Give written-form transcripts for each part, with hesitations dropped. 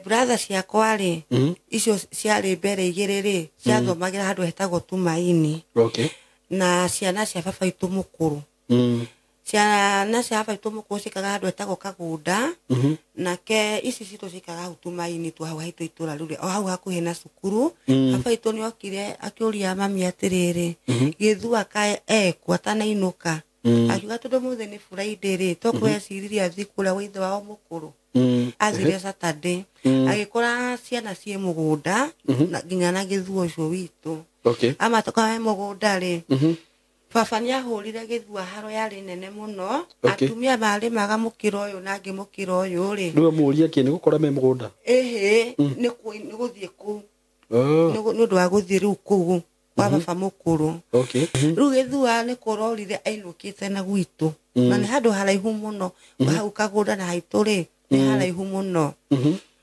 Brother ciakwa rĩ, icio ciarĩ mbere igĩrĩ rĩ, ciathomagĩra handũ hetagwo Tumaini. Okay. Na ciana cia baba witũ mũkũrũ. Ciana cia baba witũ mũkũrũ ciikaga handũ hetagwo Kagũnda. Nake ici citũ ciikaga hau Tumaini tu, hau haitũ itũra rĩu, o hau hakuhĩ na cukuru. Baba witũ nĩ okire akĩũria mami atĩrĩrĩ, gĩthua kaĩ ekũ atanainũka? Akiuga tondũ mũthĩ nĩ Friday rĩ, tokweciririe athiĩ kũrĩa gwa ithe wao mũkũrũ. Athire Saturday. Agĩkora ciana ciĩ mũgũnda, na nginya na gĩthua ũcio witũ. Okay. Amatoka me mũgũnda rĩ, baba nĩ ahũrire gĩthua haro yarĩ nene mũno. Okay. Atumia marĩmaga mũkĩra ũyũ na angĩ mũkĩra ũyũ rĩ. Rĩu amũũria kĩ nĩ gũkora me mũgũnda? Ĩhĩ, nĩ gũthiĩ kũu. Oh. Nĩ ũndũ wa gũthiĩ rĩu kũu kwa baba mũkũrũ. Okay. Rĩu gĩthua nĩ kũrorire ainũkĩte na gwitũ. Na nĩ handũ haraihu mũno. Hau Kagũnda na haitũ rĩ, nĩ haraihu mũno.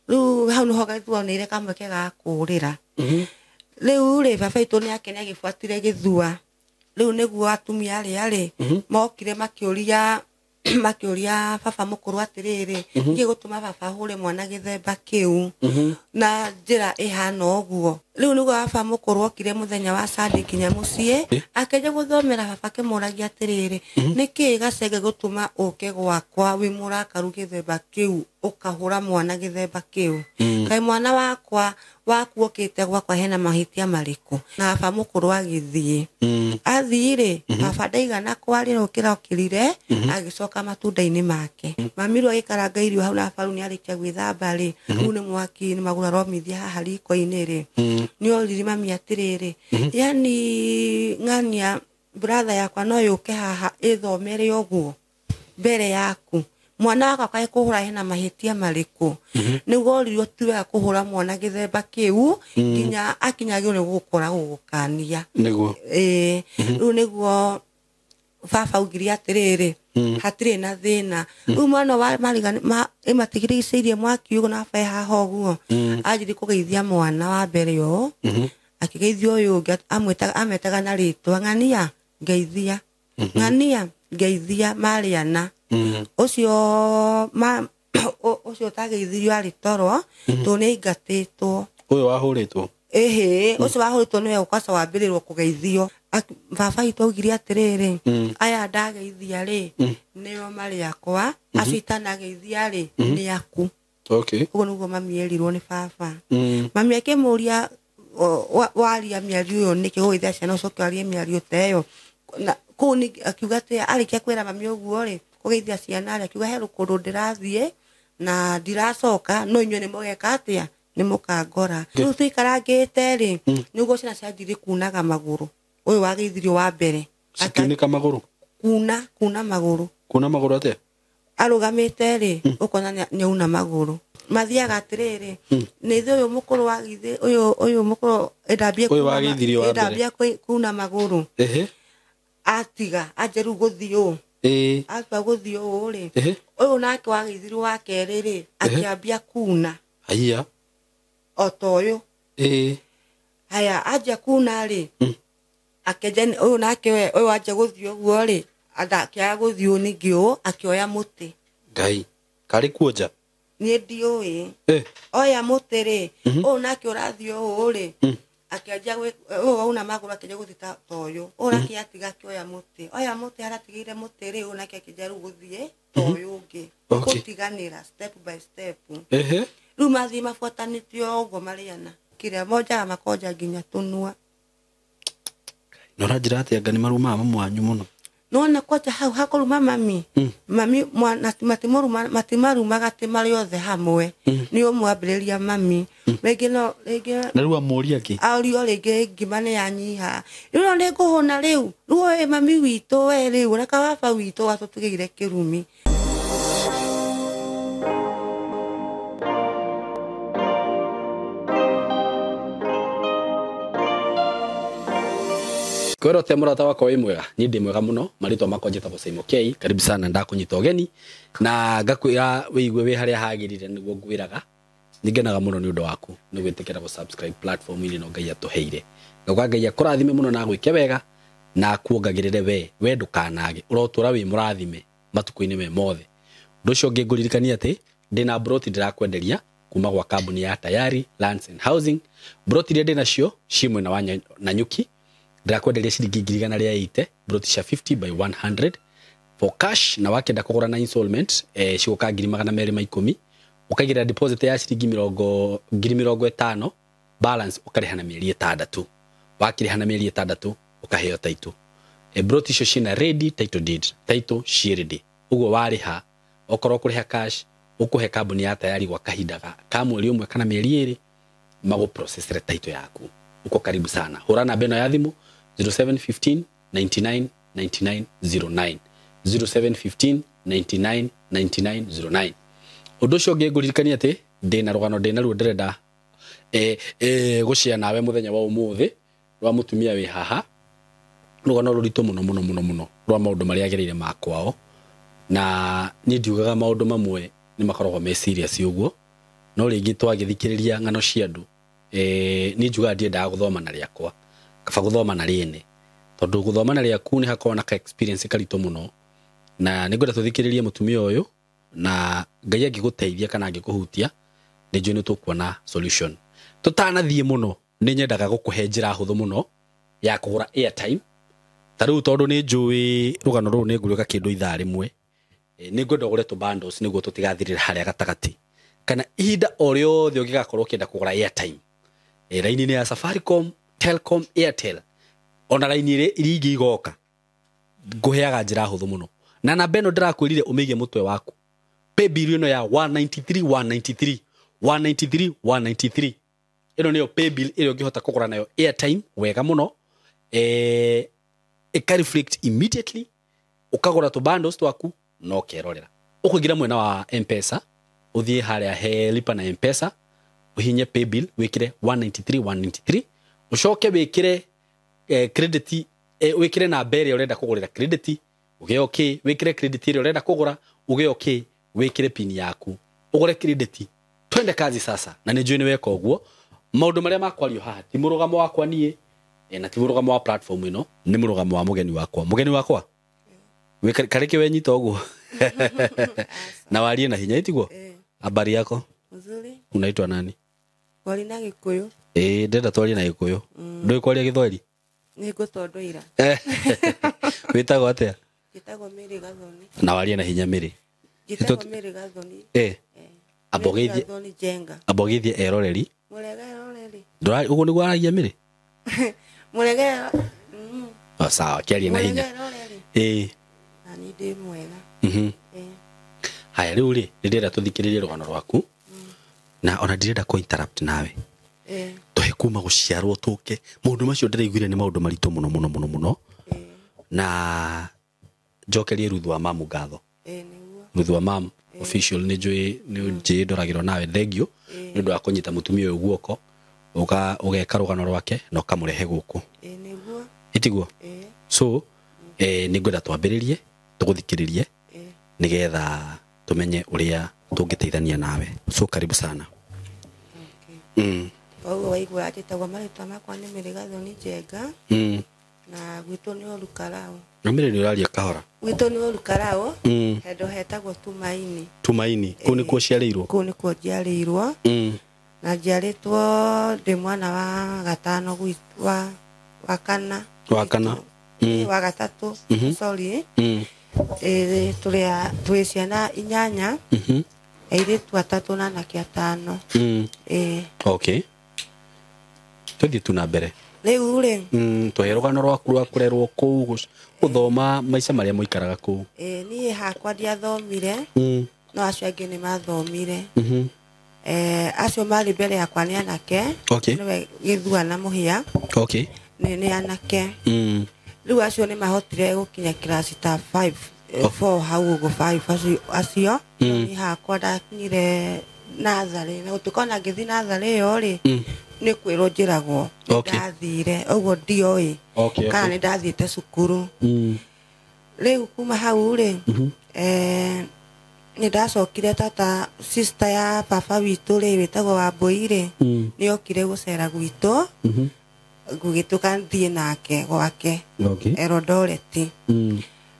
Rĩu hau nĩho gĩthua oneire kamweke ga kũũrĩra. Rĩu rĩ, baba witũ nĩ ake nĩ agĩbuatire gĩthua. Rĩu nĩguo atumia arĩa rĩ, mokire makĩũria makĩũria baba mũkũrũ atĩrĩrĩ, nĩkĩ gũtũma baba ahũre mwana gĩthemba kĩu na njĩra ĩhana ũguo? Rĩu nĩguo baba mũkũrũ okire mũthenya wa Sunday nginya mũciĩ, akĩanjia gũthomera baba akĩmũragia atĩrĩrĩ, nĩkĩ gacenge gũtũma ũke gwakwa wĩ mũrakaru gĩthemba kĩu, ũkahũra mwana gĩthemba kĩu? Kaĩ mwana wakwa waku okĩte gwakwa hena mahĩtia marĩkũ? Na baba mũkũrũ agĩthiĩ. Athiĩ rĩ, baba ndaigana kwaria ũkĩra okĩrire, agĩcoka matunda-inĩ make. Mami rĩu agĩkaranga irio hau na baba rĩu nĩarĩkia gwĩthamba rĩ, rĩu nĩ mwaki nĩ magũrũ aromithia haha riko-inĩ rĩ. Nĩ oririe mami atĩrĩrĩ, yani ng'ania brother yakwa no yũke haha ĩthomere ũguo mbere yaku, mwana wakwa kaĩ kũhũra hena mahĩtia marĩkũ? Nĩguo oririo ti wega kũhũra mwana gĩthemba kĩu nginya akinyagĩrwo nĩ gũgũkora gũgũkania. Nĩguo. Rĩu nĩguo baba augire atĩrĩrĩ, hatirĩ na thĩna. Rĩu mwana wa mariga ĩmatigĩrĩcĩirie mwaki ũguo na baba e haha ũguo. Anjirie kũgeithia mwana wa mbere ũyũ, akĩgeithia ũyũ ũngĩ, amwĩtaga na rĩtwa, ng'ania ngeithia, ng'ania ngeithia, marĩana. Ũcio ũcio ũtageithirio arĩ toro, tondũ nĩ aingatĩtwo. Ũyũ wahũrĩtwo? Ĩhĩ, ũcio wahũrĩtwo nĩwe ũkaca wambĩrĩrwo kũgeithio. Baba witũ augire atĩrĩrĩ, aya ndageithia rĩ, nĩo marĩ akwa, acio itanageithia rĩ, nĩ aku. Okay. Ũguo nĩguo mami erirwo nĩ baba. Mami akĩmũria, waria mĩario ĩyo nĩkĩ ũgũgeithia ciana ũcoke warie mĩario ta ĩyo? Na kũu nĩ akiuga atĩ arĩkia kwĩra mami ũguo rĩ, kũgeithia ciana rĩ, akiuga he kũndũ ndĩrathiĩ na ndiracoka, no inyuĩ nĩ mũgeka atĩa? Nĩ mũkangora. Rĩu tũikarangĩte rĩ, nĩguo ciana cianjirie kunaga magũrũ. Ũyũ wageithirio wa mbere. Cikiunĩka magũrũ? Kuna magũrũ. Kuna magũrũ atĩa? Arũgamĩte rĩ, ũkona nĩauna magũrũ. Mathiaga atĩrĩrĩ, nĩ ithuĩ ũyũ mũkũrũ wageithĩ, ũyũ mũkũrũ ĩndambie Ũyũ kuna wageithirio wa mbere. ĩndambia kuna magũrũ. Atiga, anjia rĩu gũthiĩ ũũ. Atua gũthiĩ ũũ rĩ, ũyũ nake wageithirio wa kerĩ rĩ, akĩambia kuna. Haiya. O ta ũyũ. Haya, anjia kuna rĩ, akĩanjia ũyũ nake we, ũyũ anjia gũthiĩ ũguo rĩ, akĩaga gũthiĩ ũũ ningĩ ũũ, akĩoya mũtĩ. Ngai, karĩ kuonja? Niĩ ndiũĩ. Oya mũtĩ rĩ, ũyũ nake ũrathiĩ ũũ rĩ, akĩanjia ũyũ wauna magũrũ akĩanjia gũthiĩ ta ũyũ. Ũyũ nake atiga akĩoya mũtĩ. Oya mũtĩ, haratigĩire mũtĩ rĩ, ũyũ nake akĩanjia rĩu gũthiĩ ta ũyũ ũngĩ. Okay. Gũtiganĩra step by step. Rĩu mathiĩ mabuatanĩte ũguo marĩana. Kĩrĩa monjaga makonja nginya tũnua. Na ũranjĩra atĩa anga nĩ marumaga mamu wanyu mũno? Nĩwona kwanja hau hakũruma mami? Mami, mwana, matimũruma, matimarumaga atĩ marĩ othe hamwe. Nĩ ũmwambĩrĩria mami. Rĩngĩ no, rĩngĩ Na rĩu amũria kĩ? Aũrio rĩngĩ ngima nĩ yanyiha. Rĩu no nĩ ngũhũna rĩu. Rĩu ĩ mami witũ we rĩu, na kababa witũ watũtigĩire kĩrumi. Kwĩra ũtĩa mũrata wakwa wĩ mwega, niĩ ndĩ mwega mũno, marĩtwa makwa njĩtagwo Simon K. Karibu sana, ndakũnyita ũgeni na ngakwĩra wĩigue wĩ harĩa hagĩrĩire nĩguo ngwĩraga. Nĩngenaga mũno nĩ ũndũ waku nĩ gwĩtĩkĩra gũ subscribe platform-inĩ ĩno Ngai atũheire. Ngauga Ngai akũrathime mũno na agwĩke wega na akuongagĩrĩre we ndũkanage, ũrotũra wĩ mũrathime matukũ-inĩ me mothe. Ũndũ ũcio ũngĩ ngũririkania atĩ ndĩna mburoti ndĩrakwenderia kuma gwa kambuni ya Tayari Lands and Housing. Broti iria ndĩ nacio ciĩ mwena wa Nanyuki, ndĩrakwenderia ciringi 180,000, broti cia 50 by 100 for cash, na wakenda kũgũra na installment cigũka 210,000, ũkaigĩrĩra deposit ya ciringi 50,000, balance ũkarĩha na mĩeri 6. Wakĩrĩha na mĩeri 6 ũkaheo title. Broti icio ciĩna ready title deed, title ciĩ ready. Ũguo warĩha, okorwo kũrĩha cash, ũkũhe kambuni ya Tayari gwa kahinda ka mweri ũmwe kana mĩeri 2, magũprocessere title yaku. Uko karibu sana. Hũra namba ĩno ya thimũ 0715 99 99 09, 0715 99 99 09. Ũndũ ũcio ũngĩ ngũririkania atĩ ndĩna rũgano ndĩna ruo ndĩrenda gũshare nawe mũthenya wa ũmũthĩ rwa mũtumia wĩ haha, rũgano rũritũ mũno mũno mũno mũno rwa maũndũ marĩa agereire ma kwao, na niĩ ndiugaga maũndũ mamwe nĩ makoragwo me serious ũguo, no rĩngĩ twagĩthikĩrĩria ng'ano cia andũ, niĩ njugaga ndiendaga gũthoma na rĩakwa, kaba gũthoma na rĩene, tondũ gũthoma na rĩaku nĩ hakoragwo na ka experience karitũ mũno, na nĩngwenda tũthikĩrĩrie mũtumia ũyũ, na Ngai angĩgũteithia kana angĩkũhutia nĩ njũĩ nĩ tũkuona solution. Tũtanathiĩ mũno nĩ nyendaga gũkũhe njĩra hũthũ mũno ya kũgũra airtime. Ta rĩu tondũ nĩ njũĩ rũgano rũrũ nĩ ngũrĩka kĩndũ ithaa rĩmwe, nĩ ngwenda ũgũre tũ bundles nĩguo tũtigathirĩre harĩa gatagatĩ, kana ihinda o rĩothe ũngĩgakorwo ũkĩenda kũgũra airtime, raini-inĩ ya Safaricom, Telcom, Airtel, ona raini iria ingĩ igoka, ngũheaga njĩra hũthũ mũno. Na namba ĩno ndĩrakwĩrire ũmĩige mũtwe waku, pay bill ĩno ya 193 193 193 193, ĩno nĩyo pay bill ĩrĩa ũngĩhota kũgũra nayo airtime wega mũno, ĩka reflect immediately, ũkagũra tũ bundles twaku na ũkerorera. Ũkũingĩra mwena wa M-Pesa, ũthiĩ harĩa he lipa na M-Pesa, ũhinye pay bill, wĩkĩre 193 193, ũcoke wĩkĩre credit, wĩkĩre namba ĩrĩa ũrenda kũgũrĩra credit, uge okay, wĩkĩre credit ĩrĩa ũrenda kũgũra, uge okay, wĩkĩre pin yaku, ũgũre credit, twende kazi sasa. Na nĩ njũĩ nĩ weka ũguo. Maũndũ marĩa makwario haha ti mũrũgamo wakwa niĩ, na ti mũrũgamo wa platform ĩno, nĩ mũrũgamo wa mũgeni wakwa. Mũgeni wakwa karĩke wenyita ũguo na warie na hinya, itiguo? Habari yako? Mzuri. Unaitwa nani? Kwaria na Gĩkũyũ. Ndĩrenda twarie na Gĩkũyũ. Ndũĩ kwaria Gĩthweri? Nĩ ngũtondoira. Wĩtagwo atĩa? Njĩtagwo Mary Gathoni. Na warie na hinya Mary. Njĩtagwo Mary Gathoni. Amba ũgeithie eroreri. Mũrega eroreri. Ũguo nĩguo aragia Mary? Mũrega. Sawa, kĩarie na hinya. Mũrega eroreri. Na niĩ ndĩ mwega. Haya, rĩu rĩ, nĩ ndĩrenda tũthikĩrĩrie rũgano rwaku, na ona ndirenda kũ interrupt nawe. Tũhe kuma gũciarwo tũke maũndũ macio ndĩraiguire nĩ maũndũ maritũ mũno mũno mũno mũno, na njokerie Ruthu wa mamu ngatho. Ruthu wa mamu official nĩ njũĩ nĩ njĩĩ ndoragĩrwo nawe, thank you nĩ ũndũ wa kũnyita mũtumia ũyũ guoko, ũgeka rũgano rwake na ũkamũrehe gũkũ. Ĩtiguo? So nĩ ngwenda twambĩrĩrie tũgũthikĩrĩrie nĩgetha tumenye ũrĩa tũngĩteithania nawe. So karibu sana. Koguo waigua njĩtagwo marĩtwa makwa nĩ Mary Gathoni Njenga. Na gwitũ nĩ Olukaraũ. Na Mary nĩ ũraria kahora. Gwitũ nĩ Olukaraũ, handũ hetagwo Tumaini. Tumaini, kũu nĩkuo ũciarĩirwo? Kũu nĩkuo njiarĩirwo. Na njiarĩtwo ndĩ mwana wa gatano gwitũ, wa kana. Wa kana. Wa gatatũ, sorry. Tũrĩ ciana 8, airĩtu 3 na anake 5. Okay. Tũthiĩ tu na mbere. Rĩu rĩ, Tũhe rũgano rwaku rwa kũrerwo kũu, gũthoma maica marĩa mũikaraga kũu. Niĩ hakwa ndiathomire, no acio angĩ nĩ mathomire. Acio marĩ mbere yakwa nĩ anake. Nĩwe Gĩthua na Mũhĩa. Nĩ anake. Rĩu acio nĩ mahotire gũkinya class ta 5, 4 hau ũguo 5 acio. Niĩ hakwa ndakinyire natharĩ, na gũtuĩka ona ngĩthiĩ natharĩ ĩyo rĩ, nĩ kwĩrwo njĩragwo ndathire, ũguo ndioĩ kana nĩ ndathiĩte cukuru. Rĩu kuma hau rĩ, nĩ ndacokire tata sister ya baba witũ rĩ, wĩtagwo Wambũi rĩ, nĩ okire gũcera gwitũ, gũgĩtuĩka thiĩ nake gwake Eldoret.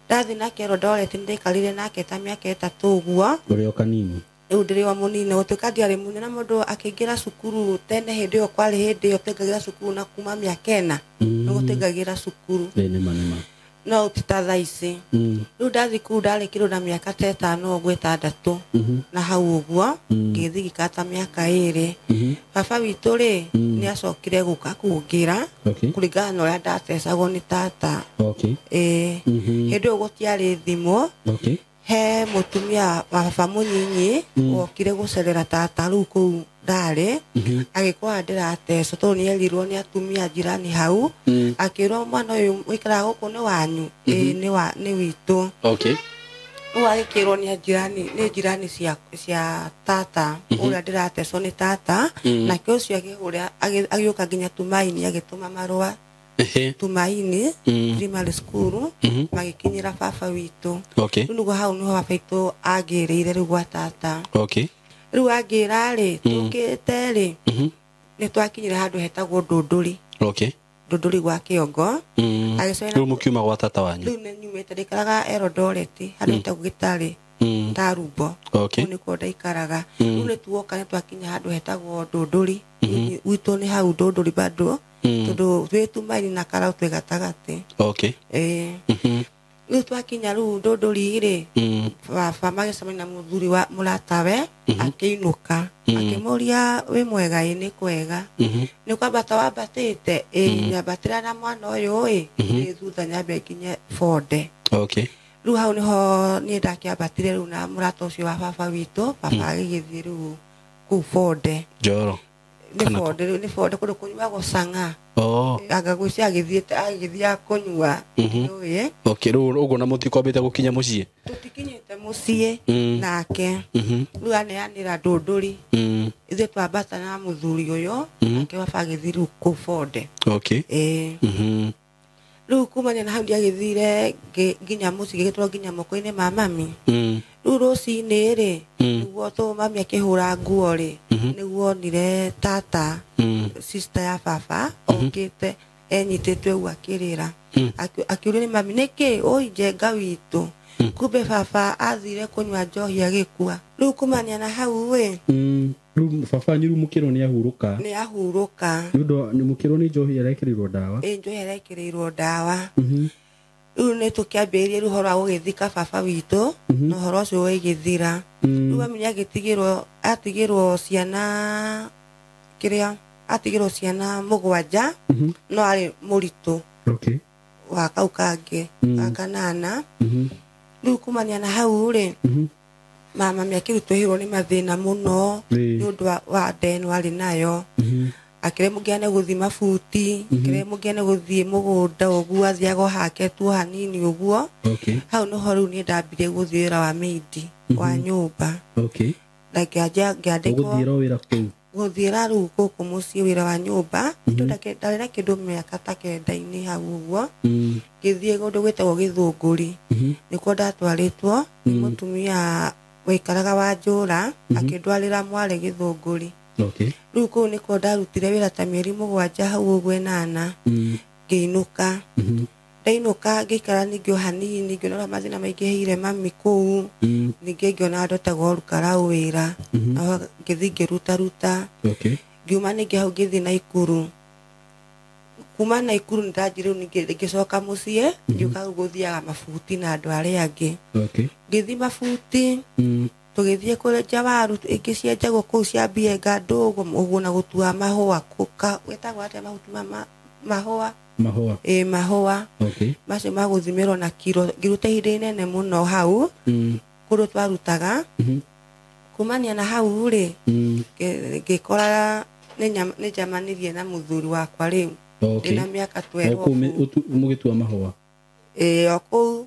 Ndathiĩ nake Eldoret, nĩ ndaikarire nake ta mĩaka 3 ũguo. Ũrĩ o kanini? Rĩu ndĩrĩ o mũnini gũtuĩka ndiarĩ mũnini na mũndũ akĩingĩra cukuru tene hĩndĩ ĩyo kwarĩ hĩndĩ ĩyo twaingagĩra cukuru na kuma mĩaka 4 nĩguo twaingagĩra cukuru. Nĩ ma nĩ ma. No ti ta thaa ici. Rĩu ndathiĩ kũu ndarĩ kĩndũ na mĩaka ta 5 ũguo 6 na hau ũguo ngĩthiĩ ngĩikara ta mĩaka 2. Baba witũ rĩ nĩ acokire gũka kũngĩra kũringana na ũrĩa ndatecagwo nĩ tata. Ĩĩ hĩndĩ ĩyo gũtiarĩ thimũ. He mũtumia wa baba mũnyinyi wokire gũcerera tata rĩu kũu ndarĩ agĩkora ndĩratecwo tondũ nĩerirwo nĩ atumia jirani hau akĩrwo mwana ũyũ ũikaraga gũkũ nĩ wanyu. Ĩĩ nĩ witũ. Rĩu agĩkĩrwo nĩ jirani nĩ jirani cia tata ũrĩa ndĩratecwo nĩ tata nake ũcio akĩhũra agĩũka nginya Tumaini agĩtũma marũa Tumaini primary school magĩkinyĩra baba witũ. Rĩu nĩguo hau nĩho baba witũ angĩrĩire rĩu gwa tata. Rĩu angĩra rĩ tũkĩte rĩ nĩ twakinyire handũ hetagwo Ndũndũri. Ndũndũri gwa Kĩongo. Rĩu mũkiuma gwa tata wanyu? Rĩu nĩ nyumĩte ndĩikaraga Eldoret handũ hetagwo Gĩtarĩ Tarumbo. Kũu nĩkuo ndaikaraga. Rĩu nĩ tuoka nĩ twakinya handũ hetagwo Ndũndũri. Gwitũ nĩ hau Ndũndũri bado tondũ twĩ Tumaini na Karau twĩ gatagatĩ. Rĩu twakinya rĩu Ndũndũri rĩ baba magĩcemania na mũthuri wa mũratawe akĩinũka akĩmũria wĩ mwega? Ĩ nĩ kwega. Nĩ kwambata wambatĩte? Ĩ nyambatĩra na mwana ũyũ ĩ nĩ thutha nyambe nginye Bonde. Rĩu hau nĩho niĩ ndakĩambatire rĩu na mũrata ũcio wa baba witũ. Baba agĩgĩthiĩ rĩu kũu Bonde. Njoro. Nĩ Bonde rĩu nĩ Bonde kũndũ kũnyuagwo cang'a. Anga gwĩcia agĩthiĩ kũnyua. Nĩũĩ. Rĩu ũguo na mũtikwambĩte gũkinya mũciĩ? Tũtikinyĩte mũciĩ nake. Rĩu aneanĩra Ndũndũri. Ithuĩ twambata na mũthuri ũyũ nake baba agĩthiĩ rĩu kũu Bonde. Ĩĩ. Rĩu kumania na hau ndiagĩthire nginya mũciĩ gĩgĩtwarwo nginya moko-inĩ ma mami. Rĩu rũcinĩ rĩ nĩguo tũ mami akĩhũra nguo rĩ nĩguo onire tata sister ya baba okĩte enyitĩtwe ũguo akĩrĩra. Akĩũrio nĩ mami nĩkĩ ũi njenga witũ. Kumbe baba athire kũnyua njohi agĩkua. Rĩu kumania na hau ĩ Rĩu baba wanyu rĩu mũkĩrwo nĩ ahurũka. Nĩ ahurũka. Nĩ ũndũ mũkĩrwo nĩ njohi arekĩrĩirwo ndawa. Ĩ njohi arekĩrĩirwo ndawa. Rĩu nĩ tũkĩambĩrĩria rĩu ũhoro wa gũgĩthika baba witũ na ũhoro ũcio ũgĩthira. Rĩu mami nĩ atigĩrwo ciana kĩrĩa atigĩrwo ciana 7 no arĩ mũritũ wa kau kangĩ ga 8. Rĩu kumania na hau rĩ mama mami akĩritũhĩrwo nĩ mathĩna mũno nĩ ũndũ wa nda ĩno arĩ nayo. Akĩremwo nginya nĩ gũthiĩ mabuti, akĩremwo nginya nĩ gũthiĩ mũgũnda ũguo athiaga o hake tu hanini ũguo. Hau nĩho rĩu niĩ ndambirie gũthiĩ wĩra wa maid wa nyũmba. Na ngĩandĩkwo Ũgũthiĩra wĩra kũu? Gũthiĩra rĩu gũkũ mũciĩ wĩra wa nyũmba. Ndarĩ na kĩndũ mĩaka ta 9 hau ũguo. Ngĩthiĩ kũndũ gwĩtagwo Gĩthũngũri. Nĩkuo ndatwarĩtwo nĩ mũtumia waikaraga wa Njũra akĩndwarĩra mwarĩ Gĩthũngũri. Rĩu kũu nĩkuo ndarutire wĩra ta mĩeri 7 hau ũguo 8. Ngĩinũka. Ndainũka ngĩikara ningĩ o hanini ngĩona ũrĩa mathĩna maingĩhĩire mami kũu. Ningĩ ngĩona andũ etagwo Rukarau wĩra. Naho ngĩthiĩ ngĩrutaruta. Ngiuma ningĩ hau ngĩthiĩ Naikuru. Kuma Naikuru nĩndanjire rĩu ningĩ ngĩcoka mũciĩ ngĩũka rĩu gũthiaga mabuti na andũ arĩa angĩ. Ngĩthiĩ mabuti tũgĩthiĩ kũrenja waru ingĩ cienjagwo kũu cia Mbienga ndũgũ ũguo na gũtua mahũa wĩtagwo atĩa mahuti ma mahũa? Mahũa. Ĩ mahũa. Macio ma gũthimĩrwo na kiro ngĩruta ihinda inene mũno hau kũndũ twarutaga. Kumania na hau rĩ ngĩkora nĩ njamanirie na mũthuri wakwa rĩu. Ndĩna mĩaka 12. O kũu mũgĩtua mahũa? Ĩ o kũu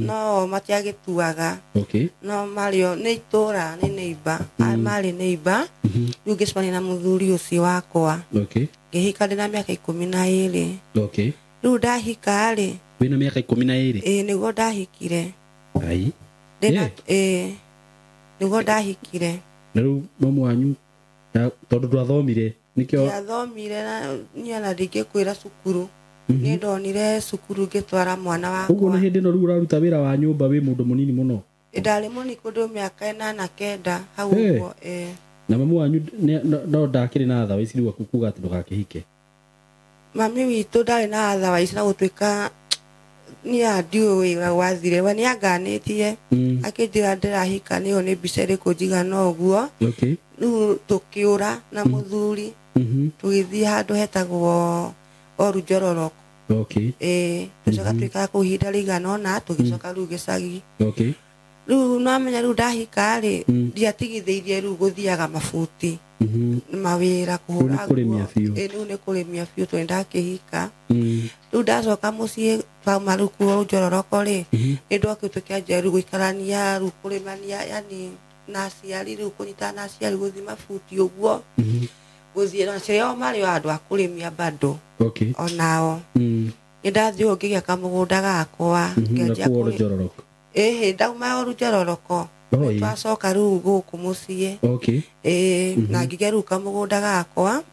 no matiagĩtuaga. No marĩ o nĩ itũra nĩ neighbor. Marĩ neighbor. Rĩu ngĩcemania na mũthuri ũcio wakwa. Ngĩhika ndĩna mĩaka 12. Rĩu ndahika rĩ. Wĩna mĩaka 12? Ĩ nĩguo ndahikire. Ai. Ĩ nĩguo ndahikire. Na rĩu mamu wanyu tondũ ndwathomire nĩkĩo ndiathomire na niĩ ona ndingĩkwĩra cukuru. Niĩ ndonire cukuru ngĩtwara mwana wakwa. Ũguo na hĩndĩ ĩno rĩu ũraruta wĩra wa nyũmba wĩ mũndũ mũnini mũno? Ndarĩ mũnini kũndũ mĩaka 8 9 hau ũguo. Na mamu wanyu no ndakĩrĩ na tha ici rĩu kuga atĩ ndũgakĩhike? Mami witũ ndarĩ na tha ici na gũtuĩka niĩ ndiũĩ wĩra gwathire we nĩanganĩtie akĩnjĩra ndĩrahika nĩyo nĩ mbica ĩrĩkũ njigana ũguo. Rĩu tũkĩũra na mũthuri tũgĩthiĩ handũ hetagwo Oru Njororoko. Tũcoka tũikara kũu ihinda rĩigana ũna tũgĩcoka rĩu gĩcagi. Rĩu namenya rĩu ndahika rĩ ndiatigithĩirie rĩu gũthiaga mabuti mawĩra kũhũra nguo. Rĩu nĩ kũrĩmia biũ tondũ ndakĩhika. Rĩu ndacoka mũciĩ twauma rĩu kuo Njororoko rĩ nĩ ndokire tũkĩanjia rĩu gũikarania rĩu kũrĩmania yani na aciari rĩu kũnyitana na aciari gũthiĩ mabuti ũguo gũthiĩ na aciari ao marĩ o andũ a kũrĩmia bado onao. Nĩ ndathiĩ ũguo ngĩgĩa kamũgũnda gakwa ngĩanjia Njororoko. Ĩhĩ ndauma Oru Njororoko twacoka rĩu gũkũ mũciĩ. Na ngĩgĩa rĩu kamũgũnda gakwa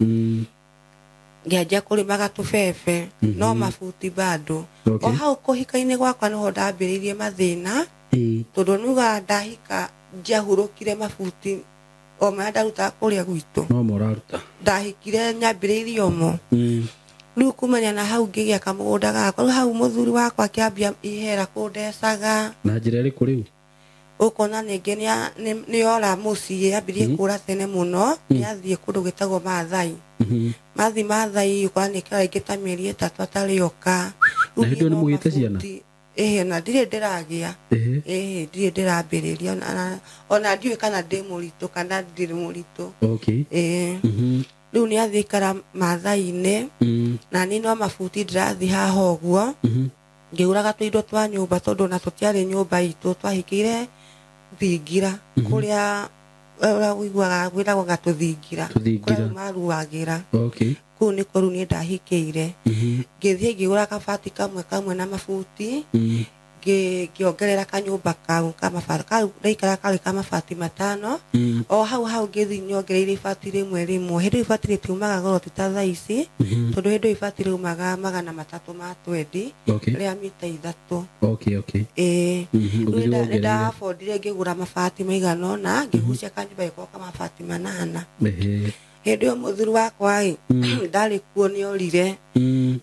ngĩanjia kũrĩmaga tũbebe no mabuti bado. O hau kũhika-inĩ gwakwa nĩho ndambĩrĩirie mathĩna tondũ nuga ndahika ndiahurũkire mabuti o marĩa ndarutaga kũrĩa gwitũ. No mũraruta. Ndahikire nyambĩrĩirie omo. Rĩu kumania na hau ngĩgĩa kamũgũnda gakwa. Rĩu hau mũthuri wakwa akĩambia ihera kũndecaga. Na njĩra ĩrĩkũ rĩu? Ũkona ningĩ nĩora mũciĩ ambĩrĩrie kũra tene mũno nĩathiĩ kũndũ gwĩtagwo Maathai. Mathiĩ Maathai ũkona nĩikara rĩngĩ ta mĩeri 3 atarĩ oka. Na hĩndĩ ĩyo nĩ mũgĩte ciana? Ĩhĩ ona ndirĩ ndĩragĩa. Ĩhĩ ndirĩ ndĩrambĩrĩria ona ndiũĩ kana ndĩ mũritũ kana ndirĩ mũritũ. Rĩu nĩathiĩ ikara Maathai-inĩ na niĩ no mabuti ndĩrathiĩ haha ũguo ngĩgũraga tũindo twa nyũmba tondũ ona tũtiarĩ nyũmba itũ twahikĩire thingira kũrĩa ũrĩa ũiguaga gwĩtagwo gatũthingira kũrĩa maruagĩra. Kũu nĩkuo rĩu niĩ ndahikĩire. Ngĩthiĩ ngĩgũra kabati kamwe kamwe na mabuti ngĩongerera kanyũmba kau ka mabati kau ndaikara karĩ ka mabati 5. O hau hau ngĩthiĩ nyongereire ibati rĩmwe rĩmwe. Hĩndĩ ĩyo ibati rĩtiumaga goro ti ta thaa ici tondũ hĩndĩ ĩyo ibati rĩumaga 320 rĩa mita 3. Rĩu ndabondire ngĩgũra mabati maigana ũna ngĩgucia kanyũmba gĩkorwo ka mabati 8. Hĩndĩ ĩyo mũthuri wakwa ĩ ndarĩ kuo nĩorire.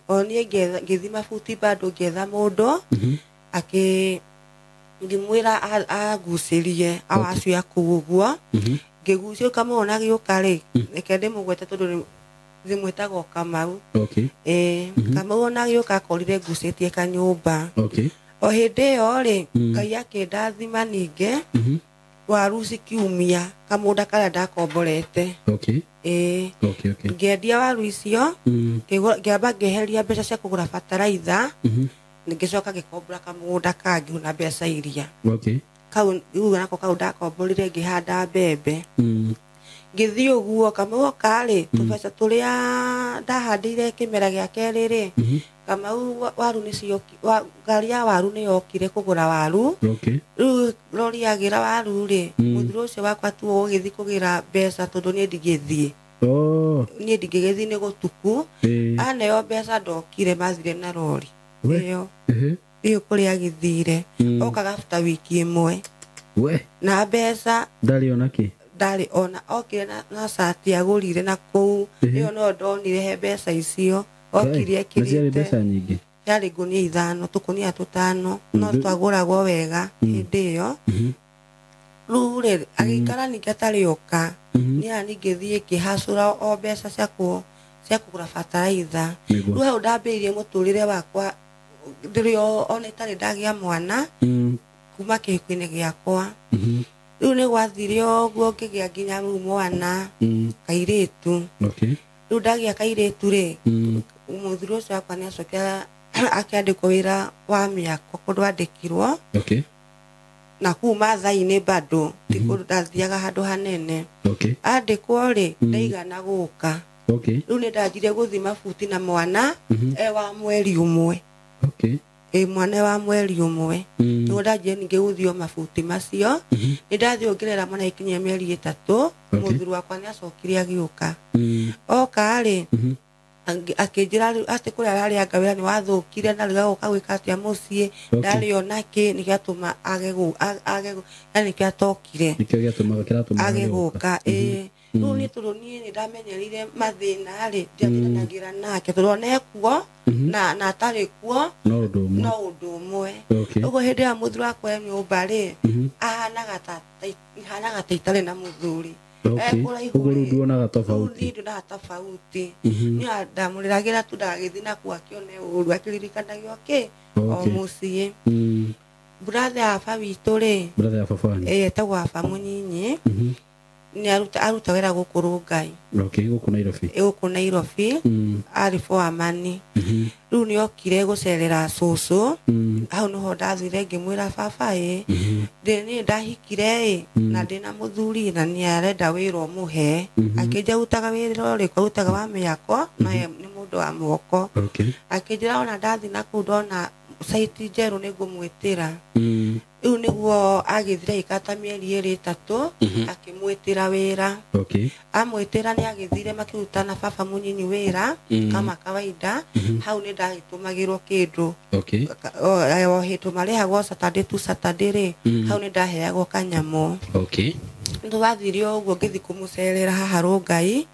O niĩ ngĩthiĩ mabuti bado ngĩetha mũndũ akĩ ngĩmwĩra agucĩrie acio a kũu ũguo. Ngĩgucia Kamau ona agĩũka rĩ reke ndĩmũgwete tondũ ndĩmwĩtaga Kamau. Kamau ona agĩũka akorire ngucĩtie kanyũmba. O hĩndĩ ĩyo rĩ Ngai akĩndathima ningĩ waru cikiumia kamũgũnda karĩa ndakomborete. Ngĩendia waru icio ngĩamba ngĩeheria mbeca cia kũgũra bataraitha ngĩcoka ngĩkombora kamũgũnda kangĩ na mbeca iria. Kau rĩu nako kau ndakomborire ngĩhanda mbembe. Ngĩthiĩ ũguo Kamau oka rĩ tũbeca tũrĩa ndahandĩire kĩmera gĩa kerĩ rĩ Kamau waru nĩcio ngari ya waru nĩyokire kũgũra waru. Rĩu rori yagĩra waru rĩ mũthuri ũcio wakwa tu ũgĩthiĩ kũgĩra mbeca tondũ niĩ ndingĩthiĩ. Niĩ ndingĩgĩthiĩ nĩ gũtuku. Aneo mbeca ndokire mathire na rori ĩyo. Ĩyo kũrĩa agĩthire okaga after wiki ĩmwe. Na mbeca ndarĩ ona kĩ? Ndarĩ ona okire na cati agũrire na kũu ĩyo no ndonire he mbeca icio okire ekĩrĩte. Na ciarĩ mbeca nyingĩ? Ciarĩ ngũnia 5 tũkũnia 5 no twagũragwo wega hĩndĩ ĩyo. Rĩu rĩ agĩikara ningĩ atarĩ oka niĩ ningĩ thiĩ ngĩhacũra o mbeca cia kũgũra bataraitha. Rĩu hau ndambĩrĩirie mũtũrĩre wakwa ndĩrĩ ona itarĩ ndagĩa mwana kuma kĩhiko-inĩ gĩakwa. Rĩu nĩ gwathire ũguo ngĩgĩa nginya rĩu mwana kairĩtu. Rĩu ndagĩa kairĩtu rĩ mũthuri ũcio wakwa nĩacokire akĩandĩkwo wĩra wa mĩako kũndũ andĩkirwo. Na kũu Maathai-inĩ bado ti kũndũ ndathiaga handũ hanene. Andĩkwo rĩ ndaigana gũka. Rĩu nĩ ndanjire gũthiĩ mabuti na mwana e wa mweri ũmwe. Mwana wa mweri ũmwe. Nĩguo ndanjire ningĩ gũthiĩ o mabuti macio. Nĩ ndathiĩ ongerera mwana ikinyia mĩeri 3 mũthuri wakwa nĩacokire agĩũka. Oka rĩ Akĩnjĩra rĩu atĩ kũrĩa ararĩanga wĩra nĩ wathũkire na rĩu agoka gwĩka atĩa mũciĩ ndarĩ onake nĩkĩo atũma age yani nĩkĩo atokire nĩkĩo gĩatũmaga kĩratũma age gũka ĩĩ rĩu nĩ tondũ niĩ nĩ ndamenyerire mathĩna rĩ ndiatindanagĩra nake tondũ ona ekuo na atarĩ kuo no ũndũ ũmwe ũguo hĩndĩ ya mũthuri wakwa e nyũmba rĩ ahanaga ta itarĩ na mũthuri. Ũguo rĩu nduonaga tofauti. Niĩ ndionaga tofauti. Niĩ ndamũrĩragĩra tu ndagagĩthiĩ nakuo akĩone ũru akĩririkanagio kĩ o mũciĩ. Brother ya baba witũ rĩ, brother ya baba wanyu etagwo baba mũnyinyi, nĩ aruta wĩra gũkũ Rongai. Gũkũ Nairobi. Gũkũ Nairobi arĩ foreman. Rĩu nĩ okire gũcerera cũcũ hau nĩho ndathire ngĩmwĩra baba ĩ niĩ ndahikire ĩ na ndĩna mũthuri na nĩ arenda wĩra ũmũhe. Akĩnjĩra arutaga wĩra ũrĩkũ, arutaga wa mĩako na nĩ mũndũ wa moko. Akĩnjĩra ona ndathiĩ nakũu ndona site njerũ nĩ ngũmwĩtĩra. Rĩu nĩguo agĩthire agĩikara mĩeri ĩrĩ ĩtatũ akĩmwĩtĩra wĩra. Amwĩtĩra nĩ agĩthire makĩruta na baba mũnyinyi wĩra kama kawaida. Hau nĩ ndagĩtũmagĩrwo kĩndũ o hĩndĩ marĩhagwo Saturday to Saturday rĩ, hau nĩ ndaheagwo kanyamũ. Nĩtwathire ũguo ngĩthiĩ kũmũcerera haha Rongai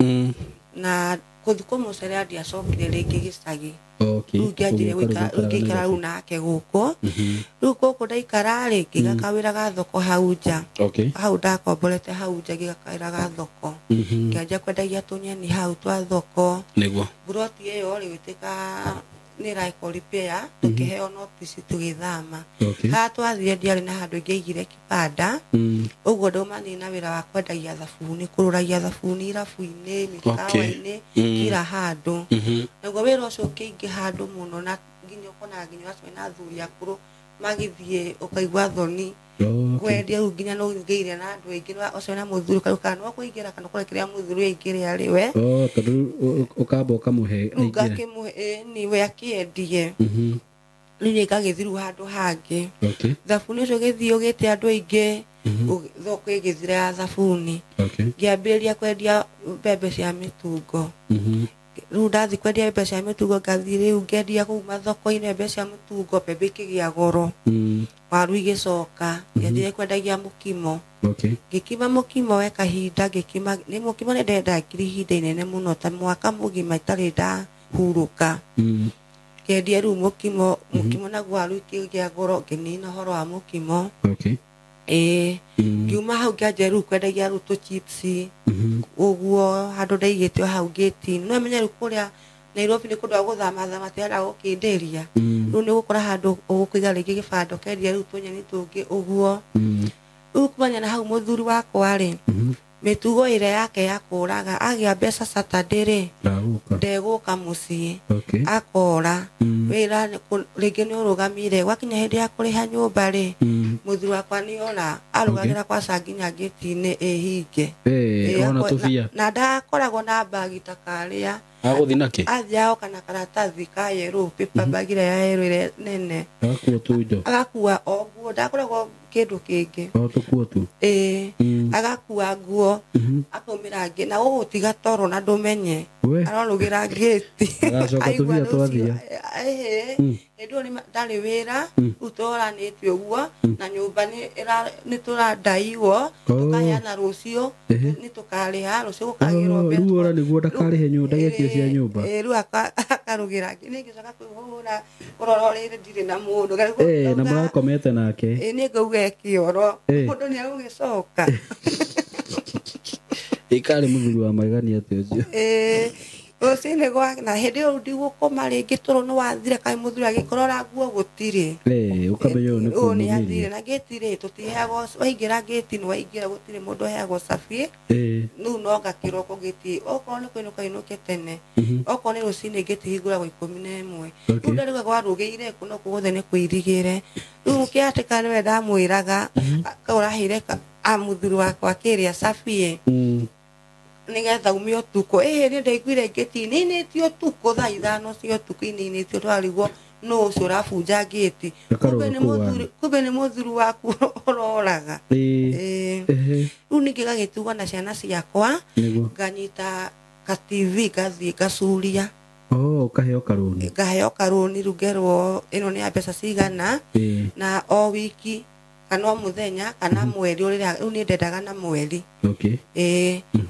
na gũthiĩ kũmũcerera ndiacokire rĩngĩ gĩcagi. Rĩu ngĩanjire gũikara rĩu nake gũkũ. Rĩu gũkũ ndaikara rĩ ngĩiga kawĩra ga thoko hau nja. Hau ndakomborete hau nja ngĩiga kawĩra ga thoko. Ngĩanjia kwendagia tũnyeni hau twa thoko. Nĩguo buroti ĩyo rĩ gwĩtĩka nĩ ĩraĩkwo repair tũkĩheo notice tũgĩthama. Haha twathire ndiarĩ na handũ ingĩaigire kibanda. Ũguo ndaumanire na wĩra wa kwendagia thabuni, kũrũragia thabuni irabu-inĩ, mĩkawa-inĩ, kila handũ. Naguo wĩra ũcio ũkĩingĩ handũ mũno na nginya ũkonaga nginya ũracemania na athuri akũrũ magĩthiĩ ũkaigua thoni kwendia rĩu nginya no ngĩire na andũ aingĩ ũcio na mũthuri ũkaruka no kũingĩra kana kũrĩa kĩrĩa mũthuri aingĩre arĩ we tondũ ũkamba ũkamũhe aingĩre ngakĩmũhe ni we akĩendie. Rĩu nĩ ngagĩthiĩ rĩu handũ hangĩ. Thabuni ũcio ũgĩthiĩ ũgĩte andũ aingĩ thoko ĩgĩthira ya thabuni. Ngĩambĩrĩria kwendia mbembe cia mĩtungo. Rĩu ndathiĩ kwendia mbembe cia mĩtungo ngathiĩ rĩu ngendia kũu mathoko-inĩ mbembe cia mĩtungo, mbembe ikĩgĩa goro. Waru igĩcoka ngĩanjĩrĩria kwendagia mũkimo. Ngĩkima mũkimo we kahinda ngĩkima nĩ mũkimo nĩ ndendagire ihinda inene mũno ta mwaka mũgima itarĩ ndahurũka. Ngĩendia rĩu mũkimo, mũkimo naguo waru ikĩgĩa goro ngĩnina ũhoro wa mũkimo. Ĩĩ ngiuma hau ngĩanjia rĩu kwendagia rĩu tũ chips ũguo handũ ndaigĩte o hau ngĩti-inĩ. No menye rĩu kũrĩa Nairobi nĩ kũndũ gwa gũthamathama tiarenda gũkĩndĩria. Rĩu nĩ ũgũkora handũ ũgũkĩiga rĩngĩ gĩbanda ũkendia rĩu tũnyeni tũngĩ ũguo. Rĩu kumania na hau mũthuri wakwa rĩ, mĩtugo ĩrĩa yake ya kũraga agĩa mbeca Saturday rĩ ndegũka mũciĩ akora wĩra rĩngĩ nĩ ũrũgamire gwakinya hĩndĩ ya kũrĩha nyũmba rĩ mũthuri wakwa nĩ ora arũgagĩra kwaca nginya ngĩti-inĩ ĩhinge. Na ndakoragwo na mbagi ta karĩa agũthiĩ nakĩ athiaga oka na karatathi ka yerũ paper bag ĩrĩa ya yerũ ĩrĩa nene agakua tu indo agakua o nguo ndakoragwo kĩndũ kĩngĩ o tũkuo tu ĩĩ agakua nguo akaumĩra ngĩ na gũgũtiga toro na ndũmenye arorũgĩra ngĩti agacoka tũbia twathia ĩhĩ hĩndĩ ĩyo ndarĩ wĩra rĩu tũranĩtie ũguo na nyũmba nĩ tũradaiwo tũkaheana rũciũ nĩ tũkarĩha rũciũ gũkagĩrwo mbeca rĩu ora nĩguo ndakarĩhe nyũmba ndagetie cia nyũmba rĩu akarũgĩra nĩ ngĩcoka kwĩhũra kũrora rĩrĩ ndirĩ na mũndũ na mũrakomete nake nĩ ngauga kĩoro mũndũ nĩ agũgĩcoka ĩkarĩ mũthuri wa magegania atĩ ũcio rũcinĩ gwa na hĩndĩ ĩyo ndigũkoma rĩngĩ toro nĩ wathira kaĩ mũthuri agĩkorora nguo gũtirĩ ũkamenya ũyũ nĩ ũyũ nĩ athire na ngĩti rĩ tũtiheagwo waingĩra ngĩti nĩ waingĩra gũtirĩ mũndũ ũheagwo cabi rĩu no ngakĩroko ngĩti okorwo nĩ kũinũka inũke tene okorwo nĩ rũcinĩ ngĩti hingũragwo 11 rĩu ndarĩuga kwarũgĩire kũ no guothe nĩ kũirigĩre rĩu kĩatĩka nĩwe ndamwĩraga ũraheire mũthuri wakwa kĩrĩa cabi nĩgetha ume ũtukũ ĩhĩ nĩ ndaiguire ngĩti inĩinĩtio ũtukũ thaa 5 cia ũtukũ inĩinĩtio twarigwo nũ ũcio ũrabunja ngĩti kumbe nĩ mũthuri waku ũroraga rĩu ningĩ gagĩtugwo na ciana ciakwa nganyita ka TV ngathiĩ ngacuria Oh, ukaheo karuni. Ngaheo karuni rĩu ngerwo ĩno nĩ ya mbeca cigana. Na o wiki kana o mũthenya kana mweri ũrĩa rĩu niĩ ndendaga na mweri. Okay.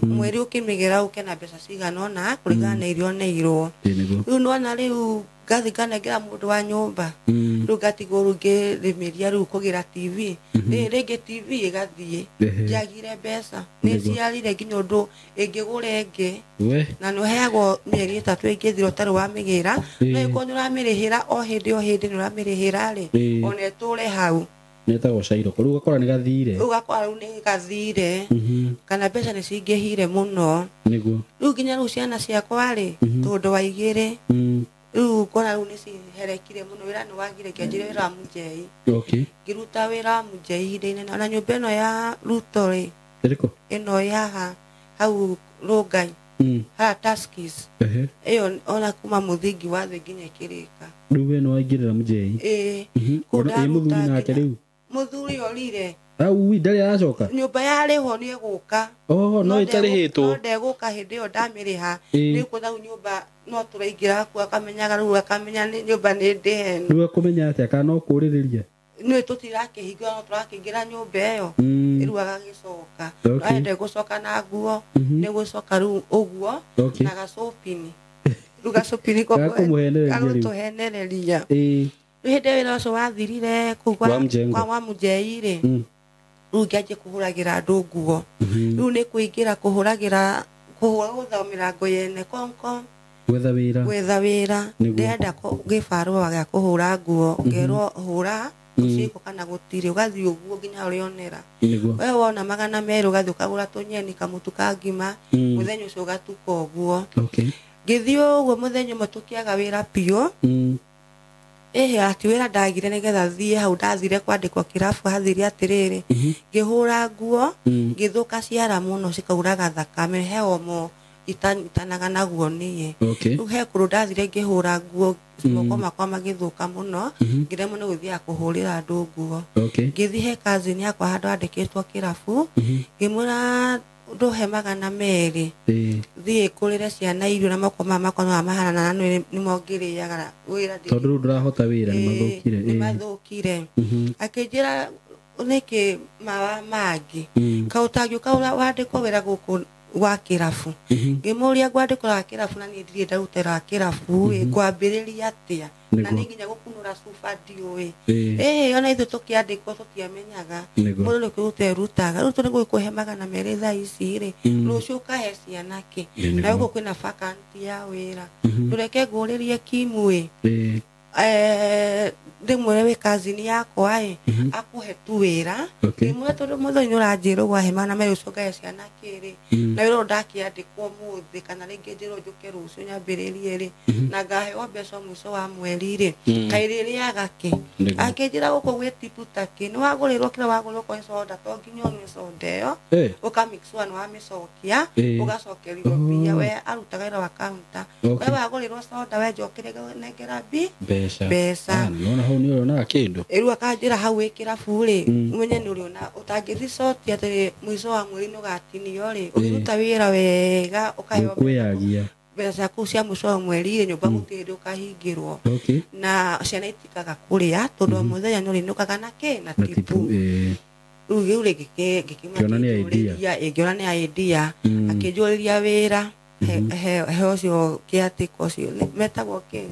Mweri ũkĩmĩgĩra ũke na mbeca cigana ũna kũringana na iria ũneirwo. Rĩu nĩwona rĩu ngathi nganengera mũndũ wa nyũmba. Rĩu ngatigwo rĩu ngĩrĩmĩria rĩu kũgĩra TV. Rĩngĩ TV ĩgathiĩ. Njagire mbeca. Nĩciarire nginya ũndũ ĩngĩgũra ĩngĩ. Na nĩũheagwo mĩeri 3 ĩngĩthira ũtarĩ wamĩgĩra. No ĩkorwo nĩũramĩrĩhĩra o hĩndĩ o hĩndĩ nĩũramĩrĩhĩra rĩ, ona ĩtũre hau. Nĩtagwo cairo. Rĩu ũgakora nĩ gathire. Rĩu ũgakora rĩu nĩ gathire. Kana mbeca nĩ cingĩhire mũno. Nĩguo. Rĩu nginya rĩu ciana ciakwa rĩ, tondũ wa 2. Rĩu ngona rĩu nĩ ciherekire mũno, wĩra nĩ wagire, ngĩanjĩrĩria wĩra wa mũnjei. Okay. Ngĩruta wĩra wa mũnjei ihinda inene. Ona nyũmba ĩno ya Ruto rĩ, Ĩrĩkũ? ĩno ya hau Rũngai. Haha Tuskys. Ĩyo ona kuma mũthingi wa thĩ nginya ĩkĩrĩka. Rĩu we nĩ waingĩrĩra mũnjei? Ĩĩ. Ĩ mũthuri nake rĩu? Mũthuri orire. Au ndarĩ aracoka? Nyũmba yarĩhwo nĩ egũka. Oh, no ĩtarĩhĩtwo. No ndegũka hĩndĩ ĩyo ndamĩrĩha. Rĩu kũu hau nyũmba no tũraingĩra kuo akamenyaga rĩu akamenya nĩ nyũmba nĩ ndĩhe. Rĩu akũmenya atĩa kana no kũrĩrĩria? Nĩ tũtirakĩhingũra no tũrakĩingĩra nyũmba ĩyo. Rĩu agagĩcoka. Okay. No ndegũcoka na nguo, nĩ gũcoka rĩu ũguo Okay. na gacũpini. Rĩu gacũpini ko Gakũmũhenereria rĩu. gagũtũhenereria. Rĩu hĩndĩ ĩyo wĩra ũcio wathirire kũu Wa mjengo. kwa wa mũnjei rĩ, rĩu ngĩanjia kũhũragĩra andũ nguo. Rĩu nĩ kũingĩra kũhũragĩra kũhũra gũtha mĩrango yene konko. Gwetha wĩra. Gwetha wĩra. Ndĩrenda gĩbarũa gĩa kũhũra nguo, ngerwo hũra gũciko kana gũtirĩ, ũgathiĩ ũguo nginya ũrĩonera. Nĩguo. We wona 200 ũgathiĩ ũkagũra tũnyeni kamũtu ka ngima, mũthenya ũcio ũgatuka ũguo. Okay. Ngĩthiĩ ũguo mũthenya ũmwe tũkĩaga wĩra biũ. Ĩhĩ ati wĩra ndagire nĩgetha thiĩ hau ndathire kwandĩkwo kĩrabu hathire atĩrĩrĩ, ngĩhũra nguo, ngĩthũka ciara mũno cikauraga thakame, he omo itanaga naguo niĩ. Okay. Rĩu he kũndũ ndathire ngĩhũra nguo, moko makwa magĩthũka mũno, ngĩremwo nĩ gũthiaga kũhũrĩra andũ nguo. Okay. Ngĩthiĩ he cousin yakwa handũ handĩkĩtwo kĩrabu, ngĩmwĩra ndũhe 200 thiĩ ngũrĩre ciana irio na moko maya makwa no mahana na nĩmo ngĩrĩaga wĩra ndĩ- Tondũ rĩu ndũrahota wĩra nĩ mathũkire. Nĩ mathũkire. Akĩnjĩra nĩkĩ mawa mangĩ kaũ ũtangĩũka wandĩkwo wĩra gũkũ gwa kĩrabu. Ngĩmũria ngwandĩkwo wa kĩrabu na niĩ ndirĩ ndaruta wĩra wa kĩrabu ĩ, ngwambĩrĩria atĩa? Na nĩ nginya gũkunũra cuba ndiũĩ. Ona ithuĩ tũkĩandĩkwo tũtiamenyaga. Mũndũ nĩ kũruta erutaga. Rĩu tondũ gũkũhe 200 thaa ici rĩ, rũciũ ũkahe ciana kĩ? Na gũkũ kwĩna vacancy ya wĩra. Tũreke ngũrĩrie Kimu ĩ. Ndĩmwĩre wĩ cousin yakwa ĩ, akũhe tu wĩra. Ngĩmwĩra tondũ mũthenya nĩ ũranjĩra ũguo ahe 200 ũcio ngahe ciana kĩ rĩ, na wĩra ũyũ ndakĩandĩkwo ũmũthĩ kana rĩngĩ njĩrwo njũke rũciũ nyambĩrĩrie rĩ, na ngaheo mbeca mũico wa mweri rĩ, kaĩ rĩrĩaga kĩ? Akĩnjĩra gũkũ gwĩ tipu ta kĩ, nĩ wagũrĩrwo kĩrĩa wagũrĩrwo kwa soda, to nginya ũnyue soda ĩyo, ũka make sure nĩ wamĩcokia, ũgacokerio mbia. We arutaga wĩra wa counter. We wagũrĩrwo soda, we njokere nengera Mbeca. Mbeca. Nĩwona hau nĩ ũrĩonaga kĩndũ. Rĩu akanjĩra hau wĩ kĩrabu rĩ, ũmenye nĩ ũrĩona ũtangĩthi coti atĩ mũico wa mweri nĩ ũgatinio rĩ, ũkĩruta wĩra wega ũkaheo Ũkwĩyagia. mbeca ciaku cia mũico wa mweri rĩ, nyũmba gũtirĩ hĩndĩ ũkahingĩrwo. Okay. Na ciana itikaga kũrĩa tondũ o mũthenya nĩ ũrĩinũkaga na kĩ? Na Na tipu. tipu. Rĩu rĩu rĩngĩ Ngĩona nĩ idea. ngĩona nĩ idea. Akĩnjũrĩria wĩra he ũcio kĩatĩko ũcio metagwo kĩ?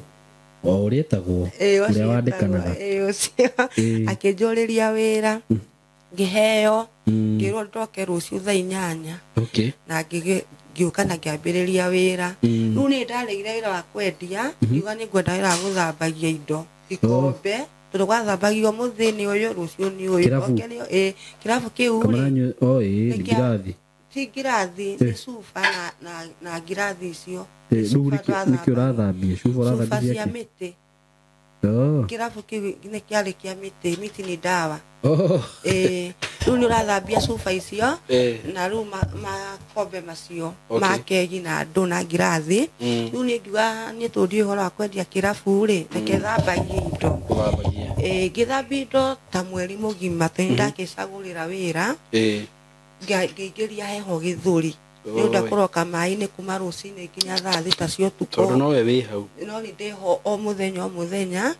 O ũrĩa etagwo, ũrĩa wandĩkanaga. Ũcio. Akĩnjũrĩria wĩra, ngĩheo, ngĩrwo ndoke rũciũ thaa 8. Okay. Na ngĩũka na ngĩambĩrĩria wĩra. Rĩu niĩ ndaregire wĩra wa kwendia, ngiuga nĩ ngwenda wĩra wa gũthambagia indo, ikombe, tondũ gwathambagio mũthĩ nĩ ũyũ, rũciũ nĩ ũyũ. Kĩrabu? Kĩrabu kĩu rĩ, Kamũranyo, o, ĩ, nĩ ngirathi. Ti ngirathi, nĩ cuba na ngirathi icio. Rĩu Cuba nĩkĩ ũrathambia? Cuba Cuba ũrathambia cia kĩ? mĩtĩ. Oh. Kĩrabu kĩu nĩ kĩarĩ kĩa mĩtĩ, mĩtĩ nĩ ndawa. Oh. Rĩu nĩ ũrathambia cuba icio, na rĩu makombe macio, ma kegi na ndũ na ngirathi. Rĩu niĩ ngiuga niĩ tondũ ndiũĩ ũhoro wa kwendia kĩrabu rĩ, reke thambagie indo. Gũthambagia. Ngĩthambia indo ta mweri mũgima, tondũ nĩndakĩcagũrĩra wĩra. Ngĩingĩria heho gĩthũri. Nĩ ũndũ akũroka maĩ-inĩ kuma rũcinĩ nginya thaa 6 cia ũtukũ. Tondũ nowe wĩ hau. No nĩ ndĩho o mũthenya o mũthenya.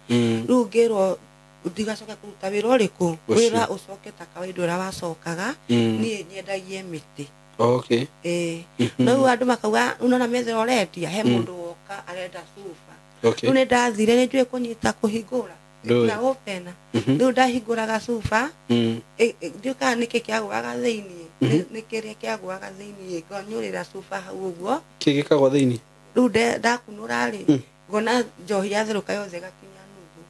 Rĩu ngĩrwo ndigacoke kũruta wĩra ũrĩkũ, wĩra ũcoke ta kawaida ũrĩa wacokaga. Niĩ nyendagie mĩtĩ. Okay. No rĩu andũ makauga unaona metha ũrendia, he mũndũ woka arenda cuba. Okay. Rĩu nĩ ndathire, nĩ njũĩ kũnyita kũhingũra na open. Rĩu ndahingũraga cuba, ndiũĩ kana nĩkĩ kĩagũaga thĩiniĩ, nĩ kĩrĩa kĩagũaga thĩiniĩ, ngonyũrĩra cuba hau ũguo. Kĩ gĩkagwa thĩiniĩ? Rĩu ndakunũra rĩ, ngona njohi yatherũka yothe ĩgakinya nuthu.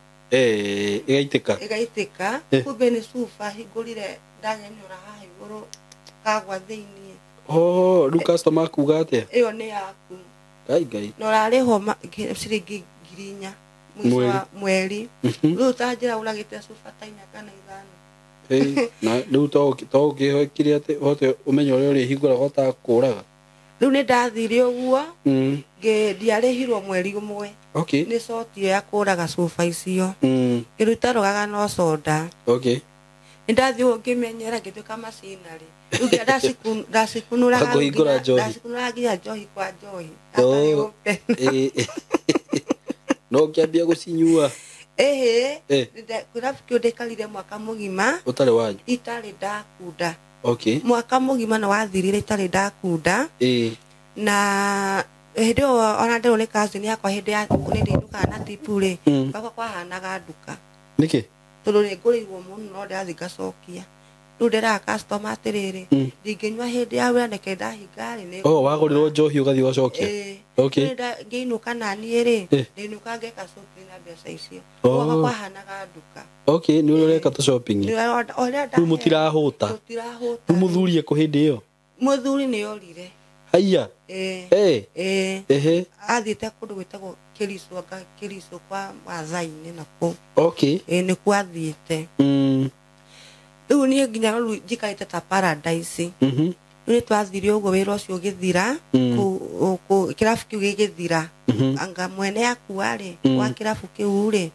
Ĩgaitĩka. Ĩgaitĩka. Kumbe nĩ cuba hingũrire, ndagenyũra haha igũrũ kagwa thĩiniĩ. Oh, rĩu customer akuga atĩa? Ĩyo nĩ yaku. Ngai Ngai. Na ũrarĩhwo ciringi 4,000 mũico wa mweri. Rĩu ta njĩra ũragĩte cuba ta 4 kana 5. Na rĩu to ũkĩhokire atĩ ũhote ũmenye ũrĩa ũrĩhingũraga ũtakũraga. Rĩu nĩ ndathire ũguo, ndiarĩhirwo mweri ũmwe. Okay. Nĩ coti ĩyo ya kũraga cuba icio. Ngĩruta rũgaga no soda. Okay. Nĩ ndathiĩ ũguo ngĩmenyera ngĩtuĩka macinarĩ. Rĩu ndacikunũraga ndacikunũraga nginya njohi kwa njohi. No ũkĩambia gũcinyua. Ĩhĩ, kĩrabu kĩu ndaikarire mwaka mũgima. Ũtarĩ wanyua? Itarĩ ndakunda. Okay. Mwaka mũgima nĩ wathirire itarĩ ndakunda. Na hĩndĩ ĩyo ona nderwo nĩ cousin yakwa hĩndĩ ya nĩ ndĩinũkaga na tipu rĩ, gwakwa kwahanaga nduka. Nĩkĩ? Tondũ nĩ ngũrĩirwo mũno no ndĩrathiĩ ngacokia. Rĩu ndĩraga customer atĩrĩrĩ, ndingĩnyua hĩndĩ ya wĩra neke ndahinga rĩ. Oh, wagũrĩrwo njohi ũgathiĩ ũgacokia? Okay. Ngĩinũka naniĩ rĩ, ndĩinũka ngeka shopping na mbeca icio. Gwakwa kwahanaga nduka. Okay, nĩ ũrĩa ũreka tũ shopping. Rĩu mũtirahũta. Tũtirahũta. Rĩu mũthuri ekũ hĩndĩ ĩyo? Mũthuri nĩ orire. Haiya. Athiĩte kũndũ gwĩtagwo Kĩricũ, anga Kĩricũ kwa Maathai-inĩ nakũu. Okay. Nĩkuo athiĩte. Rĩu niĩ nginya rĩu njikarĩte ta paradise. Rĩu nĩ twathire ũguo wĩra ũcio ũgĩthira, kĩrabu kĩu gĩgĩthira. Anga mwene akua rĩ, wa kĩrabu kĩu rĩ,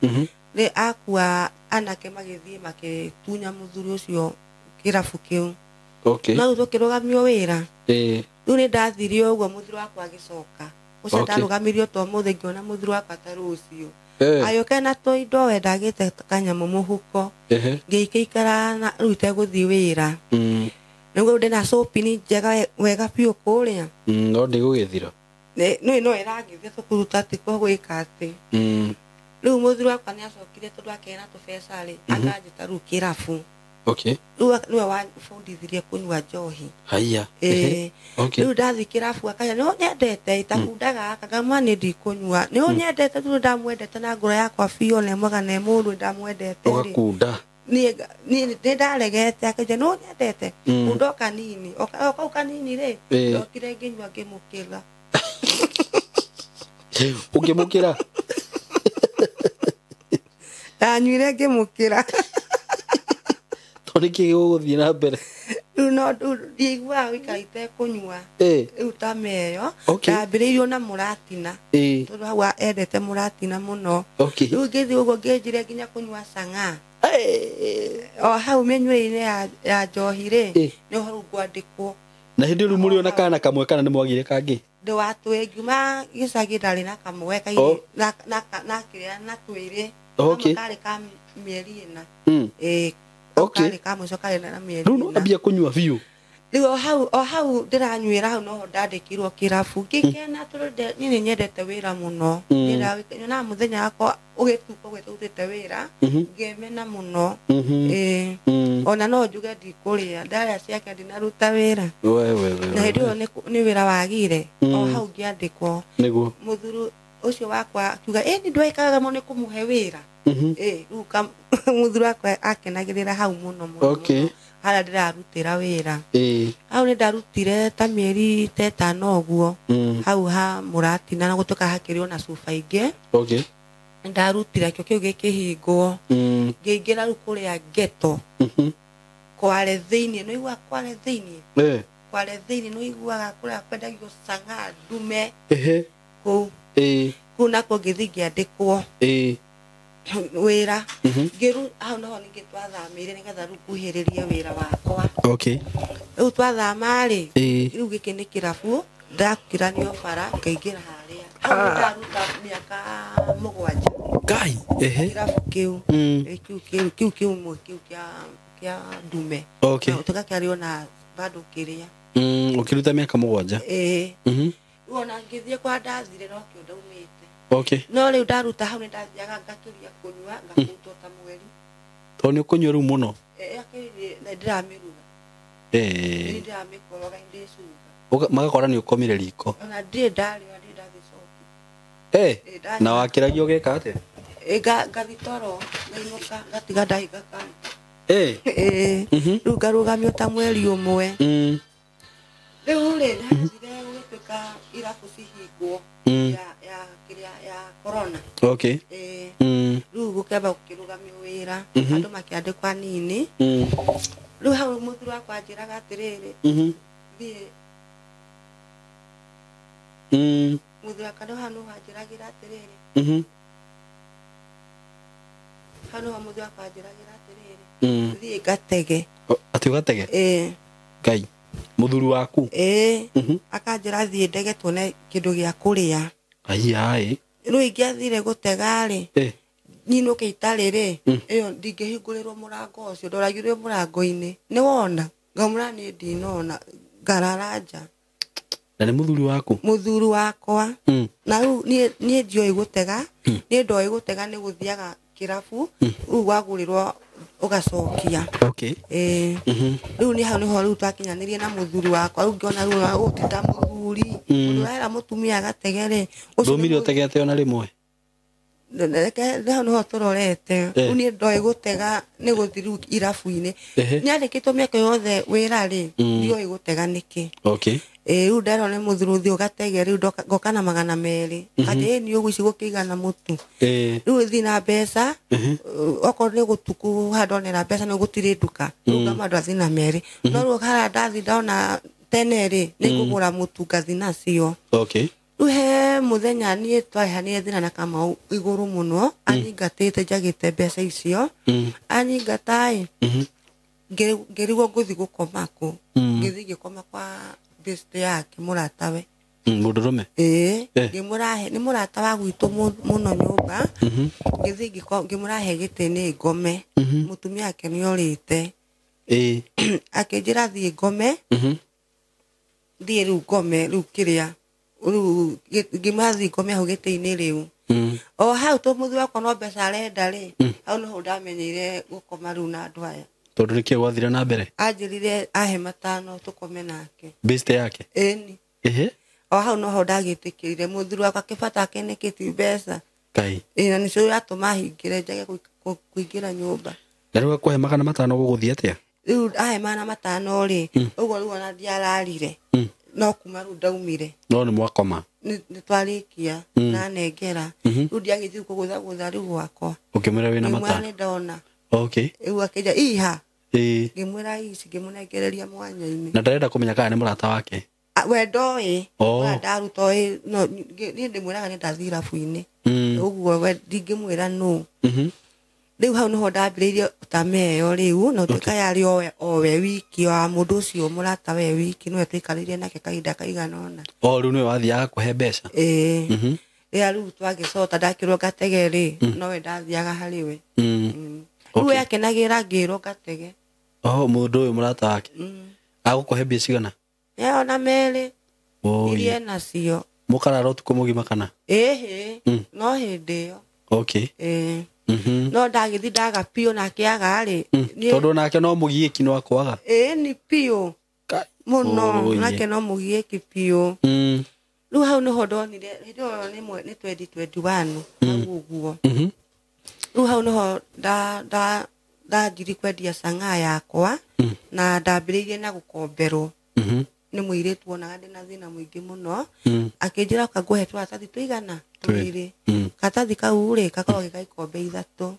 nĩ akua anake magĩthiĩ makĩtunya mũthuri ũcio kĩrabu kĩu. Okay. No rĩu tũkĩrũgamio wĩra. Rĩu nĩ ndathire ũguo mũthuri wakwa agĩcoka. Ũcio ndarũgamirio to mũthĩ ngĩona mũthuri wakwa ta rũciũ. Agĩũka na tũindo we ndagĩte kanyamũ mũhuko. Ngĩikara na rĩu itegũthiĩ wĩra. Nĩguo ndĩna shopping njega wega biũ kũrĩa. No ndĩgũgĩthira. Nĩ no ĩragĩthia tũkũruta tiko gwĩka atĩ. Rĩu mũthuri wakwa nĩ acokire tondũ akĩgĩa na tũbeca rĩ, akanjĩta rĩu kĩrabu. Okay. Rĩu nĩwe wabundithirie kũnyua njohi. Haiya. Okay. Rĩu ndathiĩ kĩrabu akanja nĩ ũnyendete itakundaga gaka ngamwĩra nĩ ndikũnyua. Nĩ ũnyendete tondũ ndamwendete na ngoro yakwa biũ na mwega na mũru ndamwendete rĩ. Ũgakunda. Niĩ nĩ ndaregete akanja nĩ ũnyendete. Kunda o kanini. O kau kanini rĩ, ndokire ngĩnyua ngĩmũkĩra. Ũkĩmũkĩra? Ndanyuire ngĩmũkĩra. Tondũ nĩkĩ gĩgũgũthiĩ na mbere? Rĩu no ndiaiguaga gũikara itekũnyua. Rĩu ta meyo, ndambĩrĩirio na mũratina. Tondũ hau endete mũratina mũno. Rĩu ngĩthiĩ ũguo ngĩnjire nginya kũnyua cang'aa. O hau mĩnyuĩre-inĩ ya njohi rĩ, nĩho rĩu ngwandĩkwo. Na hĩndĩ ĩyo rĩu mũrĩ ona kana kamwe kana nĩ mwagire kangĩ? Ndĩ ngiuma gĩcagi ndarĩ na kamwe kairĩ na kĩrĩa na twĩrĩ. Kamwe karĩ ka mĩeri 4. Karĩ ka mũico karĩ na mĩeri 4. Rĩu no ambia kũnyua biũ? Rĩu o hau ndĩranyuĩra hau noho ndandĩkirwo kĩrabu. Ngĩkena tondũ niĩ nĩ nyendete wĩra mũno. Nyonaga mũthenya wakwa ũgĩtuka ũguo ĩtarutĩte wĩra, ngĩmena mũno. Ona no njuge ndikũrĩa, ndarĩa ciake ndinaruta wĩra. Na hĩndĩ ĩyo nĩ wĩra wagire, o hau ngĩandĩkwo. Nĩguo. Mũthuri ũcio wakwa akiuga, ĩ nĩ ndwekaga mũno nĩ kũmũhe wĩra. Rĩu mũthuri wakwa akenagĩrĩra hau mũno mũno. Harĩa ndĩrarutĩra wĩra. Hau nĩ ndarutire ta mĩeri ta 5 ũguo. Hau ha mũratina na gũtuĩka hakĩrĩ ona cuba ingĩ. Ndarutire kĩo kĩu gĩkĩhingwo. Ngĩingĩra rĩu kũrĩa ghetto. Kware thĩiniĩ, nĩ ũiguaga kware thĩiniĩ? Kware thĩiniĩ nĩ ũiguaga kũrĩa kwendagio cang'aa ndume. Kũu. Kũu nakuo ngĩthiĩ ngĩandĩkwo. Wĩra ngĩru hau noho ningĩ twathamĩire nĩgetha rĩu nguhĩrĩrie wĩra wakwa. Okay. Rĩu twathama rĩ, Ĩĩ. rĩu gĩkĩ nĩ kĩrabu ndakĩranio bara ngaingĩra harĩa. Hau nĩ ndaruta mĩaka 7. Ngai. Ehe. Kĩrabu kĩu. Kĩu kĩu kĩu kĩmwe kĩu kĩa ndume. Okay. Na tũgakĩario na bado kĩrĩa. Ũkĩruta mĩaka 7. Ĩĩ. Rĩu ona ngĩthiĩ kwa ndathire no kĩo ndaumĩte. Okay. No rĩu ndaruta hau nĩ ndathiaga ngakĩria kũnyua ngakutwo ta mweri. Tondũ nĩ ũkũnyua rĩu mũno. Akĩrĩ na ndĩramĩruga. Nĩ ndĩramĩkoroga ndĩcunga. Magakora nĩ ũkomire riko. Ona ndirĩ ndarĩo ndirĩ ndagĩcokia. Na wakĩragia ũgeka atĩa? Ngathi toro ngainũka ngatiga ndahinga kanta. Ĩĩ. Rĩu ngarũgamio ta mweri ũmwe. Rĩu rĩ ndathire gũgĩtuĩka irabu cihingwo ya kĩrĩa ya corona. Okay. Rĩu gũkĩamba gũkĩrũgamio wĩra andũ makĩandĩkwo anini. Rĩu hau mũthuri wakwa anjĩraga atĩrĩrĩ, thiĩ mũthuri wakwa nĩ hau nĩho anjĩragĩra atĩrĩrĩ, hau nĩho mũthuri wakwa anjĩragĩra atĩrĩrĩ, thiĩ ngatege. Atĩ ũgatege? Ĩĩ. Ngai. Mũthuri waku? Ĩĩ. Akanjĩra thiĩ ndege tuone kĩndũ gĩa kũrĩa. Ai. Rĩu ingĩathire gũtega rĩ, nyinũke itarĩ rĩ, ĩyo ndingĩhingũrĩrwo mũrango ũcio, ndoragirwo mũrango-inĩ. Nĩ wona? Ngamwĩra niĩ ndinona, ngarara nja. Na nĩ mũthuri waku? Mũthuri wakwa. Na rĩu niĩ ndioĩ gũtega, niĩ ndoĩ gũtega nĩ gũthiaga kĩrabu, rĩu wagũrĩrwo ũgacokia. Okay. Rĩu nĩ hau nĩho rĩu twakinyanĩrie na mũthuri wakwa, rĩu ngĩona rĩu ũyũ ti ta mũthuri. Mũndũ ũrera mũtumia agatege rĩ, ũcio nĩ Ndũmire ũtegete ona rĩmwe? Reke hau nĩho tũrorete. Rĩu niĩ ndoĩ gũtega nĩ gũthiĩ rĩu irabu-inĩ. Nyandĩkĩtwo mĩaka yothe wĩra rĩ, ndioĩ gũtega nĩkĩ. Okay. Rĩu nderwo nĩ mũthuri ũthiĩ ũgatege rĩu ngoka na 200. Kanja ĩ nĩ ũguo ici gũkĩigana mũtu. Rĩu thiĩ na mbeca, okorwo nĩ gũtukũ haha ndonera mbeca nĩ gũtirĩ nduka. Rĩu ngama andũ athiĩ na 2. No rĩu harĩa ndathiĩ ndona tene rĩ, nĩ ngũgũra mũtu ngathiĩ nacio. Okay. Rĩu he mũthenya niĩ twarehanire thĩna na Kamau igũrũ mũno, anyingatĩte njagĩte mbeca icio. Anyingata ĩ, ngĩrigwo ngũthiĩ gũkoma kũ. Ngĩthiĩ ngĩkoma kwa best yake mũratawe. Mũndũrũme? Ĩĩ, ngĩmũrahe, nĩ mũrata wa gwitũ mũno nyũmba. Ngĩthiĩ ngĩmũrahe gĩtĩ nĩ ngome. Mũtumia wake nĩ orĩte. Akĩnjĩra thiĩ ngome. Thiĩ rĩu ngome rĩu kĩrĩa. Rĩu ngĩmwĩra thiĩ ngome hau gĩtĩ-inĩ rĩu. O hau tũ mũthuri wakwa no mbeca arenda rĩ, hau nĩho ndamenyeire gũkoma rĩu na andũ aya. Tondũ nĩkĩo gwathire na mbere? Anjĩrire ahe 5 tũkome nake. Best yake? Ĩni. O hau noho ndagĩtĩkĩrire mũthuri wakwa kĩbata ake nĩkĩti mbeca. Ngai. Ĩĩ, na nĩcio yatũma hingĩre njage kũingĩra nyũmba. Na rĩu akũhe 500 gũgũthiĩ atĩa? Rĩu ahe 500 rĩ, ũguo rĩu ona ndiararire. No kuma rĩu ndaumire. No nĩ mwakoma? Nĩ twarĩkia, na nengera. Rĩu ndiagĩthiĩ kũgũthagũtha rĩu gwakwa. Ũkĩmwĩra wĩna Ngĩmwĩra 5? nĩ ndona. Okay. Rĩu akĩnjĩra, iha. Ngĩmwĩra ici, ngĩmũnengereria mwanya-inĩ. Na ndarenda kũmenya kana nĩ mũrata wake? We ndoĩ. Ona ndaruta oĩ, no, niĩ ndĩmwĩraga nĩ ndathiĩ irabu-inĩ. Ũguo we ndingĩmwĩra nũ. Rĩu hau nĩho ndambĩrĩirie tamaa ĩyo rĩu, na ũtuĩka yarĩ owe wiki wa mũndũ ũcio mũrata we wiki, nĩwe twaikarĩire nake kahinda kaigana ũna. O rĩu nĩwe wathiaga kũhe mbeca? Ĩĩ. Rĩrĩa rĩu twagĩcota ndakĩrwo ngatege rĩ, nowe ndathiaga harĩ we. Rĩu we akenagĩra ngĩrwo ngatege. Oh, mũndũ ũyũ mũrata wake? Agũkũhe mbia cigana? Ona 2. Iria nacio. Mũkarara ũtukũ mũgima kana? Ĩhĩ. No hĩndĩ ĩyo. Okay. Ĩĩ. No ndagĩthiĩ ndaga piũ nake aga rĩ. Tondũ nake no mũgiĩki no akwaga? Ĩĩ, nĩ piũ. Mũno, nake no mũgiĩki piũ. Rĩu hau nĩho ndonire, hĩndĩ ĩyo nĩ 2021, hau ũguo. Rĩu hau nĩho ndanjirie kwendia cang'aa yakwa, na ndambĩrĩirie na gũkomberwo. Nĩ mũirĩtu wonaga ndĩna thĩna mũingĩ mũno. Akĩnjĩra oka ngũhe tũratathi tũigana? 2. Karatathi kau rĩ, gakoragwo ge ga ikombe 3.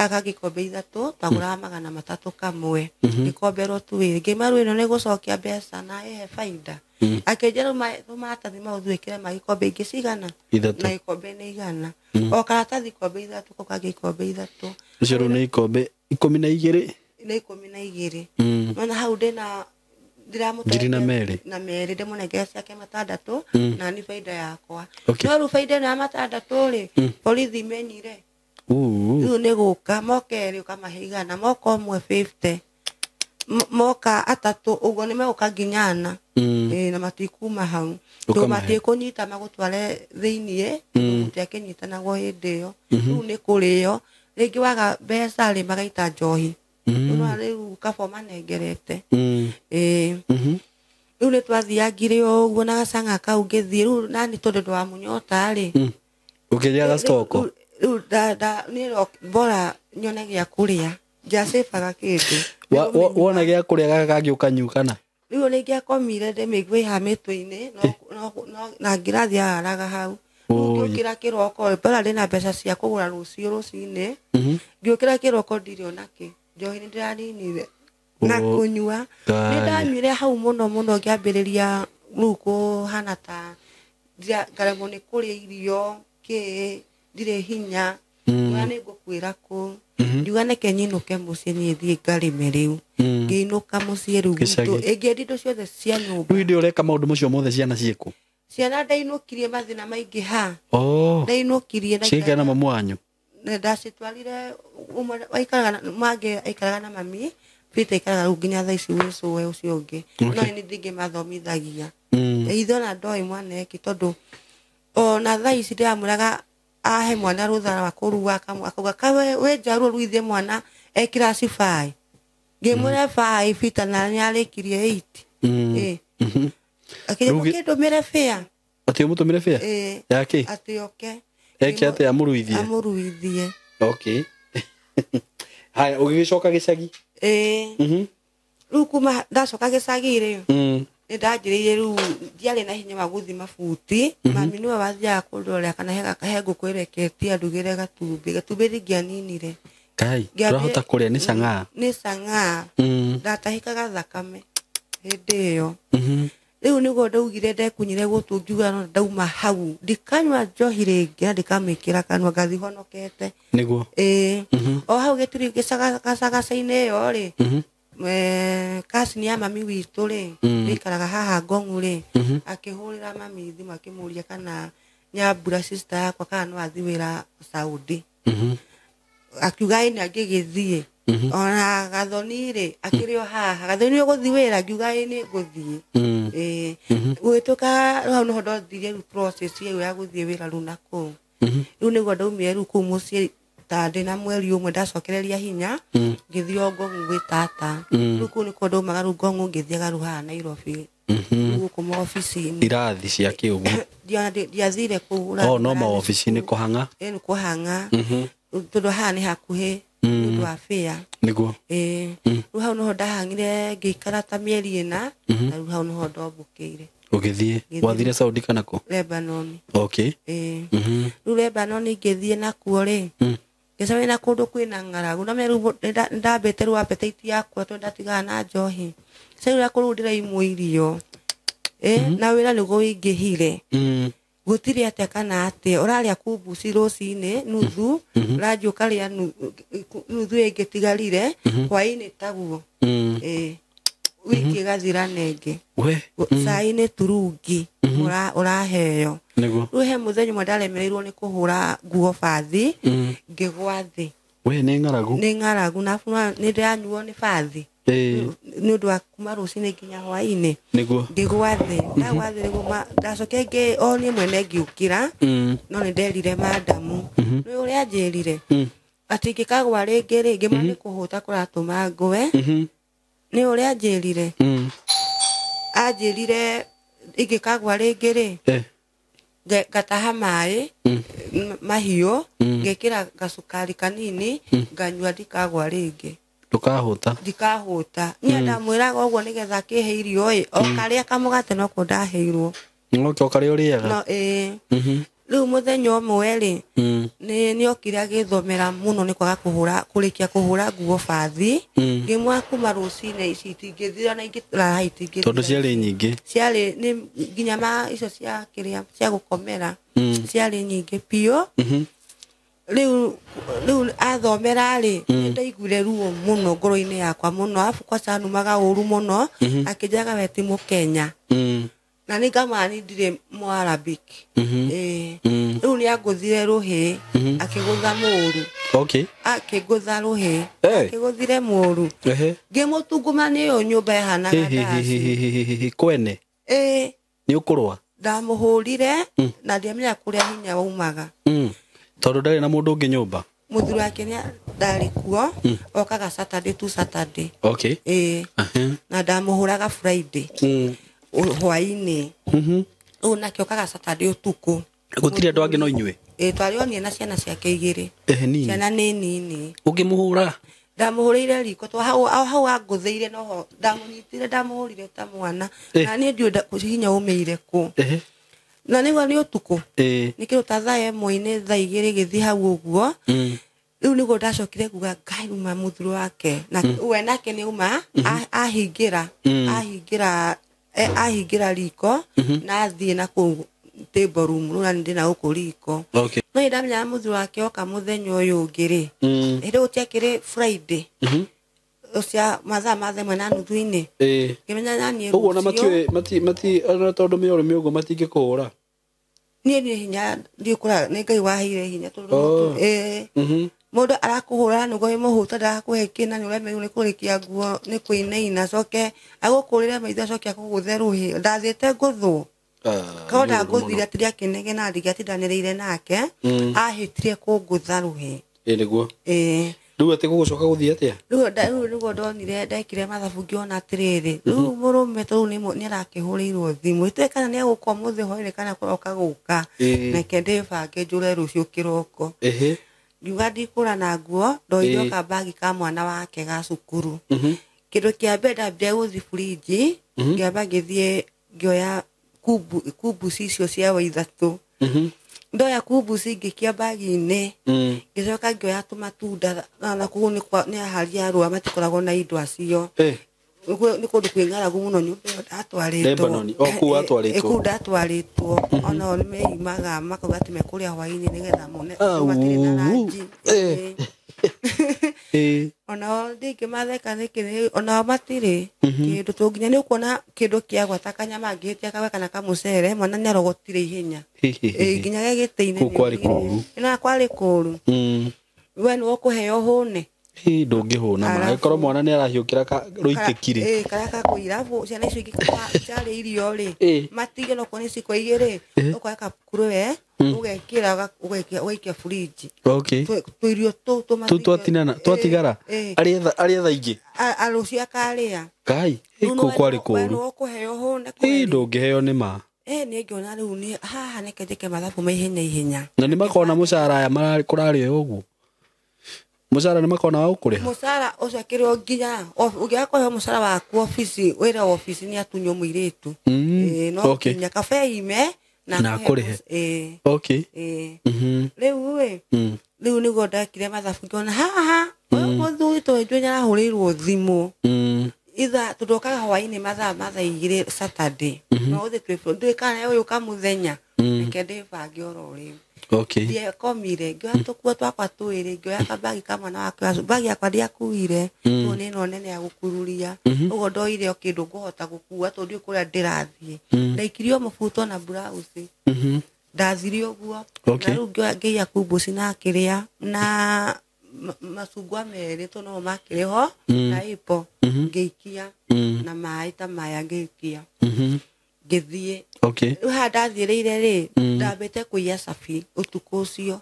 Gaka gĩkombe 3 twagũraga 300 kamwe. Gĩkombe twĩrĩ. Ngĩmaru ĩno nĩ gũcokia mbeca na ĩhe baida. Akĩnjĩra tũmaratathi mau thuĩkĩre ma gĩkombe ingĩ cigana? 3. Na gĩkombe nĩ 100. O karatathi ikombe 3 kau kangĩ ikombe 3. Icio rĩu nĩ ikombe 12. Nĩ 12. Nona hau ndĩna Ngiri na merĩ. Na merĩ ndĩmũnengere ciake 6 na ni baida yakwa. Okay. No rĩu baida ĩno ya 6 rĩ, borithi menyire. Rĩu nĩ gũka moka erĩ ũkamahe 100, moka ũmwe 50. Moka 3 ũguo nĩ megũka nginya 4. Na matikuma hau. Tondũ matikũnyita magũtware thĩiniĩ, gũtiakĩnyitanagwo hĩndĩ ĩyo. Rĩu nĩ kũrĩo. Rĩngĩ waga mbeca rĩ magaita njohi. Rĩu rĩu kaba ũmanengerete. Rĩu nĩ twathiangire ũguo na gacang'a kau ngĩthiĩ rĩu nani tondũ ndĩ wa mũnyota rĩ. Ũkĩrĩa gacitoko? Rĩu niĩ bora nyone gĩa kũrĩa. Ndiacĩbaga kĩndũ. Wona gĩa kũrĩa gaka kangĩ ũkanyua kana? Rĩu nĩ ingĩakomire ndĩmĩigue haha mĩtwe-inĩ, na ngĩrathiĩ araga hau. Rĩu ngĩũkĩra kĩroko, bora ndĩna mbeca cia kũgũra rũciũ rũcinĩ. Ngĩũkĩra kĩroko ndirĩ ona kĩ. Njohi nĩ ndĩraninire na kũnyua. Nĩ ndanyuire hau mũno mũno ngĩambĩrĩria rĩu kũhana ta ngaremwo nĩ kũrĩa irio kĩ ndirĩ hinya. Ngiuga nĩ ngũkuĩra kũ. Ngiuga neke nyinũke mũciĩ niĩ thiĩ ngarĩme rĩu. Ngĩinũka mũciĩ rĩu gwitũ. Ĩngĩendia indo ciothe cia nyũmba. Rĩu hĩndĩ ĩyo ũreka maũndũ macio mothe ciana ciĩkũ? Ciana ndainũkirie mathĩna maingĩ ha. Ndainũkirie na Ciikara na mamu wanyu? Ndacitwarire ũmwe aikaraga na mangĩ aikaraga na mami. Peter aikaraga rĩu nginya thaa ici gwĩ cũwe ũcio ũngĩ. No nĩ ndingĩmathomithagia. Ithe ona ndoĩ mwana eki tondũ ona thaa ici ndĩramwĩraga ahe mwana rũtha rwa kũrua akauga kawe wĩ njaruo ruithie mwana e kĩraci 5. Ngĩmwĩra 5 Peter na nĩarĩkirie 8. Akĩnjĩra ũkĩndũmĩre bĩa. Atĩ ũmũtũmĩre bĩa? Ya kĩ? Atĩ oke. Eke atĩ amũruithie? Amũruithie. Okay. Haya, ũgĩgĩcoka gĩcagi? Rĩu kuma ndacoka gĩcagi rĩ, nĩ ndanjĩrĩirie rĩu ndiarĩ na hinya wa gũthiĩ mabuti. Mami nĩwe wathiaga kũndorera kana he ngũkũ ĩreketie andugĩre gatumbĩ. Gatumbĩ ndingĩaninire. Kai, ndũrahota kũrĩa nĩ cang'aa? Nĩ cang'aa. Ndatahĩkaga thakame hĩndĩ ĩyo. Rĩu nĩguo ndaugire ndekunyire gũtũ ngiuga no ndauma hau. Ndikanyua njohi rĩngĩ na ndikamĩkĩra kanua ngathiĩ honokete. Nĩguo. O hau gĩturi gĩcagaca-inĩ ĩyo rĩ, cousin ya mami witũ rĩ, ĩikaraga haha Ngong'u rĩ, akĩhũrĩra mami thimũ akĩmũria kana Nyambura sister yakwa kana no athiĩ wĩra Saudi. Akiuga ĩĩ nĩ angĩgĩthiĩ. Ona Gathoni rĩ, akĩrĩ o haha. Gathoni ũgũthiĩ wĩra? Ngiuga ĩĩ nĩ ngũthiĩ. Gũgĩtuĩka hau nĩho ndothirie rĩu process ĩyo ya gũthiĩ wĩra rĩu na kũu. Rĩu nĩguo ndaumire rĩu kũu mũciĩ ta ndĩna mweri ũmwe ndacokereria hinya, ngĩthiĩ o Ngong'u gwĩ tata. Rĩu kũu nĩkuo ndaumaga rĩu Ngong'u ngĩthiaga rĩu haha Nairobi. Gũkũ maobici-inĩ. Irathi cia kĩ ũguo? Ndiathire kũu. No maobici-inĩ kũhang'a? Nĩ kũhang'a. Tondũ haha nĩ hakuhĩ nĩ ũndũ wa bĩa. Nĩguo. Rĩu hau nĩho ndahang'ire ngĩikara ta mĩeri 4, na rĩu hau nĩho ndombũkĩire. Ũgĩthiĩ? Wathire Saudi kana kũ? Lebanon. Okay. Rĩu Lebanon ngĩthiĩ nakuo rĩ, ngĩcemania na kũndũ kwĩna ng'aragu. Na rĩu ndambĩte rĩu appetite yakwa tondũ ndatigana na njohi. Sasa rĩu kũu ndĩraimwo irio. Na wĩra nĩguo wĩingĩhire. Gũtirĩ atĩa kana atĩa. Ũrarĩa kumbuci rũcinĩ nuthu, ũranjia ũkarĩa nuthu ĩngĩ ĩtigarire, hwaĩ-inĩ taguo. Wiki ĩgathira nengĩ. Cai nĩ turungi ũraheo. Nĩguo. Rĩu he mũthenya ũmwe ndaremereirwo nĩ kũhũra nguo bathi, ngĩgwa thĩ. We nĩ ng'aragu? Nĩ ng'aragu na nĩ ndĩranyuo nĩ bathi. Nĩ ũndũ wa kuma rũcinĩ nginya hwaĩ-inĩ. Nĩguo. Ngĩgwa thĩ. Ndagwa thĩ nĩguo ndacokire o niĩ mwene ngĩũkĩra, no nĩ nderire madamu. Nĩ ũrĩa anjĩrire? Atĩ ingĩkagwa rĩngĩ rĩ, ngĩmwĩra nĩ kũhũta kũratũma ngwe. Nĩ ũrĩa anjĩrire? Anjĩrire ingĩkagwa rĩngĩ rĩ, ngataha maĩ mahiũ, ngekĩra gacukari kanini, nganyua ndikagwa rĩngĩ. Ndũkahũta? Ndikahũta. Niĩ ndamwĩraga ũguo nĩgetha akĩhe irio ĩ, o karĩa kamũgate noko ndaheirwo. No o karĩa ũrĩaga? No, ĩĩ. Rĩu mũthenya ũmwe rĩ, nĩ okire agĩthomera mũno nĩ kwaga kũhũra kũrĩkia kũhũra nguo bathi. Ngĩmwa kuma rũcinĩ ici itingĩthira na ingĩrara itingĩthira. Tondũ ciarĩ nyingĩ. Ciarĩ nĩ nginya ma icio cia kĩrĩa cia gũkomera. Ciarĩ nyingĩ biũ. Rĩu athomera rĩ, nĩndaiguire ruo mũno ngoro-inĩ yakwa mũno, arabu kwaca anumaga ũru mũno, akĩnjĩraga we ti Mũkenya. Na nĩ ngamwĩra niĩ ndirĩ Mũarabic. Rĩu nĩ angũthire rũhĩ, akĩgũtha mũru. Okay. Akĩngũtha rũhĩ, akĩgũthire mũru. Ngĩmũtungumania ĩyo nyũmba ĩhanaga ndaci. Kwene? Nĩ ũkũrũa? Ndamũhũrire na ndiamenya kũrĩa hinya waumaga. Tondũ ndarĩ na mũndũ ũngĩ nyũmba? Mũthuri wake nĩ ndarĩ kuo, okaga Saturday to Saturday. Okay. Na ndamũhũraga Friday. Hwaĩ-inĩ. Rĩu nake okaga Saturday ũtukũ. Gũtirĩ andũ angĩ no inyuĩ? Twarĩ o niĩ na ciana ciake igĩrĩ. Nini. Ciana nĩ nini. Ũngĩmũhũra? Ndamũhũrĩire riko, to hau angũthĩire noho ndamũnyitire, ndamũhũrire ta mwana. Na niĩ ndiũĩ hinya umĩire kũ. Na nĩguo nĩ ũtukũ. Nĩ kĩndũ ta thaa 1-inĩ, thaa 2 gĩthiĩ hau ũguo. Rĩu nĩguo ndacokire kuga Ngai uma mũthuri wake. Na we nake nĩ uma ahingĩra, ahingĩra riko na athiĩ na kũu table room, rĩu nani ndĩ na gũkũ riko. Okay. No ndamenyaga mũthuri wake oka mũthenya ũyũ ũngĩ rĩ. Hĩndĩ ĩyo gũtiakĩrĩ Friday. Ũcia mathaa ma thaa 1:30-inĩ. Ngĩmenya naniĩ Ũguo na rũciũ. matiũĩ, ona tondũ mĩoro mĩũgũ matingĩkũhũra. Niĩ nĩ hinya ndiũkũra, nĩ Ngai waheire hinya tondũ mũndũ arakũhũra nĩguo wĩ mũhũta ndagakũhe kĩna, nĩ ũremerwo nĩ kũrĩkia nguo, nĩ kũinaina, acoke agũkũrĩre maitho, acoke akũgũthe rũhĩ. Ndathiĩte ngũthwo. Korwo ndangũthire atĩ ndĩakĩnegena, ndingĩatindanĩrĩire nake, ahĩtire kũngũtha rũhĩ. Nĩguo. Rĩu atĩ gũgũcoka gũthiĩ atĩa? Rĩu nĩguo ndonire ndekire mathabu ngĩona atĩrĩrĩ, rĩu mũrũme tondũ nĩ arakĩhũrĩirwo thimũ, ĩtũĩ kana nĩ egũka ũmũthĩ hwaĩ-inĩ kana kũroka gũka. Reke ndĩbange njũre rũciũ kĩroko. Ngiuga ndikũra na nguo, ndoire kambagi ka mwana wake ga cukuru. Kĩndũ kĩa mbere ndambire gũthiĩ burinji, ngĩamba ngĩthiĩ ngĩoya kumbu icio cia wa ithatũ. Ndoya kumbu ngĩikia mbagi-inĩ. Ngĩcoka ngĩoya tũmatunda, na kũu nĩ ahari a rũa matikoragwo na indo acio. Nĩ kũndũ kwĩ ng'aragu mũno nyũmba ĩyo ndatwarĩtwo. Lebanon, o kũu watwarĩtwo? Kũu ndatwarĩtwo. Onao nĩ meimaga makauga atĩ mekũrĩa hwaĩ-inĩ nĩgetha mone matirĩ na ranji. Onao ndingĩmatheka nĩkĩ, onao matirĩ kĩndũ, tondũ nginya nĩ ũkuona kĩndũ kĩagwa ta kanyama angĩhĩtia kagwe kana kamũcere, mwana nĩ arogotire ihenya. Nginya ge gĩtĩ-inĩ Kũu kwarĩ nĩ kũũru. Na kwarĩ kũũru. We nĩwe ũkũheo hũne. Ndũngĩhũna ma. Angĩkorwo mwana nĩ arahiũkĩra rũitĩki rĩ. Karĩa kakũira, arabu ciana icio ingĩ ciarĩa irio rĩ, matige no kuona iciko igĩrĩ, ũkoya kabukuru we, ũgekĩra, ũgaikia burinji. Okay. Tũirio tũu Tũu twatinana, twatigara? Arĩetha ingĩ? Rũciũ akarĩa. Kai, Rĩu kũu kwarĩ we kũũru. nĩwe ũkũheo hũne kweri. Ndũngĩheo nĩ ma. Niĩ ngĩona rĩu nĩ haha nĩke njĩke mathabu ma ihenya ihenya. Na nĩ makona mũcara aya kũrarĩ ũguo. Mũcara nĩ makona wa gũkũrĩha? Mũcara ũcio akĩrĩ o nginya, ũngĩaga kũheo mũcara waku obici, wĩra wa obici nĩ atunywo mũirĩtu. No nginya kaba ime na Na akũhe akũrĩhe. Rĩu ĩ, rĩu nĩguo ndekire mathabu ngĩona haha, ũyũ mũthuri tondũ nĩ arahũrĩirwo thimũ. Itha tondũ okaga hwaĩ-inĩ mathaa ma thaa 2 Saturday. No ũthiĩ twĩ ndũĩ kana ũyũ kamũthenya. Reke ndĩbange oro rĩu. Ndiekomire, ngĩoya tũkuo twakwa twĩrĩ, ngĩoya kambagi ka mwana wakwa, bagi yakwa ndiakuire, tondũ nĩ ĩno nene ya gũkururia. Ũguo ndoire o kĩndũ ngũhota gũkua tondũ ndiũĩ kũrĩa ndĩrathiĩ. Ndaikirie o mũbuto na blouse. Ndathire ũguo. Na rĩu ngĩiya kumbuci na kĩrĩa, na macungwa merĩ tondũ nomo makĩrĩ ho, na apple, ngĩikia, na maĩ ta maya ngĩikia. Ngĩthiĩ. Rĩu haha ndathiĩrĩire rĩ, ndambĩte kũiya cabi ũtukũ ũcio.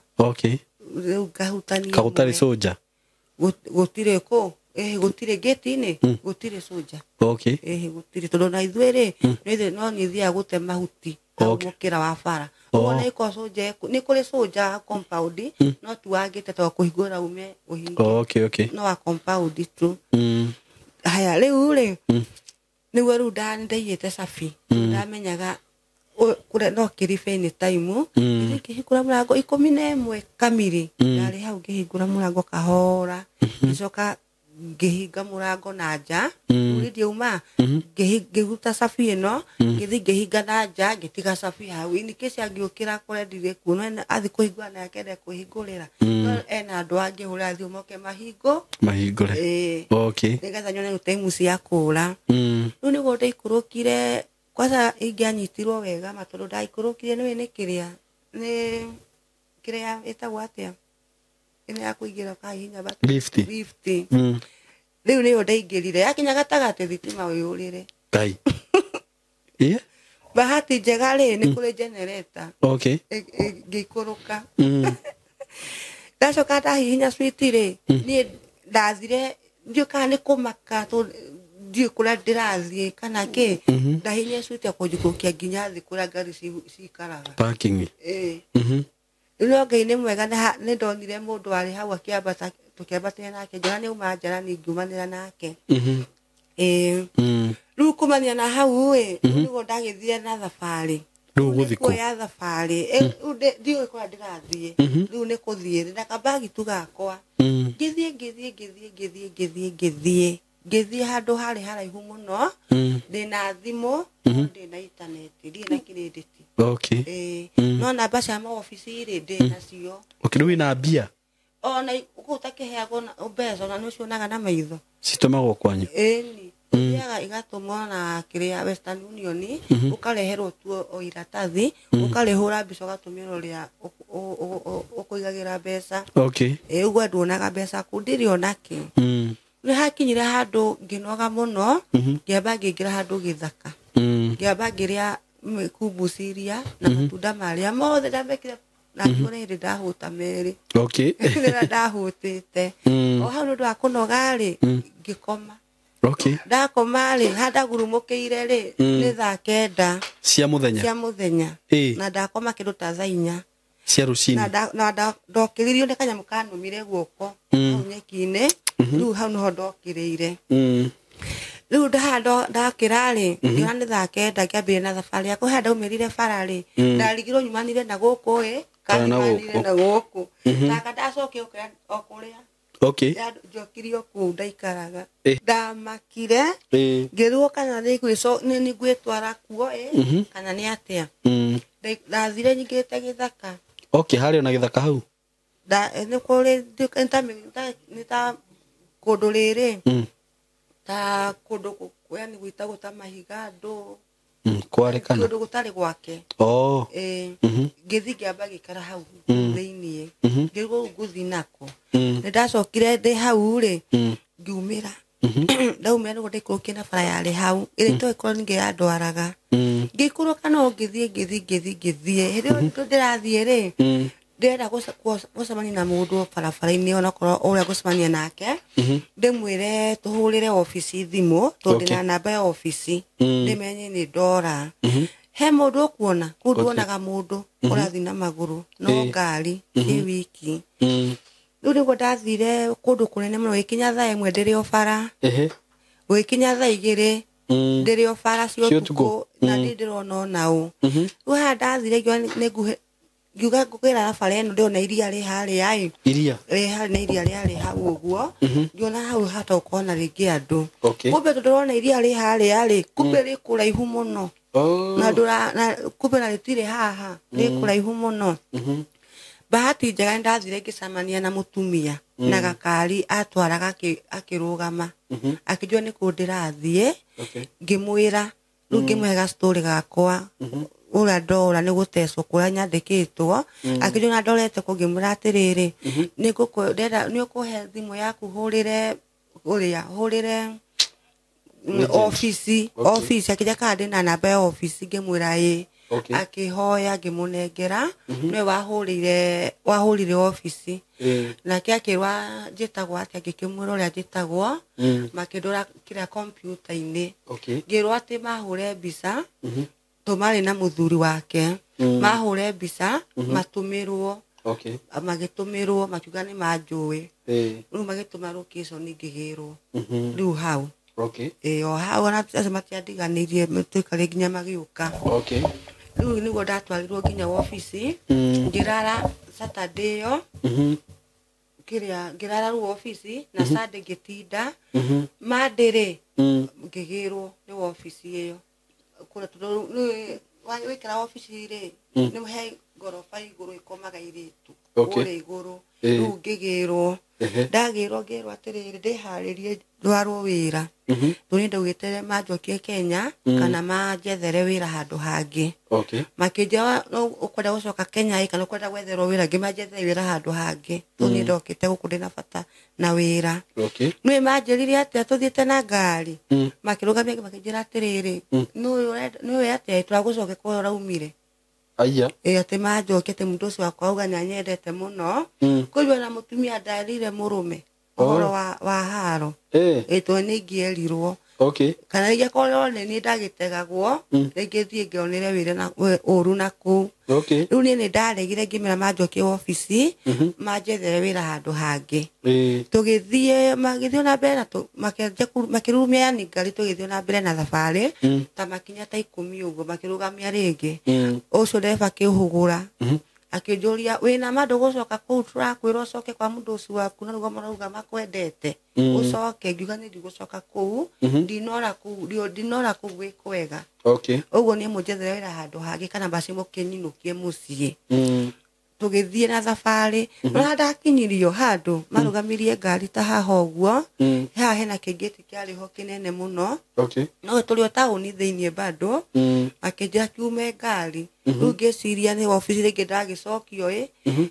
Rĩu ngahutania Ka gũtarĩ ũmwe. cũnja? Gũtirĩ kũ? Gũtirĩ gate-inĩ, gũtirĩ cũnja. Gũtirĩ, tondũ na ithuĩ rĩ, no niĩ thiaga gũte mahuti hau mũkĩra wa bara. Ũguo nĩ kũ cũnja nĩ kũrĩ cũnja wa compound, no ti wa gate tondũ kũhingũra ume ũhinge. No wa compound tu. Haya, rĩu rĩ, nĩguo rĩu ndaiyĩte cabi. Ndamenyaga Kũrĩa no kĩribĩ time ngĩhingũra mũrango 11 kamiri ndarĩ hau ngĩhingũra mũrango kahora ngĩcoka ngĩhinga mũrango na nja rĩu ndiauma ngĩruta cabi ĩno ngĩthiĩ ngĩhinga na nja ngĩtiga cabi hau in case angĩũkĩra kũrĩa ndirĩ kuo no athiĩ kũhingũra na akende kwĩhingũrĩra no ena andũ angĩ hũra thimũ moke mahingũre. Okay. Nĩgetha nyone rĩu time cia kũra. Rĩu nĩguo ndaikũrũkire kwanza ingĩanyitirwo wega ma tondũ ndaikũrũkire nĩũĩ nĩ kĩrĩa nĩ kĩrĩa ĩtagwo atĩa ĩno ya kũingĩra ũkahihinya button. Lift. Lift. Rĩu nĩyo ndaingĩrire yakinya gatagatĩ thitima ũyũrĩre. Ngai. Ĩĩ. Bahati njega rĩ nĩ kũrĩ generator. Okay. Ngĩikũrũka. Ndacoka ndahihinya switch rĩ niĩ ndathire ndiũĩ kana nĩ kũmaka ndiũĩ kũrĩa ndĩrathiĩ kana kĩ ndahihinya switch ya kũnjikũrũkia nginya thĩ kũrĩa ngari cikaraga. Parking. Ĩĩ. Rĩu no Ngai nĩ mwega nĩ ndonire mũndũ warĩ hau akĩambata tũkĩambatĩra nake njora nĩ auma njara niĩ ngiumanĩra nake. Ĩĩ. Rĩu kumania na hau ĩ nĩguo ndagĩthire na thabarĩ. Rĩu ũgũthiĩ kũ? Kuoya thabarĩ rĩu ndiũĩ kũrĩa ndĩrathiĩ. Rĩu nĩ kũthiĩ ndĩna kambagi tu gakwa. Ngĩthiĩ ngĩthiĩ ngĩthiĩ ngĩthiĩ ngĩthiĩ ngĩthiĩ ngĩthiĩ handũ harĩ haraihu mũno ndĩna thimũ ndĩna intaneti ndirĩ na kirĩndĩti. Okay. Ĩĩ. No namba cia maobici rĩ ndĩnacio. Okay, rĩu wĩna mbia? Ona kũu ũtakĩheagwo mbeca ona nĩũcionaga na maitho. Citũmagwo kwanyu? Ĩni. Ithiaga igatũmwo na kĩrĩa Western Union ũkareherwo tu o iratathi ũkarĩhũra mbica ũgatũmĩrwo ũrĩa ũkũigagĩra mbeca. Okay. Ĩĩ ũguo nduonaga mbeca kũu ndirĩ ona kĩ. Rĩu hakinyire handũ ngĩnoga mũno ngĩamba ngĩingĩra handũ gĩthaka. Ngĩamba ngĩrĩa kumbuci iria na matunda marĩa mothe ndamekire na ngĩona hĩndĩ ndahũta merĩ. Okay. Rĩrĩa ndahũtĩte. O hau nĩ ũndũ wa kũnoga rĩ ngĩkoma. Okay. Ndakoma rĩ handagurumũkĩire rĩ nĩ thaa 9 cia mũthenya. Cia mũthenya. Na ndakoma kĩndũ ta thaa 4 cia rũcinĩ. Na ndokĩrĩirio nĩ kanyamũ kanũmire guoko hau nyeki-inĩ. Rĩu hau nĩho ndokĩrĩire. Rĩu ndakĩra rĩ ngĩona nĩ thaa 9 ngĩambĩrĩria na thabarĩ yakwa. Harĩa ndaumĩrire bara rĩ ndarigirwo nyumanire na gũkũ ĩ Kana na kana gũkũ. na gũkũ. Taka ndacokire o kũrĩa. Okay. Njokirio kũu ndaikaraga. Ndamakire ngĩrwo kana nĩ ngwĩtwara kuo ĩ kana nĩ atĩa. Ndathire nyingĩrĩte gĩthaka. Okay, harĩ ona gĩthaka hau? Nĩ kũrĩ nĩ ta kũndũ rĩrĩ ta kũndũ yani gwĩtagwo ta mahiga ndũ. Kware kana? Kũndũ gũtarĩ gwake. Oh. Ngĩthiĩ ngĩamba ngĩikara hau thĩiniĩ. Ngĩrwo ngũthiĩ nako. Nĩ ndacokire ndĩ hau rĩ ngiumĩra. Ndaumĩra nĩguo ndaikũrũkire na bara yarĩ hau ĩrĩa itoĩ korwo ningĩ yandwaraga. Ngĩikũrũka no ngĩthiĩ ngĩthiĩ ngĩthiĩ ngĩthiĩ. Hĩndĩ ĩyo ndĩrathiĩ rĩ ndĩrenda gũcemania na mũndũ barabara-inĩ onakorwo ũrĩa ngũcemania nake ndĩmwĩre tũhũrĩre obici thimũ tondũ ndĩna namba ya obici ndĩmenye nĩ ndora. He mũndũ ũkuona kũu nduonaga mũndũ ũrathiĩ na magũrũ no ngari ĩ wiki. Rĩu nĩguo ndathire kũndũ kũnene mũno gĩkinya thaa 1 ndĩrĩ o bara. Gũgĩkinya thaa 2 ndĩrĩ o bara cia ũtukũ na ndirĩ ndĩrona ona ũ. Rĩu haha ndathire ngĩona nĩ nguhĩ ngiuga ngũkĩra bara ĩno ndĩrona iria rĩ harĩa ĩ. Iria? Rĩ harĩa nĩ iria rĩarĩ hau ũguo. Ngĩona hau hata gũkorwo na rĩngĩ andũ. Okay. Kumbe tondũ ndĩrona iria rĩ harĩa rĩ, kumbe rĩ kũraihu mũno. Na ndũra, na kumbe na rĩtirĩ haha, rĩ kũraihu mũno. Bahati njega nĩ ndathire ngĩcemania na mũtumia na gakari atwaraga akĩrũgama. Akĩnjũria nĩ kũ ndĩrathiĩ. Ngĩmwĩra, rĩu ngĩmũhe ga story gakwa. Ũrĩa ndora nĩ gũtecwo kũrĩa nyandĩkĩtwo. Akĩnjũria na ndorete kũ, ngĩmwĩra atĩrĩrĩ, nĩ ũkũhe thimũ yaku hũrĩre ũrĩa, hũrĩre obici, obici. Akĩnjĩra kana ndĩna namba ya obici, ngĩmwĩra ĩĩ. Akĩhoya ngĩmũnengera, nĩwe wahũrire obici. Nake akĩrwa njĩtagwo atĩa, ngĩkĩmwĩra ũrĩa njĩtagwo, makĩndora kĩrĩa kompiuta-inĩ. Ngĩrwo atĩ mahũre mbica, tũmarĩ na mũthuri wake, mahũre mbica, matũmĩrwo. Magĩtũmĩrwo, makiuga nĩ manjũĩ. Rĩu magĩtũma location ngĩgĩrwo. Rĩu hau. O hau ona acio matiandiganĩirie, tũikarire nginya magĩũka. Rĩu nĩguo ndatwarirwo nginya wabici. Ngĩrara Saturday ĩyo. Kĩrĩa ngĩrara rĩu wabici na Sunday ngĩtinda. Monday rĩ ngĩgĩrwo nĩ wabici ĩyo. Kũrĩa tondũ nĩ waikara wabici rĩ nĩ he ngoroba igũrũ ĩkomaga airĩtu. Kũrĩa igũrũ. Rĩu ngĩgĩrwo. Ndagĩrwo ngĩrwo atĩrĩrĩ ndĩharĩrie ndwarwo wĩra. Tondũ niĩ ndaugĩte manjokie Kenya kana manjethere wĩra handũ hangĩ. Makĩnjĩra no ũkwenda gũcoka Kenya ĩ kana ũkwenda gwetherwo wĩra, ngĩmanjethere wĩra handũ hangĩ. Tondũ niĩ ndokĩte gũkũ ndĩna bata na wĩra. Nĩũĩ manjĩrire atĩa tũthiĩte na ngari. Makĩrũgamia makĩnjĩra atĩrĩrĩ, nĩũĩ atĩa tũragũcokia kũrĩa ũraumire. Aya. Ĩ atĩ manjokie atĩ mũndũ ũcio wakwa auga nĩanyendete mũno. Kũigua na mũtumia ndarire mũrũme. Ũhoro wa haro. Ĩ tondũ nĩ ingĩerirwo. Kana ingĩkorwo nĩ niĩ ndagĩtegagwo, rĩngĩ thiĩ ngĩonere wĩra na ũru na kũu. Rĩu niĩ nĩ ndaregire ngĩmera manjokie wabici, manjethere wĩra handũ hangĩ. Tũgĩthiĩ magĩthiĩ na mbere na makĩrurumia yani ngari tũgĩthiĩ na mbere na thabarĩ ta makinya ta 10 ũguo makĩrũgamia rĩngĩ. Ũcio ndereba akĩhũgũra. Akĩnjũria wĩna ma ndũgũcoka kũu tũrakwĩra ũcoke kwa mũndũ ũcio waku na nĩguo marauga makwendete. Ũcoke ngiuga nĩ ndigũcoka kũu, ndinora kũu, ndinora kũu gwĩ kwega. Ũguo niĩ mũnjethere wĩra handũ hangĩ kana baci mũkĩnyinũkie mũciĩ. Tũgĩthiĩ na thabarĩ. No ndakinyirio handũ marũgamirie ngari ta haha ũguo. Haha hena kĩngĩti kĩarĩ ho kĩnene mũno. No tũrĩ o taũni thĩiniĩ bado. Makĩnjĩra kiume ngari. Rĩu ngĩciria nĩ wabici rĩngĩ ndagĩcokio ĩ,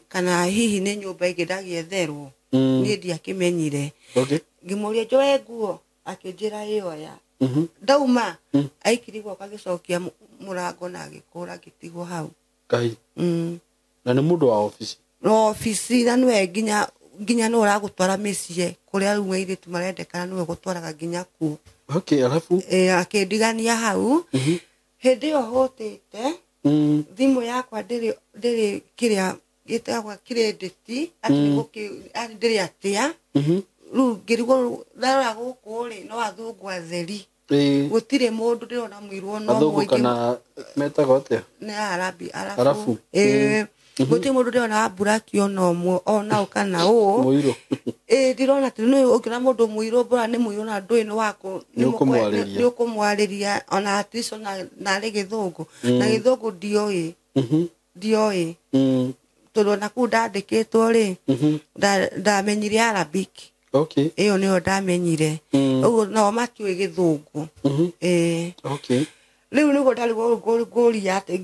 kana hihi nĩ nyũmba ĩngĩ ndagĩetherwo. Niĩ ndiakĩmenyire. Ngĩmũria njoe nguo, akĩnjĩra ĩyoya. Ndauma aikirie guoko agĩcokia mũrango na agĩkũra ngĩtigwo hau. Ngai. Na nĩ mũndũ wa obici? Obici na nĩwe nginya nĩwe ũragũtwara mĩciĩ kũrĩa rĩu airĩtu marendekana nĩwe ũgũtwaraga nginya kuo. Alafu? Akĩndigania hau. Hĩndĩ ĩyo hũtĩte, thimũ yakwa ndĩrĩ kĩrĩa gĩtagwo credit, atĩ ndĩrĩ atĩa. Rĩu ngĩrigwo ndarora gũkũ rĩ, no athũngũ atheri. Gũtirĩ mũndũ ndĩrona mũirũ ona Athũngũ ũmwe. Kana metagwo atĩa? Nĩ Arabi, Arabu. Arabu. Gũtirĩ mũndũ ndĩrona wa mburaki ona ũmwe, ona ũ kana ũ. Mũirũ. Ndĩrona atĩ nĩ ũngĩona mũndũ mũirũ mbora nĩ mũirũ na ndũĩ nĩ wakũ, Nĩ ũkũmwarĩria. nĩ ũkũmwarĩria, ona at least ona narĩ gĩthũngũ. Na gĩthũngũ ndioĩ. Ndioĩ. Tondũ ona kũu ndandĩkĩtwo rĩ, ndamenyire Arabic. Ĩyo nĩyo ndamenyire. Ũguo nao matiũĩ gĩthũngũ. Rĩu nĩguo ndarigwo ngũria atĩ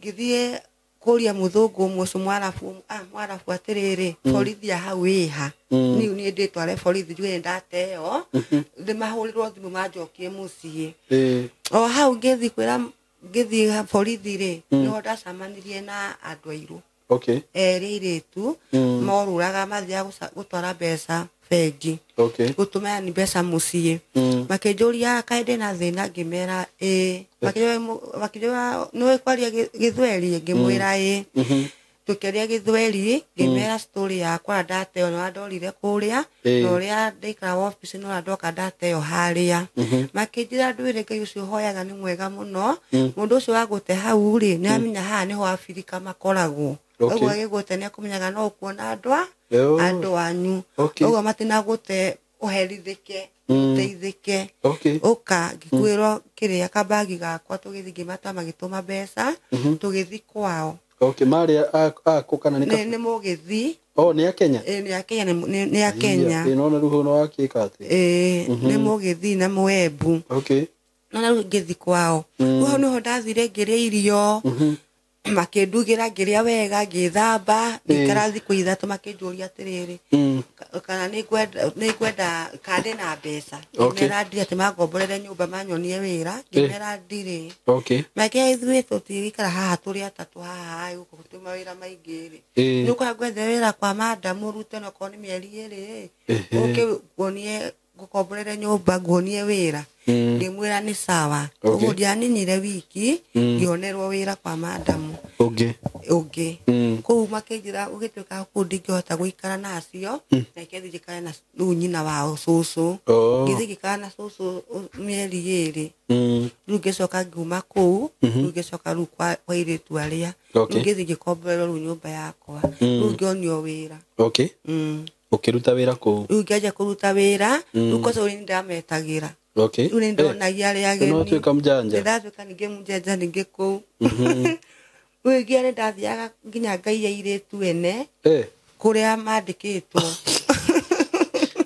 ngĩthiĩ kũria mũthũngũ ũmwe ũcio Mwarabu, Mwarabu atĩrĩrĩ, borithi ya hau ĩha. Niĩ niĩ ndĩtware borithi njuge nĩndateo, ndĩmahũrĩrwo thimũ manjokie mũciĩ. O hau ngĩthiĩ kwĩra, ngĩthiĩ borithi rĩ, nĩho ndacemanirie na andũ airũ. Erĩ airĩtu, morũraga mathiaga gũtwara mbeca bengi. Gũtũma yani mbeca mũciĩ. Makĩnjũria kaĩ ndĩna thĩna, ngĩmera ĩĩ. Makĩnjũria nĩũĩ kwaria gĩthweri, ngĩmwĩra ĩĩ. Tũkĩaria gĩthweri, ngĩmera story yakwa ndateo na ndorire kũrĩa, na ũrĩa ndaikara wabici na ũrĩa ndoka ndateo harĩa. Makĩnjĩra ndwĩre Ngai ũcio ũhoyaga nĩ mwega mũno. Mũndũ ũcio wagũte hau rĩ, nĩ amenya haha nĩho Abirika makoragwo. Ũguo agĩgũte nĩ akũmenyaga no ũkuona andũ andũ anyu. Ũguo matinagũte ũherithĩke, ũteithĩke. Ũka ngĩkuĩrwo kĩrĩa kabagi gakwa tũgĩthiĩ ngĩmata magĩtũma mbeca, tũgĩthiĩ kwao. Marĩ a kũ kana nĩ Nĩ mũgĩthiĩ. Oh, nĩ a Kenya? Ĩ, nĩ a Kenya, nĩ a Kenya. Ĩ, no rĩu hau no wakĩka atĩa? Ĩ, nĩ mũgĩthiĩ na mũembu. No rĩu ngĩthiĩ kwao. Rĩu hau nĩho ndathire ngĩrĩa irio. Makĩndugĩra ngĩrĩa wega, ngĩthamba, ngĩikara thikũ 3 makĩnjũria atĩrĩrĩ, kana nĩngwenda kana ndĩna mbeca. Ngĩmera ndirĩ, atĩ mangomborere nyũmba manyonie wĩra, ngĩmera ndirĩ. Makĩra ithuĩ tũtigũikara haha tũrĩ atatũ haha gũkũ twĩ mawĩra maingĩ rĩ. Nĩ ũkũra ngwethe wĩra kwa madam ũrute onokorwo nĩ mĩeri 2 ĩ, ũke nguonie ngũkomborere nyũmba nguonie wĩra. Ngĩmwĩra nĩ sawa. Okay. Ũguo ndianinire wiki ngĩonerwo wĩra kwa madamu Ũngĩ. Ũngĩ. Kũu makĩnjĩra ũgĩtuĩka kũu ndingĩhota gũikara na acio, reke thiĩ njikare na rĩu nyina wao cũcũ. Oh. Ngĩthiĩ ngĩikara na cũcũ mĩeri 2. Rĩu ngĩcoka ngiuma kũu, rĩu ngĩcoka rĩu kwa airĩtu arĩa. Okay. Rĩu ngĩthiĩ ngĩkomborerwo rĩu nyũmba yakwa. Rĩu ngĩonio wĩra. Okay. Ũkĩruta wĩra kũu. Rĩu ngĩanjia kũruta wĩra, rĩu kwaca rĩu nĩndametagĩra. Okay. Rĩu nĩndonagia arĩa ageni. No tuĩka mũjanja. Nĩndatuĩka ningĩ mũjanja ningĩ kũu. Rĩu nginya nĩndathiaga nginya ngaiya airĩtu ene kũrĩa mandĩkĩtwo.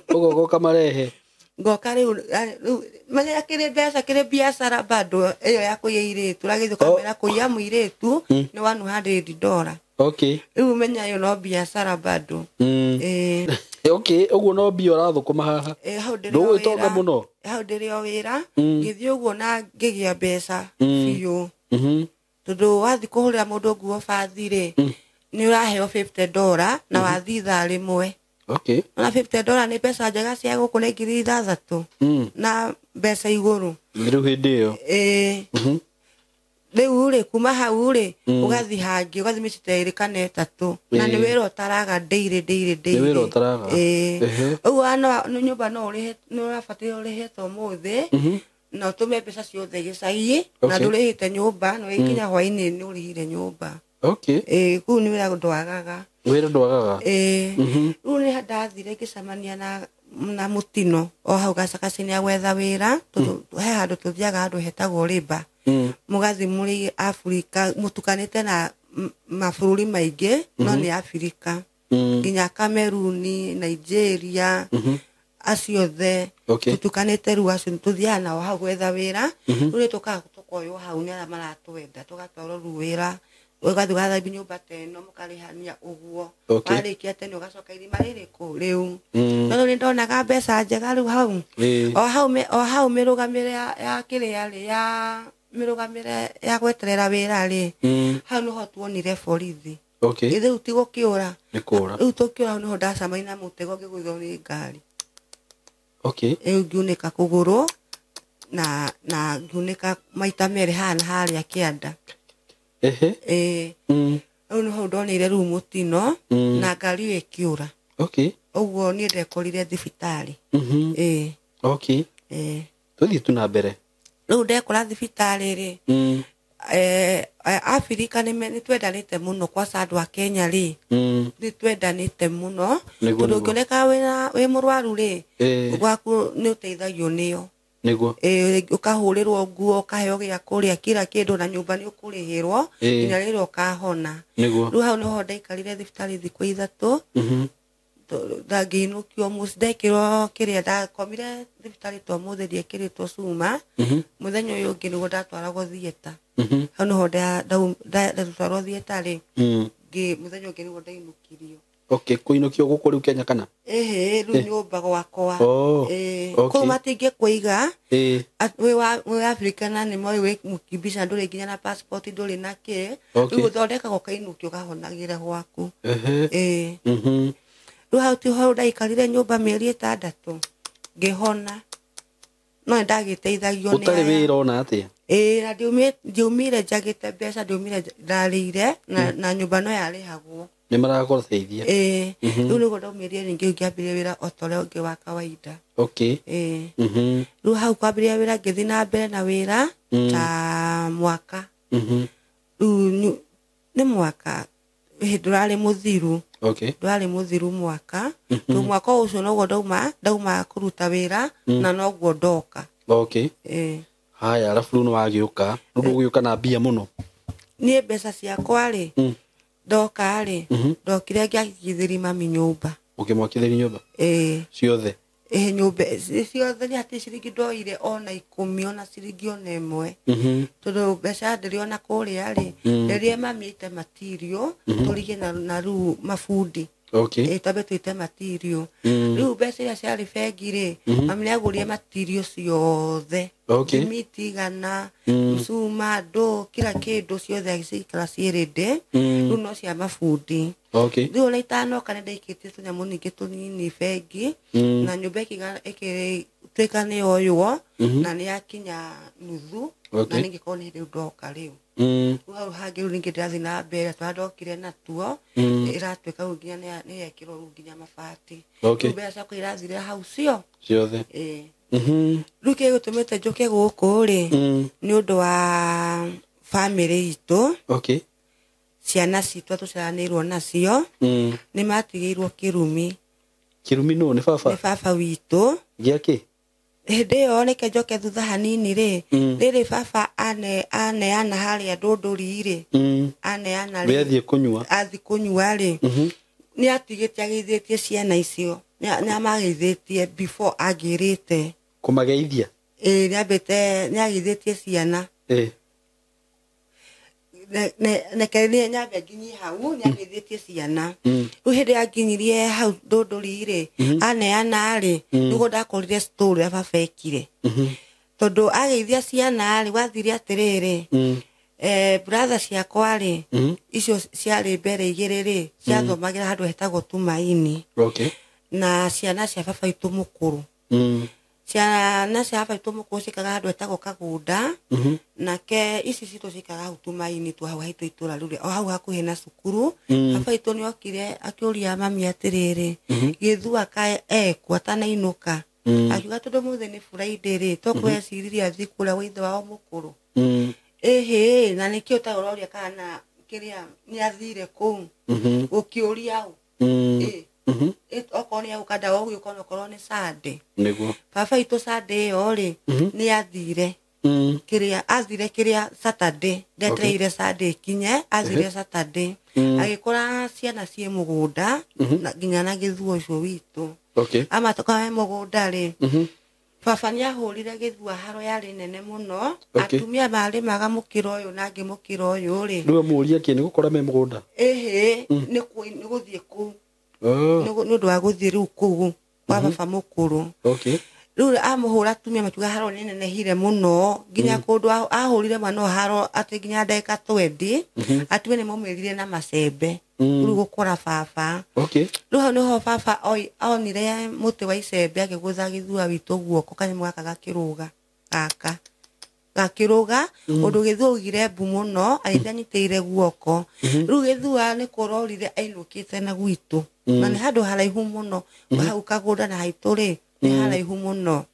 Ũguo ũgoka marehe. Ngoka rĩu rĩu menya kĩrĩ mbeca kĩrĩ biacara bado ĩyo ya kũiya airĩtu ũragĩthiĩ ũkamera kũiya mũirĩtu nĩ $100. Okay. Rĩu menya ĩyo no biacara bado. Ĩĩ. Okay, ũguo no mbia ũrathũkũma haha. Hau ndĩrĩ o Ndũgwĩtonga wĩra. mũno. Hau ndĩrĩ o wĩra ngĩthiĩ ũguo na ngĩgĩa mbeca biũ. Tondũ wathiĩ kũhũrĩra mũndũ nguo bathi rĩ, nĩ ũraheo $50 na wathiĩ ithaa rĩmwe. Okay. Na $50 nĩ mbeca njega cia gũkũ nĩ 6,000 na mbeca igũrũ. Rĩu hĩndĩ ĩyo. Ĩĩ. Rĩu rĩ kuma hau rĩ ũgathiĩ hangĩ ũgathiĩ mĩciĩ ta 2 kana 3 na nĩ wĩra ũtaraga daily daily daily. Nĩ wĩra ũtaraga. Ĩĩ. Ũguo no nyũmba no ũrĩhe nĩ ũrabatara ũrĩhe ta ũmũthĩ na ũtũme mbeca ciothe gĩcagi na ndũrĩhĩte nyũmba na ũgĩkinya hwaĩ-inĩ nĩ ũrĩhire nyũmba. Okay. Ĩĩ kũu nĩ wĩra ndwagaga. Wĩra ndwagaga. Ĩĩ. Rĩu nĩ ndathire ngĩcemania na mũtino o hau gacagaca-inĩ ya gwetha wĩra tondũ he handũ tũthiaga handũ hetagwo Labour. Mũgathiĩ mũrĩ Afrika mũtukanĩte na mabũrũri maingĩ no nĩ Afrika. Nginya Cameroon, Nigeria, acio othe tũtukanĩte rĩu acio tũthiaga nao hau gwetha wĩra. Rĩu nĩ tũkaga tũkoywo hau nĩ arĩa maratwenda tũgatwarwo rĩu wĩra. Ũgathiĩ ũgathambia nyũmba ta ĩno mũkarĩhania ũguo. Warĩkia tene ũgacoka irima rĩrĩkũ rĩu. No rĩu nĩndonaga mbeca njega rĩu hau. O hau mĩrũgamĩre ya kĩrĩa rĩ ya mĩrũgamĩre ya gweterera wĩra rĩ, hau nĩho tuonire borithi. Okay. Rĩu ti gũkĩũra. Nĩ kũũra. Rĩu tũkĩũra hau nĩho ndacemania na mũtego ngĩgũithio nĩ ngari. Okay. Rĩu ngiunĩka kũgũrũ na ngiunĩka maita merĩ haha na harĩa kĩanda. Ehe. Ĩĩ. Rĩu nĩho ndonire rĩu mũtino na ngari ĩyo ĩkĩũra. Okay. Ũguo niĩ ndekorire thibitarĩ. Ĩĩ. Okay. Ĩĩ. Tũthiĩ tu na mbere. Rĩu ndekora thibitarĩ rĩ, Afrika nĩ twendanĩte mũno kwaca andũ a Kenya rĩ, nĩ twendanĩte mũno tondũ ũngĩoneka wĩ mũrwaru rĩ, gwaku nĩ ũteithagio nĩo. Nĩguo. Ũkahũrĩrwo nguo, ũkaheo gĩa kũrĩa kila kĩndũ na nyũmba nĩ ũkũrĩhĩrwo nginya rĩrĩa ũkahona. Nĩguo. Rĩu hau nĩho ndaikarire thibitarĩ thikũ 3. Ndangĩinũkio mũciĩ ndekĩrwo kĩrĩa ndakomire thibitarĩ ta ũmũthĩ ndiekĩrĩtwo cuma. Mũthenya ũyũ ũngĩ nĩguo ndatwaragwo theatre. Hau nĩho ndatwarwo theatre rĩ, mũthenya ũngĩ nĩguo ndainũkirio. Okay, kũinũkio gũkũ rĩu Kenya kana? Ĩhĩ, rĩu nyũmba gwakwa. Oh. Kũu matingĩkũiga. Wĩ Afrika na nĩ moĩ wĩ mũkimbica ndũrĩ nginya na passport ndũrĩ na kĩ. Okay. Rĩu ũthondekagwo ũkainũkio ũkahonagĩra gwaku. Ehe. Ĩĩ. Rĩu hau tiho ndaikarire nyũmba mĩeri 6 ngĩhona. No nĩndagĩteithagio nĩ Ũtarĩ aya. wĩra ona atĩa? Ĩĩ, na ndiumire njagĩte mbeca, ndiumire ndarĩire na nyũmba no yarĩhagwo. Nĩ maragũteithia. Ĩĩ. Rĩu nĩguo ndaumĩrire rĩngĩ ngĩambĩrĩria wĩra o ta ũrĩa ũngĩ wa kawaida. Okay. Ĩĩ. Rĩu hau kwambĩrĩria wĩra ngĩthiĩ na mbere na wĩra ta mwaka. Rĩu nĩ mwaka ndũrarĩ mũthiru. Okay. Ndwarĩ mũthiru mwaka. Tondũ mwaka ũcio noguo ndauma kũruta wĩra na noguo ndoka. Okay. Ĩĩ. Haya, arabu rĩu nĩwagĩũka. Rĩu ndũgũgĩũka na mbia mũno. Niĩ mbeca ciakwa rĩ, ndoka rĩ, ndokire ngĩakithĩria mami nyũmba. Ũkĩmwakithĩria nyũmba? Ĩĩ. Ciothe? Ĩĩ, nyũmba ciothe nĩ hatirĩ ciringi ndoire ona 10 ona ciringi ona 1. Tondũ mbeca ndĩrĩ ona kũrĩa rĩ, rĩrĩa mami aite matirio, tũrige na rĩu mabundi. Okay. Twambe twite material. Rĩu mbeca iria ciarĩ bengi rĩ, mami nĩagũrire material ciothe. Okay. Thimiti igana, cuma, ndũ, kila kĩndũ ciothe agĩcikara ciĩ ready. Rĩu no cia mabundi. Okay. Rĩu ona itanoka nĩndaikĩtie tũnyamũ ningĩ tũnini bengi, na nyũmba ĩgĩtuĩka nĩ yoywo na nĩ yakinya nuthu. Okay. Na ningĩkorwo nĩ rĩu ndoka rĩu. Rĩu hau hangĩ rĩu ningĩ ndĩrathiĩ na mbere tũrĩa ndokire natuo, ĩratuĩka rĩu nginya nĩ yekĩrwo rĩu nginya mabati. Okay. Rĩu mbeca ciakwa irathirĩra hau cio. Ciothe. Ĩĩ. Rĩu kĩrĩa gĩtũmĩte njũke gũkũ rĩ, nĩ ũndũ wa bamĩrĩ itũ. Okay. Ciana citũ tũciaranĩirwo nacio, nĩ matigĩirwo kĩrumi. Kĩrumi nũ? Nĩ baba? Nĩ baba witũ. Gĩakĩ? Hĩndĩ ĩyo reke njoke thutha hanini rĩ, rĩrĩ baba aneana harĩa ndũndũri rĩ, aneana rĩ, athiĩ kũnyua. Athiĩ kũnyua rĩ, nĩ atigĩte ageithĩtie ciana icio, nĩ amageithĩtie before angĩrĩte. Kũmageithia? Ĩĩ, nĩambĩte, nĩageithĩtie ciana. Neke nĩ nyambe nginyie hau, nĩageithĩtie ciana. Rĩu hĩndĩ anginyirie hau ndũndũri rĩ, aneana rĩ, nĩguo ndakorire story ya baba ekire. Tondũ ageithia ciana rĩ, gwathire atĩrĩrĩ, brother ciakwa rĩ, icio ciarĩ mbere igĩrĩ rĩ, ciathomagĩra handũ hetagwo Tumaini. Okay. Na ciana cia baba witũ mũkũrũ. Ciana cia baba witũ mũkũrũ ciikaraga handũ hetagwo Kagũnda. Nake ici citũ ciikaraga hau Tumaini tu, hau haitũ itũra rĩu, o hau hakuhĩ na cukuru. Baba witũ nĩokire akĩũria mami atĩrĩrĩ, gĩthua kaĩ ekũ atanainũka? Akiuga tondũ mũthĩ nĩ Friday rĩ, tũkweciririe athiĩ kũrĩa gwa ithe wao mũkũrũ. Ĩhĩ, na nĩkĩo ũroria kana kĩrĩa nĩathire kũu. Gũkĩũria ũ? Ĩ. Okorwo nĩ egũka ndagũgĩũka onokorwo nĩ Sunday. Nĩguo. Baba witũ Sunday ĩyo rĩ, nĩathire. Kĩrĩa athire kĩrĩa Saturday, ndetereire Sunday ikinye, athire Saturday. Agĩkora ciana ciĩ mũgũnda, na nginya na gĩthua ũcio witũ. Okay. Amatoka me mũgũnda rĩ, baba nĩahũrire gĩthua haro yarĩ nene mũno. Okay. Atumia marĩmaga mũkĩra ũyũ na angĩ mũkĩra ũyũ rĩ. Rĩu amũũria kĩ nĩ gũkora me mũgũnda? Ĩhĩ, nĩ gũthiĩ kũu. Nĩ ũndũ wa gũthiĩ rĩu kũu kwa baba mũkũrũ. Okay. Rĩu amũhũra atumia makiuga haro nĩ nenehire mũno nginya kũndũ ahũrire mwana ũyũ haro atĩ nginya ndagĩka 20, atumia nĩ maumĩrire na macembe. Rĩu gũkora baba. Okay. Rĩu hau nĩho baba onire mũtĩ wa icembe akĩgũtha gĩthua witũ guoko kanyamũ gaka gakĩrũga gaka gakĩrũga, ũndũ gĩthua augire mbu mũno, agĩthiĩ anyitĩrĩire guoko. Rĩu gĩthua nĩ kũrorire ainũkĩte na gwitũ. Na nĩ handũ haraihu mũno, hau Kagũnda na haitũ rĩ, nĩ haraihu mũno.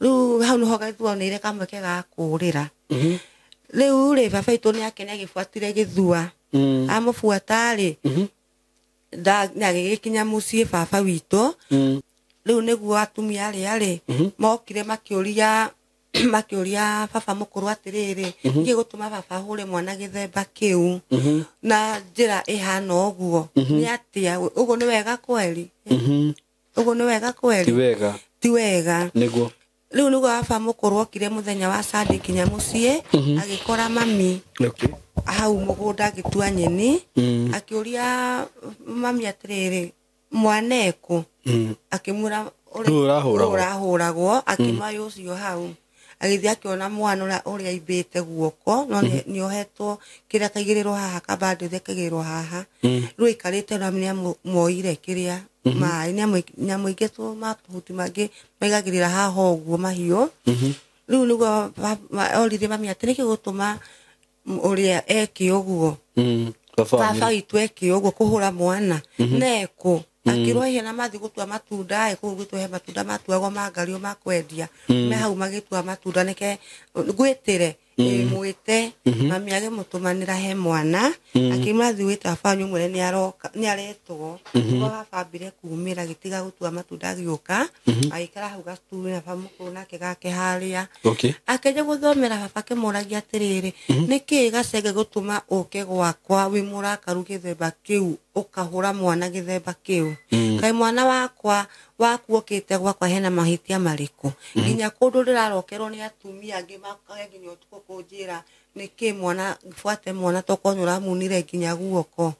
Rĩu hau nĩho gĩthua oneire kamweke ga kũũrĩra. Rĩu rĩ, baba witũ nĩake nĩagĩbuatire gĩthua. Amũbuata rĩ, agĩgĩkinya mũciĩ baba witũ. Rĩu nĩguo atumia arĩa rĩ, mokire makĩũria baba mũkũrũ atĩrĩrĩ, nĩkĩ gũtũma baba ahũre mwana gĩthemba kĩu na njĩra ĩhana ũguo? Nĩ atĩa? Ũguo nĩ wega kweri? Ũguo nĩ wega kweri? Ti wega. Ti wega. Nĩguo. Rĩu nĩguo baba mũkũrũ okire mũthenya wa Sunday nginya mũciĩ, agĩkora mami Okay. hau mũgũnda agĩtua nyeni, akĩũria mami atĩrĩrĩ, mwana ekũ? Akĩmwĩra ũrĩa ũrahũragwo, akĩmaya ũcio hau. Agĩthiĩ akĩona mwana ũrĩa aimbĩte guoko, no nĩohetwo kĩrĩa kaigĩrĩrwo haha, kabandĩte kaigĩrĩrwo haha. Rĩu aikarĩte na nĩamuoire kĩrĩa maĩ, nĩamũingĩtwo mahuti mangĩ maigagĩrĩra haha ũguo mahiũ. Rĩu nĩguo oririe mami atĩ nĩkĩ gũtũma ũrĩa eke ũguo? Baba witũ eke ũguo kũhũra mwana nekũ? Akĩrwo hihi na mathiĩ gũtua matunda ĩ, kũu gwitũ he matunda matuagwo ma ngario ma kwendia. Me hau magĩtua matunda nĩke ngwĩtĩre, mwĩte. Mami agĩmũtũmanĩra he mwana, akĩmwĩra thiĩ wĩte baba wanyu ũmwĩre nĩaroka, nĩaretwo. Nĩguo baba ambire kumĩra agĩtiga gũtua matunda agĩũka, agĩikara hau gacukuru na baba mũkũrũ nake gake harĩa. Okay. Akĩanjia gũthomera baba akĩmũragia atĩrĩrĩ, nĩkĩ gacenge gũtũma ũke gwakwa wĩ mũrakaru gĩthemba kĩu, ũkahũra mwana gĩthemba kĩu? Kaĩ mwana wakwa waku okĩte gwakwa hena mahĩtia marĩkũ? Nginya kũndũ ndĩrarokerwo nĩ atumia angĩ makaya nginya ũtukũ kũnjĩra Nĩkĩ mwana buate mwana tokorwo nĩ ũramunire nginya guoko.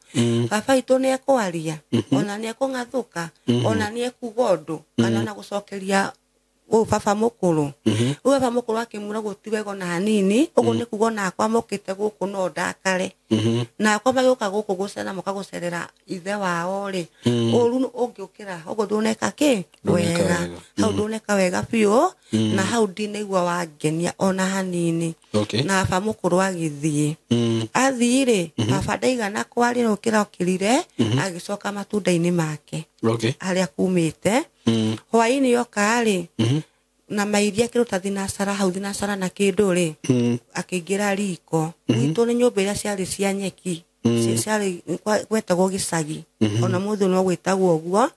Baba witũ nĩ ekwaria, ona nĩ ekũng'athũka, ona nĩ ekuga ũndũ, kana ona gũcokeria ũyũ baba mũkũrũ. Ũyũ baba mũkũrũ akĩmwĩra ũguo ti wega ona hanini, ũguo nĩ kuga onakwa mokĩte gũkũ no ndakare. Nakwa magĩũka gũkũ gũcera moka gũcerera ithe wao rĩ, ũru ũngĩũkĩra ũguo ndũneka kĩ wega. Hau ndũneka wega biũ, na hau ndinaigua wangenia ona hanini. Na baba mũkũrũ agĩthiĩ. Athiĩ rĩ, baba ndaigana kwaria ũkĩra okĩrire, agĩcoka matunda-inĩ make. Harĩa kumĩte. Hwaĩ-inĩ yoka rĩ, na mairia akĩruta thinacara hau thinacara na kĩndũ rĩ, akĩingĩra riko. Gwitũ nĩ nyũmba iria ciarĩ cia nyeki, ciarĩ gwetagwo gĩcagi. Ona mũthĩ no gwĩtagwo ũguo.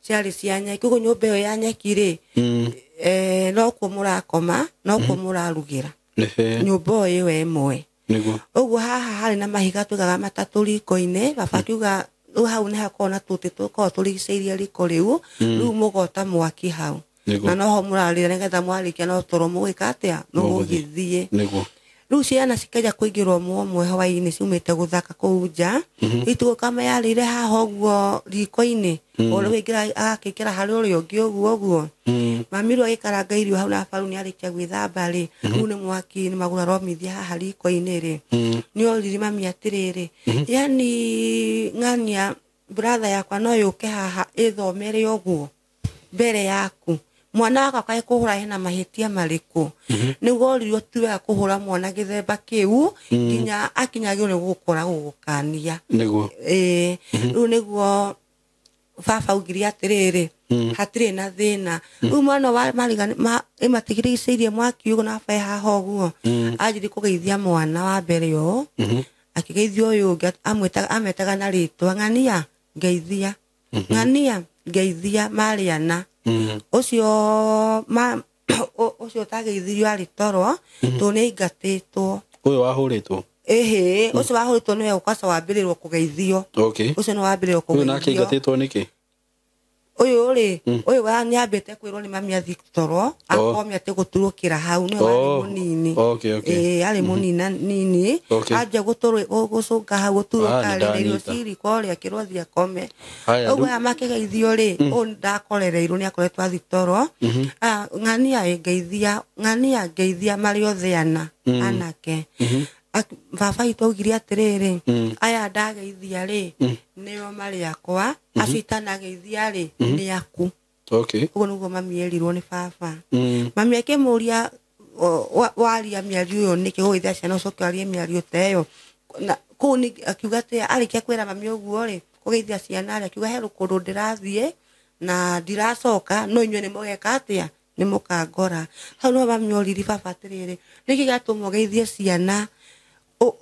Ciarĩ cia nyeki. Ũguo nyũmba ĩyo ya nyeki rĩ, no kuo mũrakoma, no kuo mũrarugĩra. Nyũmba ĩyo ĩmwe. Ũguo haha harĩ na mahiga tũigaga matatũ riko-inĩ, baba akiuga rĩu hau nĩ hakoragwo na tũtĩ tũkoragwo tũrigicĩirie riko rĩu, rĩu mũgota mwaki hau. Na noho mũrarĩra nĩgetha mwarĩkia no toro mũgwĩka atĩa? Mũgũgĩthiĩ. Rĩu ciana cikĩanjia kũingĩrwo ũmwe ũmwe hwaĩ-inĩ ciumĩte gũthaka kũu nja. Ituĩka mayarĩire haha ũguo riko-inĩ, o rĩu aingĩra agakĩingĩra harĩ ũrĩa ũngĩ ũguo ũguo. Mami rĩu agĩkaranga irio hau na baba rĩu nĩarĩkia gwĩthamba rĩ, rĩu nĩ mwaki nĩ magũrũ aromithia haha riko-inĩ rĩ. Nĩ oririe mami atĩrĩrĩ, yani ng'ania brother yakwa no yũke haha ĩthomere ũguo mbere yaku. Mwana wakwa kaĩ kũhũra hena mahĩtia marĩkũ? Nĩguo oririo ti wega kũhũra mwana gĩthemba kĩu nginya akinyagĩrwo nĩ gũgũkora gũgũkania. Rĩu nĩguo baba augire atĩrĩrĩ, hatirĩ na thĩna. Rĩu mwana wa mariga ĩmatigĩrĩcĩirie mwaki ũguo na baba e haha ũguo. Anjirie kũgeithia mwana wa mbere ũũ, akĩgeithia ũyũ ũngĩ, amwĩtaga na rĩtwa, ng'ania ngeithia, ng'ania ngeithia, marĩ ana. Ũcio ũcio ũtageithirio arĩ toro, tondũ nĩ aingatĩtwo. Ũyũ wahũrĩtwo? Ĩhĩ, ũcio wahũrĩtwo nĩwe ũkaca wambĩrĩrwo kũgeithio. Ũcio nĩ wambĩrĩrwo Ũyũ nake kũgeithio. aingatĩtwo nĩkĩ? Ũyũ rĩ, ũyũ wa nĩambĩte kwĩrwo nĩ mami athiĩ toro, akome atĩ gũturũkĩra hau, nĩwe warĩ mũnini. Ĩĩ, arĩ mũnina nini. Anjia gũcũnga hau, gũturũka rĩ, irio ciriko rĩ, akĩrwo athiĩ akome. Ũguo aya makĩgeithio rĩ, ũyũ ndakorereirwo nĩ akoretwo athiĩ toro. Ng'ania ngeithia, ng'ania ngeithia marĩ othe ana, anake. Baba witũ augire atĩrĩrĩ, aya ndageithia rĩ, nĩo marĩ akwa, acio itanageithia rĩ, nĩ aku. Ũguo nĩguo mami erirwo nĩ baba. Mami akĩmũria, waria mĩario ĩyo nĩkĩ ũgũgeithia ciana ũcoke warie mĩario ta ĩyo? Na kũu nĩ akiuga atĩ arĩkia kwĩra mami ũguo rĩ, kũgeithia ciana rĩ, akiuga he kũndũ ndĩrathiĩ na ndiracoka, no inyuĩ nĩ mũgeka atĩa? Nĩ mũkangora. Hau nĩho mami oririe baba atĩrĩrĩ, nĩkĩ gĩatũma ũgeithie ciana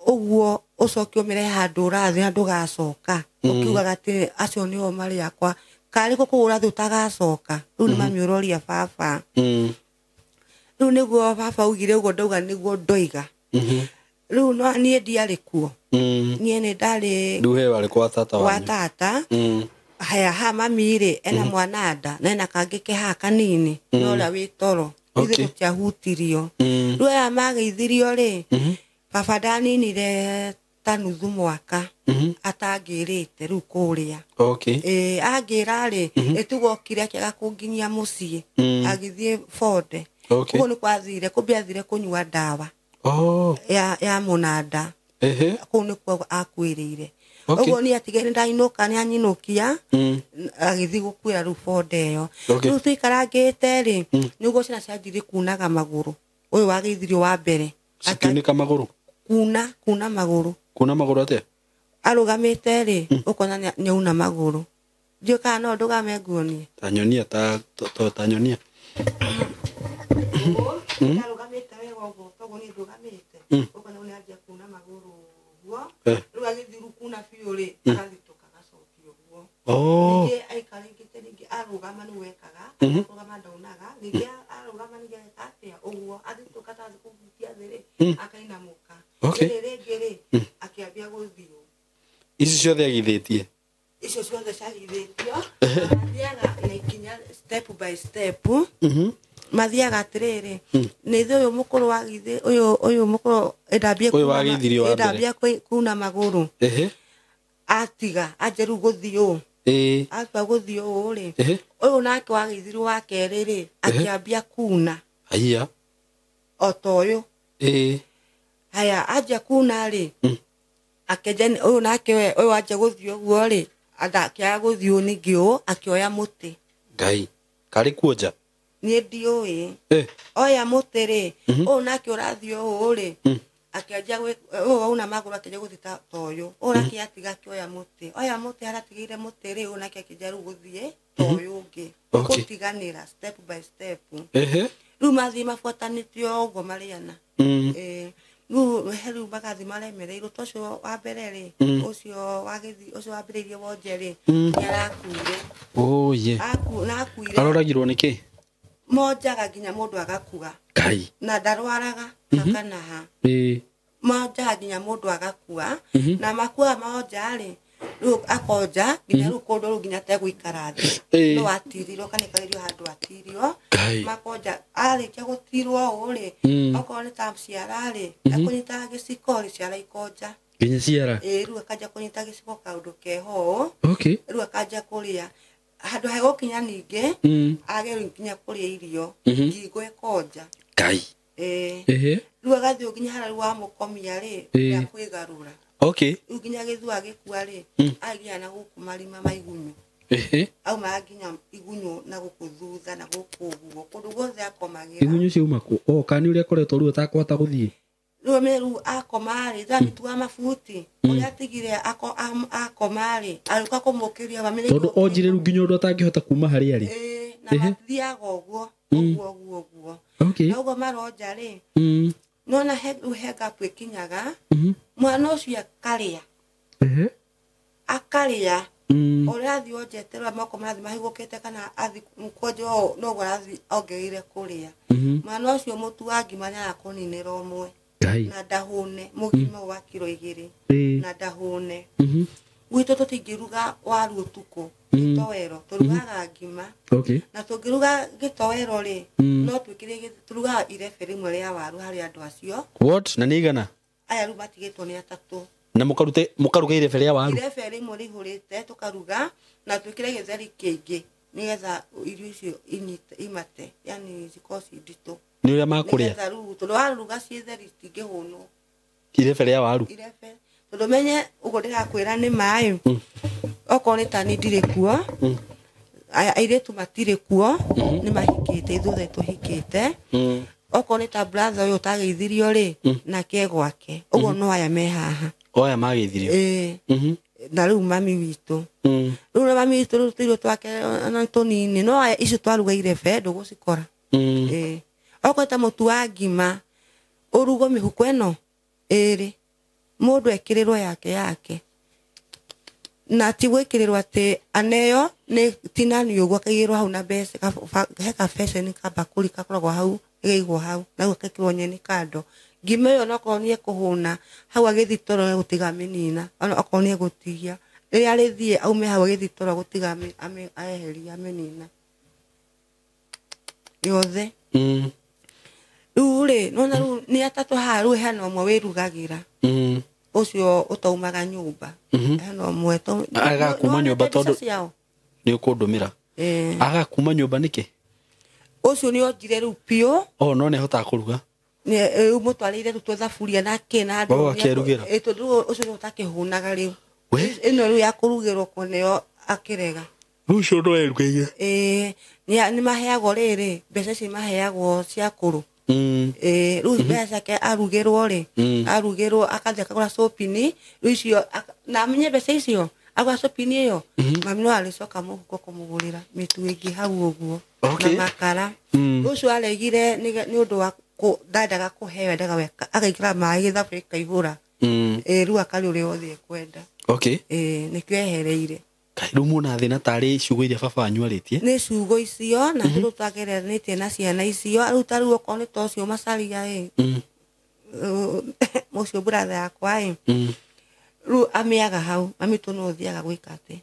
ũguo ũcoke ũmĩre handũ ũrathiĩ na ndũgacoka? Ũkiugaga atĩ acio nĩo marĩ akwa, karĩ kũ kũu ũrathiĩ ũtagacoka? Rĩu nĩ mami ũroria baba. Rĩu nĩguo baba augire ũguo ndauga nĩguo ndoiga. Rĩu no niĩ ndiarĩ kuo. Niĩ nĩ ndarĩ Rĩu he warĩ kwa tata kwa wanyu. tata. Haya ha mami rĩ, ena mwana nda, na ena kangĩ ke haha kanini, na ũrĩa wĩ toro. Ithuĩ tũtiahutirio. Rĩu aya mageithirio rĩ, baba ndaninire ta nuthu mwaka atangĩrĩte rĩu kũrĩa. Angĩra rĩ, ĩtugokire akĩaga kũnginyia mũciĩ, agĩthiĩ Bonde. Ũguo nĩ kwathire, kumbe athire kũnyua ndawa ya mũnanda. Kũu nĩkuo akuĩrĩire. Ũguo niĩ atigire ndainũka, nĩanyinũkia, agĩthiĩ gũkuĩra rĩu Bonde ĩyo. Rĩu tũikarangĩte rĩ, nĩguo ciana cianjirie kunaga magũrũ. Ũyũ wageithirio wa mbere. Cikiunĩka magũrũ? Kuna magũrũ. Kuna magũrũ atĩa? Arũgamĩte rĩ, ũkona nĩauna magũrũ. Ndiũĩ kana no ndũgame nguonie. Ta nyonia, ta nyonia. Arũgamĩte wega ũguo, toguo niĩ ndũgamĩte. Ũkona nĩanjia kuna magũrũ ũguo. Rĩu agĩthiĩ rĩu kuna biũ rĩ, agathitũka agacokia ũguo. Ningĩ aikarĩte ningĩ arũgama nĩguo ekaga, arũgama ndaunaga, ningĩ arũgama ningĩ ageka atĩa ũguo, athitũka ta athiĩ kũhutia thĩ rĩ, akainamũka. Rĩrĩ rĩngĩ rĩ, akĩambia gũthiĩ. Ici ciothe agithĩtie? Icio ciothe ciagithĩtio, athiaga na ikinya step by step. Mathiaga atiriri ni ithe uyu mukuru wa githi uyu mukuru endambie endambia kuna maguru atiga anje riu guthii uu atua guthii uu ri uyu nake wa githirio wa keri ri akiambia kuna haya o ta uyu haya anja kuna ri akenja uyu nake uyu anja guthii uguo ri akiaga guthii uu ningi uu akioya muti ngai kari kuonja nie ndiũĩ oya mũtĩ rĩ ũyũ nake ũrathiĩ ũũ rĩ akĩanjia ũyũ wauna magũrũ akĩanjia gũthiĩ ta ũyũ ũyũ nake atiga akĩoya mũtĩ oya mũtĩ haratigĩire mũtĩ rĩ ũyũ nake akĩanjia rĩu gũthiĩ ta ũyũ ũngĩ gũtiganĩra step by step rĩu mathiĩ mabuatanĩte ũguo marĩana rĩu he rĩu magathiĩ maremereirwo ta ũcio wa mbere rĩ ũcio wagĩthiĩ ũcio wambĩrĩirie wonje rĩ nĩarakuire aroragirwo nĩkĩ monjaga nginya mundu agakua ngai na ndarwaraga kana ha monjaga nginya mundu agakua na makua monja ri riu akonja nginya riu kundu riu nginya tegũikara thĩ no atirirwo kana ikarĩrio handũ atirio makonja arĩkia gũtirwo ũũ rĩ okorwo nĩ ta ciara rĩ akũnyitaga gĩciko rĩ ciara ikonja nginya ciara rĩu akanja kũnyita gĩciko kaũndũ keho ũũ rĩu akanja kũrĩa handũ ha gũkinya ningĩ age nginya kũrĩa irio ngingo ĩkonja ngai rĩu agathiĩ nginya harĩa rĩu wamũkomia rĩ akwĩgarũra rĩu nginya gĩthua gĩkua rĩ aginya na gũkũ marima ma igunyũ aumaga nginya igunyũ na gũkũ thutha na gũkũ ũguo kũndũ guothe akomagĩra igunyũ ciauma kũ o kana nĩ ũrĩa akoretwo rĩu atakũhota gũthiĩ rĩu rĩu akoma rĩ thamituaga mabuti ũrĩa atigire akoma rĩ agĩũka kũmũkĩria tondũ onjire rĩu nginya ũndũ atangĩhota kuma harĩa arĩ na mathiaga ũguo ũguo ũguo ũguo na ũguo maronja rĩ nona rĩu he ngapu ĩkinyaga mwana ũcio akarĩa akarĩa ũrĩa athiĩ onjete rĩu moko marathiĩ mahingũkĩte kana athiĩ kwenja ũũ noguo arathiĩ ongereire kũrĩa mwana ũcio mũtu wa ngima nĩarakũninĩra ũmwe na ndahũne mũgima wa kiro 2 na ndahũne gwitũ tũtingĩruga waru ũtukũ gĩtoero tũrugaga ngima na tũngĩruga gĩtoero rĩ no twĩkĩre tũrugaga irebe rĩmwe rĩa waru harĩ andũ acio what na nĩ igana aya rĩu matigĩtwo nĩ atatũ na mũkaruga irebe rĩa waru irebe rĩmwe rĩihũrĩte tũkaruga na twĩkĩre gĩtheri kĩingĩ nĩgetha irio icio inyite imate yani cikorwo ci nditũ nĩ ũrĩa makũrĩa nĩgetha rĩu tondũ waruga ciĩ theri citingĩhũnwo irebe rĩa waru irebe tondũ menye ũguo ndĩrakwĩra nĩ maĩ okorwo nĩ tani ndirĩ kuo airĩtu matirĩ kuo nĩ mahikĩte ithuothe tũhikĩte okorwo nĩ ta brother ũyũ ũtageithirio rĩ nake gwake ũguo no aya me haha oya mageithirio na rĩu mami witũ rĩu na mami witũ rĩu tũirio twake na tũnini no aya icio twaruga irebe ndũgũcikora okorwo ta mũtu wa ngima ũrugwo mĩhuko ĩno ĩrĩ mũndũ ekĩrĩrwo yake yake na ti gwĩkĩrĩrwo atĩ aneo nĩ tinanio ũguo akaigĩrwo hau na mbeca he kabeceni ka mbakũri gakoragwo hau ĩgaigwo hau na rĩu agekĩrwo nyeni kando ngima ĩyo onokorwo nĩ ekũhũna hau agĩthiĩ toro gũtiga amĩnina onokorwo nĩ egũtigia rĩrĩa arĩthiĩ aume hau agĩthiĩ toro gũtiga aeheria amĩnina yothe rĩu rĩ nona rĩu nĩ atatũ haha rĩu hena ũmwe wĩrugagĩra ũcio ũtaumaga nyũmba hena ũmwe agaga kuma nyũmba tondũ nĩ ũkũndũmĩra agaga kuma nyũmba nĩkĩ ũcio nĩ onjire rĩu biũ o no nĩ ahotaga kũruga rĩu mũtwarĩire rĩu tũthaburia na kĩ na andũ akĩrugĩra tondũ ũcio nĩ ũtakĩhũnaga rĩu ĩno rĩu ya kũrugĩrwo ko nĩyo akĩrega rĩu ũcio no erugĩire nĩ maheagwo rĩrĩ mbeca ici maheagwo cia kũrũ rĩu mbeca ciake arugĩrwo rĩ arugĩrwo akathiĩ akagũra copini rĩu icio na amenye mbeca icio agũra copini ĩyo mami no arĩcoka mũhuko kũmũgũrĩra mĩtu ĩngĩ hau ũguo na makara ũcio aregire nĩ ũndũ wa ndendaga kũheo endaga we agaikĩra maĩ gĩthaburia gĩkaihũra rĩu akarĩa ũrĩa wothe ekwenda nĩkĩo ehereire rĩu muona thĩna tarĩ ciugo iria baba wanyu arĩtie nĩ ciugo icio na rĩu twageranĩtie na ciana icio rĩu ta rĩu okorwo nĩ ta ũcio macaria ĩ ũcio brother yakwa ĩ rĩu amĩaga hau mami tũ no ũthiaga gwĩka atĩ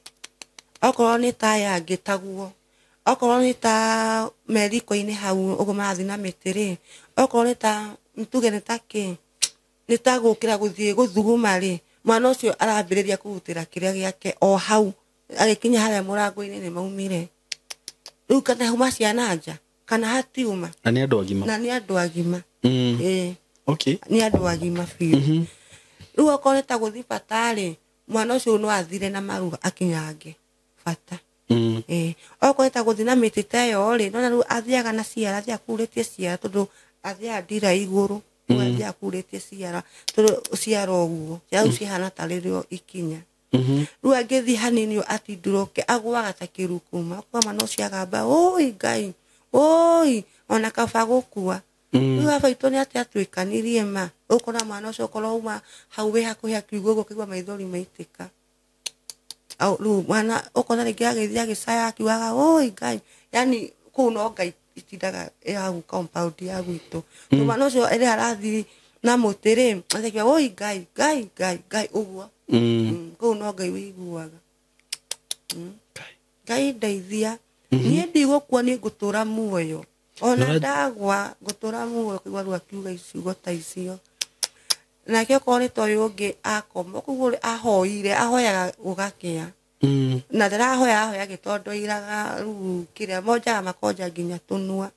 okorwo nĩ ta aya angĩ taguo Okorwo nĩ ta meriko-inĩ hau ũguo marathiĩ na mĩtĩ rĩ, okorwo nĩ ta tuge nĩ ta kĩ, nĩ ta gũkĩra gũthiĩ gũthuguma rĩ, mwana ũcio arambĩrĩria kũrutĩra kĩrĩa gĩake o hau agĩkinya harĩa mũrango-inĩ nĩ maumire. Rĩu kana huma ciana nja kana hatiuma. Na nĩ andũ agima. Na nĩ andũ agima. Ĩĩ. Okay. Nĩ andũ agima biũ. Rĩu okorwo nĩ ta gũthiĩ bata rĩ, mwana ũcio no athire na maru akinyange bata. Ĩĩ. Okorwo nĩ ta gũthiĩ na mĩtĩ ta ĩyo rĩ, nona rĩu athiaga na ciara, athiaga akurĩtie ciara tondũ athiaga ndira igũrũ. Rĩu athiaga akurĩtie ciara tondũ ciara ũguo, ciara rĩu cihana tarĩ rĩo ikinya. Rĩu angĩthiĩ hanini atindũrũke agũaga ta kĩrukuma, ũkona mwana ũcio agamba ũi Ngai, ũi ona kaba gũkua. Rĩu baba witũ nĩ atĩ atuĩkanirie ma, ũkona mwana ũcio okorwo auma hau wĩ hakuhĩ akiuga ũguo ũkaigua maithori maitĩka. Au rĩu mwana ũkona rĩngĩ agĩthiĩ agĩcaya akiugaga ũi Ngai, yani kũu no Ngai itindaga hau compound ya gwitũ. Rĩu mwana ũcio rĩrĩa arathiĩ na mũtĩ rĩ, akaigua ũi Ngai, Ngai, Ngai, Ngai ũguo. Kũu no Ngai wĩiguaga. Ngai ndeithia. Niĩ ndigũkua nĩ ngũtũra muoyo. Ona ndagwa ngũtũra muoyo kũigua rĩu akiuga ciugo ta icio. Nake okorwo nĩ ta ũyũ ũngĩ akoma, koguo ahoire, ahoyaga gũgakĩa. Na ndarahoya ahoya agĩtondoiraga rĩu kĩrĩa monjaga makonja nginya tũnua.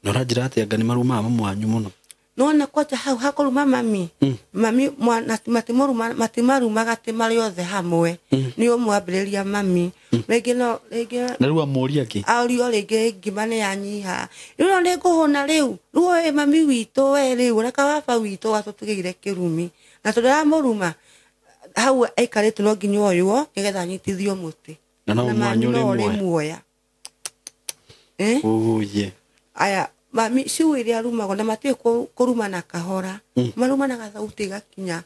Na ũranjĩra atĩa anga nĩ marumaga mamu wanyu mũno? Nĩwona kwanja hau hakũruma mami. Mami mwana matimũruma matimarumaga atĩ marĩ othe hamwe. Nĩ ũmwe ambĩrĩria mami. Rĩngĩ no rĩngĩ na rĩu amũria kĩ? Aũrio rĩngĩ ngima nĩ yanyiha. Rĩu no nĩ ngũhũna rĩu. Rĩu we mami witũ we rĩu reka baba witũ atũtigĩire kĩrumi. Na tondũ aramũruma hau aikarĩte no nginya oywo nĩgetha anyitithio mũtĩ. Na no mwanyu rĩ muoya. Ũye. Aya mami ciu iria arumagwo na matiũĩ kũrumana kahora. Marumanaga thauti ĩgakinya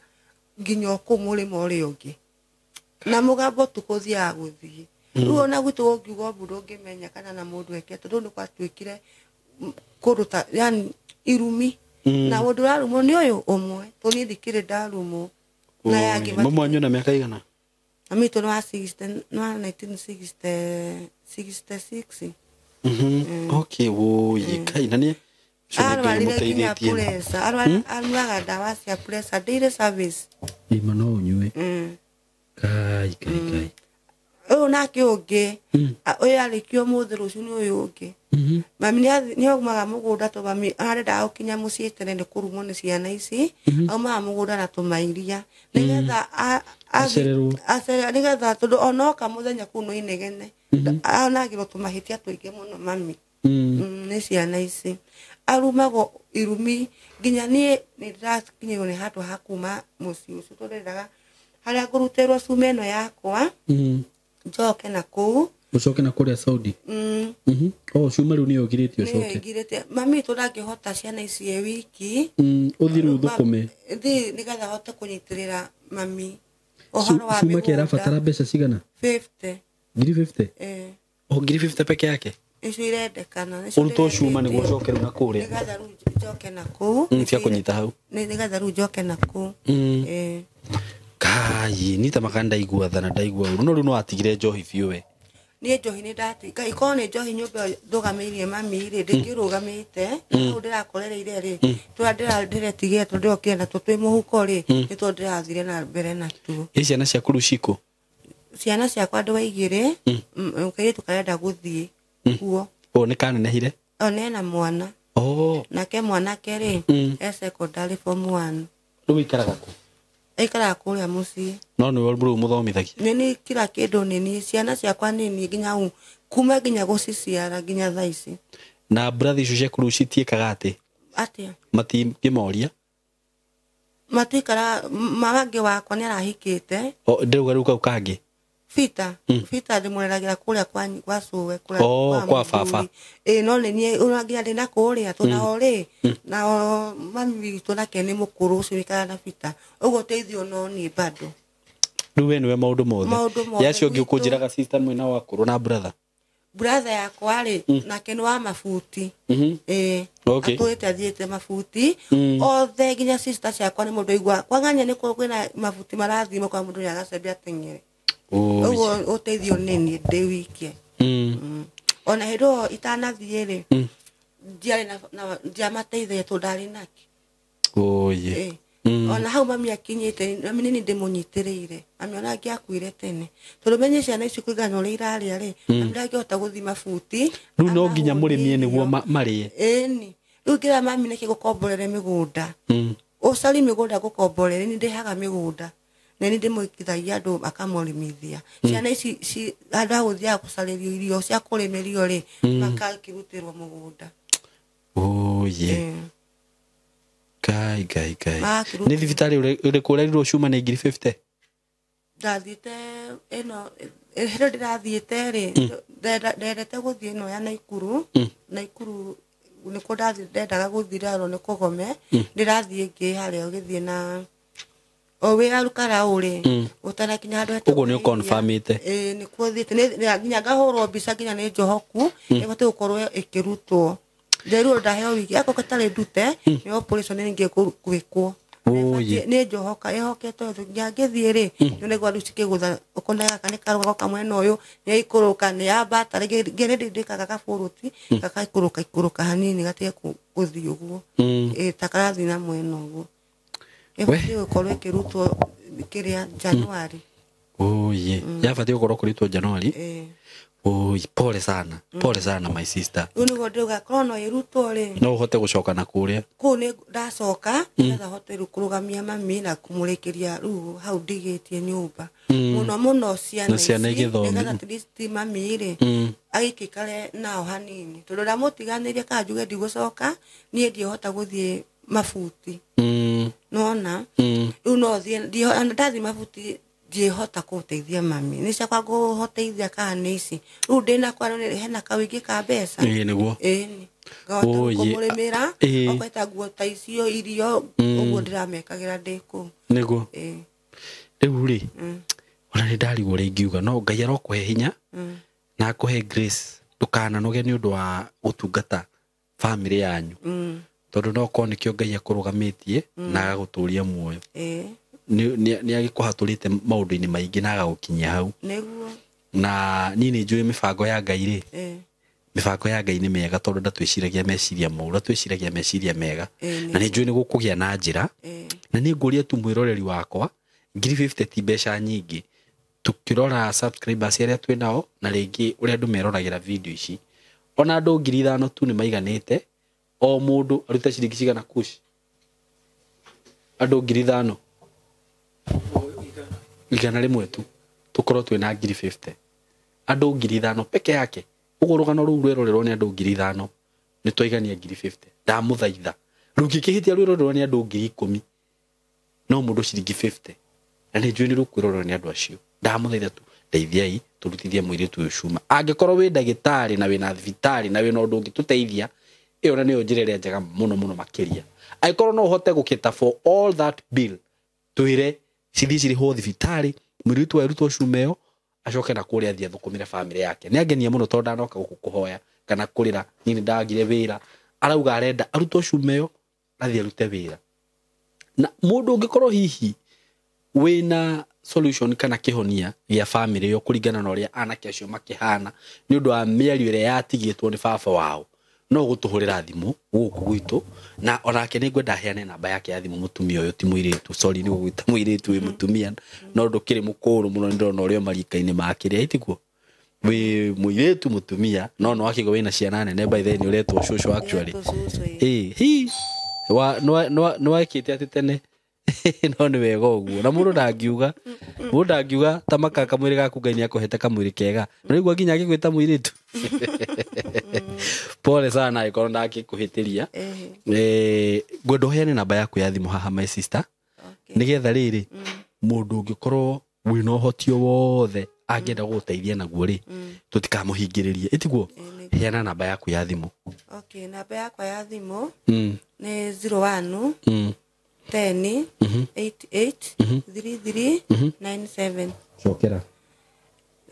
nginya o kũu mũrĩmo ũrĩa ũngĩ. Na mũgambo ũtukũ ũthiaga gũthiĩ. Rĩu ona gwitũ ũngiuga ũmbu ndũngĩmenya kana na mũndũ eke tondũ nĩ gwatuĩkire kũndũ ta yani irumi. Na mũndũ ũrarumwo nĩ ũyũ ũmwe tondũ niĩ ndikĩrĩ ndarumwo. Na yangĩ Mamu wanyu na mĩaka igana? Mami witũ nĩ wa nĩ wa 1966. Okay, woye kai na nĩ arwarire nginya pressure, arwaraga ndawa cia pressure daily service. Ima no ũnyue. Kai kai kai. Ũyũ nake ũngĩ, ũyũ arĩkia ũmũthĩ rũciũ nĩ ũyũ ũngĩ. Mami nĩ aumaga mũgũnda tondũ mami arendaga gũkinya mũciĩ tene nĩ kũrumwo nĩ ciana ici. Aumaga mũgũnda na tũmairia nĩgetha acererwo. Nĩgetha tondũ onoka mũthenya kũu no inegene. Onagĩrwo tũmahĩtia tũingĩ mũno mami. Nĩ ciana ici. Arumagwo irumi nginya niĩ nĩ ndĩrakinyĩrwo nĩ handũ ha kuma mũciĩ ũcio tondũ ndendaga harĩa ngũrutĩrwo cuma ĩno yakwa njoke na kũu. Ũcoke na kũrĩa Saudi? O cuma rĩu nĩyo ũgirĩtie ũcoke? Nĩyo ĩngirĩtie. Mami witũ ndangĩhota ciana ici e wiki. Ũthiĩ rĩu thũkũme. Thiĩ nĩgetha hote kũnyitĩrĩra mami. Ũhoro wa Cuma mĩgũnda. kĩrabatara mbeca cigana? 50. Ngiri 50? Ĩĩ. O ngiri 50 peke yake? Icio irendekana. Nĩcio Ũrutwo cuma nĩguo ũcoke rĩu na kũrĩa. Nĩgetha rĩu njoke na kũu. Cia kũnyita hau. Nĩgetha rĩu njoke na kũu. Ĩĩ. Kai, ni ta maka ndaigua thana ndaigua ũru. No rĩu no watigire njohi biũ we. Niĩ njohi nĩ ndatiga. Ikorwo nĩ njohi nyũmba ĩyo ndũgamĩirie mami rĩ, ndĩngĩrũgamĩte. Hau ndĩrakorereire rĩ, tũrĩa ndĩretigĩra tondũ ndĩrokire natuo twĩ mũhuko rĩ, nĩtuo ndĩrathire na mbere natuo. Ĩ ciana ciaku rĩu cikũ? Ciana ciakwa ndĩ wa igĩrĩ, kairĩtu karenda gũthiĩ kuo. O nĩ kanenehire? O nena mwana. Nake mwanake rĩ, e secondary form 1. Rĩu aikaraga kũ? Aikaraga kũrĩa mũciĩ. No nĩwe rĩu mũthomithagia? Nĩ niĩ kila kĩndũ nĩ niĩ, ciana ciakwa nĩ niĩ nginya hau, kuma nginya gũciciara nginya thaa ici. Na brathi icio ciaku rĩu citiĩkaga atĩ? Atĩa? Matingĩmoria? Matikara, mawangĩ wakwa nĩ arahikĩte. O, ndĩrauga rĩu kau kangĩ? Peter, Peter ndĩmũreragĩra kũrĩa kwa cũwe, kũrĩa kwa baba. Ĩĩ, no nĩ niĩ, ona nginya ndĩ na kũrĩa, tondũ nao rĩ, nao mami witũ nake nĩ mũkũrũ ũcio wĩikaraga na Peter. Ũguo ũteithio no niĩ bado. Rĩu we nĩwe maũndũ mothe. Maũndũ mothe Ya acio ũngĩ gwitũ. ũkũnjĩraga sister mwena wa akũrũ na brother? Brother yakwa rĩ, nake nĩ wa mabuti. Ĩĩ. Atũrĩte athiĩte mabuti. Othe nginya sister ciakwa nĩ mũndũ aigua. Kwa ng'ania nĩ kwĩna mabuti marathiĩ kwa mũndũ nĩ agacembia ateng'ere. Ũguo ũteithio nĩ niĩ ndĩ wike. Ona hĩndĩ ĩyo itanathiĩ rĩ, ndiarĩ na ndiamateithagia tondũ ndarĩ nake. Oye. Ona hau mami akinyĩte, mami nini ndĩmũnyitĩrĩire. Mami ona angĩakuire tene. Tondũ menye ciana ici kũringana na ũrĩa irarĩa rĩ, mami ndangĩhota gũthiĩ mabuti. Rĩu no nginya mũrĩmie nĩguo Amahũnie marĩe. Ĩni. Rĩu ngĩra mami nĩkĩ ngũkomborere mĩgũnda. Ũcari mĩgũnda ngũkomborere, nĩ ndĩhaga mĩgũnda. Na nĩ ndĩmũikithagia andũ akamũrĩmithia. Ciana ici handũ ha gũthiaga gũcarĩrio irio cia kũrĩmĩrio rĩ, makakĩrutĩrwo mũgũnda. Oye. Ngai ngai ngai. Magakĩrutĩrwo. Nĩ thibitarĩ ũrĩkũ ũrerirwo cuma nĩ ngiri 50? Ndathiĩte ĩno hĩndĩ ndĩrathiĩte rĩ, ndendete gũthiĩ ĩno ya Naikuru. Naikuru nĩkuo ndendaga gũthiĩ, ndarorwo nĩ kũgome. Ndĩrathiĩ ĩngĩ harĩa ũgĩthiĩ na o wĩra Rukaraũ rĩ, ũtanakinya handũ hetagwo Ũguo nĩ India. ũconfirmĩte? Ĩĩ, nĩkuo thiĩte. Nginya ngahũrwo mbica nginya nĩ njohoku, ĩbatiĩ gũkorwo ĩkĩrutwo. Nderirwo ndaheo wiki akorwo ĩtarĩ ndute, nĩ operation ningĩ gwĩkwo. Oye. Nĩ njohoka ĩhoketwo nginya ngĩthiĩ rĩ, nĩguo rĩu cikĩgũtha ũkona gaka nĩ karũga goka mwena ũyũ, nĩ yaikũrũka, nĩ yambata rĩngĩ nĩ ndĩkaga gaburuti gakaikũrũka ikũrũka hanini gatige gũthiĩ ũguo. Ĩĩ, ta karathiĩ na mwena ũguo. Ĩbatiĩ gũkorwo ĩkĩrutwo kĩrĩa January. Oye. Yabatiĩ gũkorwo kũrutwo January? Ĩĩ. Oi, pole sana. Pole sana my sister. Rĩu nĩguo ndĩrauga korwo no ĩrutwo rĩ, No ũhote gũcoka na kũrĩa. Kũu nĩ ndacoka nĩgetha hote rĩu kũrũgamia mami na kũmũrĩkĩria rĩu hau ndigĩtie nyũmba. Mũno mũno ciana Na ciana ici, igĩthome. nĩgetha at least mami rĩ, agĩkĩikare nao hanini. Tondũ ndamũtiganĩria kana njuge ndigũcoka, niĩ ndiĩhota gũthiĩ mabuti. Nĩwona? Rĩu no thiĩ, ndathiĩ mabuti ndiĩhota kũteithia mami. Nĩ ciakwa ngũhoteithia kana nĩ ici. Rĩu ndĩna kwa hena kawĩingĩ ka mbeca. Ĩĩ nĩguo. Ĩni. Ngahota Oye. kũmũrĩmĩra, Ĩĩ. okorwo ta nguo ta icio, irio, ũguo ndĩramekagĩra ndĩ kũu. Nĩguo. Ĩĩ. Rĩu rĩ, ona nĩ ndarigwo ũrĩa ingiuga, no Ngai arokũhe hinya na akũhe grace, ndũkananoge nĩ ũndũ wa gũtungata bamĩrĩ yanyu. Tondũ no korwo nĩkĩo Ngai akũrũgamĩtie na agagũtũria muoyo. Ĩĩ. Nĩ agĩkũhatũrĩte maũndũ-inĩ maingĩ na agagũkinyia hau. Nĩguo. Na niĩ nĩ njũĩ mĩbango ya Ngai rĩ, mĩbango ya Ngai nĩ mĩega tondũ ndatwĩciragia meciria moru, atwĩciragia meciria mega. Na nĩ njũĩ nĩ gũkũgĩa na njĩra. Na nĩ ngũria tu mwĩroreri wakwa, ngiri 50 ti mbeca nyingĩ. Tukĩrora subscribers arĩa twĩ nao na rĩngĩ ũrĩa andũ meroragĩra video ici. Ona andũ ngiri ithano tu nĩ maiganĩte, o mũndũ arute ciringi cigana kush? Andũ ngiri ithano. Igana rĩmwe tu. Tũkorwo twĩ na ngiri 50. Andũ ngiri ithano peke yake. Ũguo rũgano rũu rwerorerwo nĩ andũ ngiri ithano, nĩ twaigania ngiri 50. Ndamũthaitha. Rũngĩkĩhĩtia rwĩrorerwo nĩ andũ ngiri ikũmi, no mũndũ ciringi 50. Na nĩ njũĩ nĩ rũkwĩrorerwo nĩ andũ acio. Ndamũthaitha tu, ndeithiai tũrutithie mũirĩtu ũyũ cuma. Angĩkorwo wĩ ndagĩtarĩ na wĩna thibitarĩ na wĩna ũndũ ũngĩtũteithia, ĩyo na nĩyo njĩra ĩrĩa njega mũno mũno makĩria. Angĩkorwo no ũhote gũkĩta for all that bill, twĩre cithiĩ cirĩhwo thibitarĩ, mũirĩtu arutwo cuma ĩyo, acoke na kũrĩa athiĩ athũkũmĩre bamĩrĩ yake. Nĩ angenia mũno tondũ ndanoka gũkũ kũhoya kana kũrĩra, niĩ nĩ ndagire wĩra. Arauga arenda arutwo cuma ĩyo, athiĩ arute wĩra. Na mũndũ ũngĩkorwo hihi wĩna solution kana kĩhonia gĩa bamĩrĩ ĩyo kũringana na ũrĩa anake acio makĩhana nĩ ũndũ wa mĩario ĩrĩa yatigĩtwo nĩ baba wao, no gũtũhũrĩra thimũ gũkũ gwitũ, na onake nĩ ngwenda aheane namba yake ya thimũ. Mũtumia ũyũ ti mũirĩtu, sorry nĩ gũgwĩta mũirĩtu, wĩ mũtumia no ndũkĩrĩ mũkũrũ mũno, nĩ ndĩrona ũrĩa marika-inĩ makĩrĩa itiguo wĩ mũirĩtu mũtumia no no akĩgwo wĩna ciana nene, by the way nĩ ũretwo cũcũ actually. Ndĩretwo cũcũ, ĩĩ. Ĩĩ, hi wa nĩwekĩte atĩ tene no nĩ wega ũguo, na mũndũ ndangiuga ta maka kamwĩrĩ gaku Ngai nĩakũhete kamwĩrĩ kega, no rĩu nginya agĩgwĩta mũirĩtu. Pole sana angĩkorwo ndangĩkũhĩtĩria. Ngwenda ũheane namba yaku ya thimũ haha my sister, nĩgetha rĩrĩ mũndũ ũngĩkorwo wĩna ũhoti o wothe angĩenda gũgũteithia naguo rĩ, tũtikamũhingĩrĩrie, ĩtiguo? Heana namba yaku ya thimũ. Okay, namba yakwa ya thimũ nĩ 01 10 88 33 97. Cokera.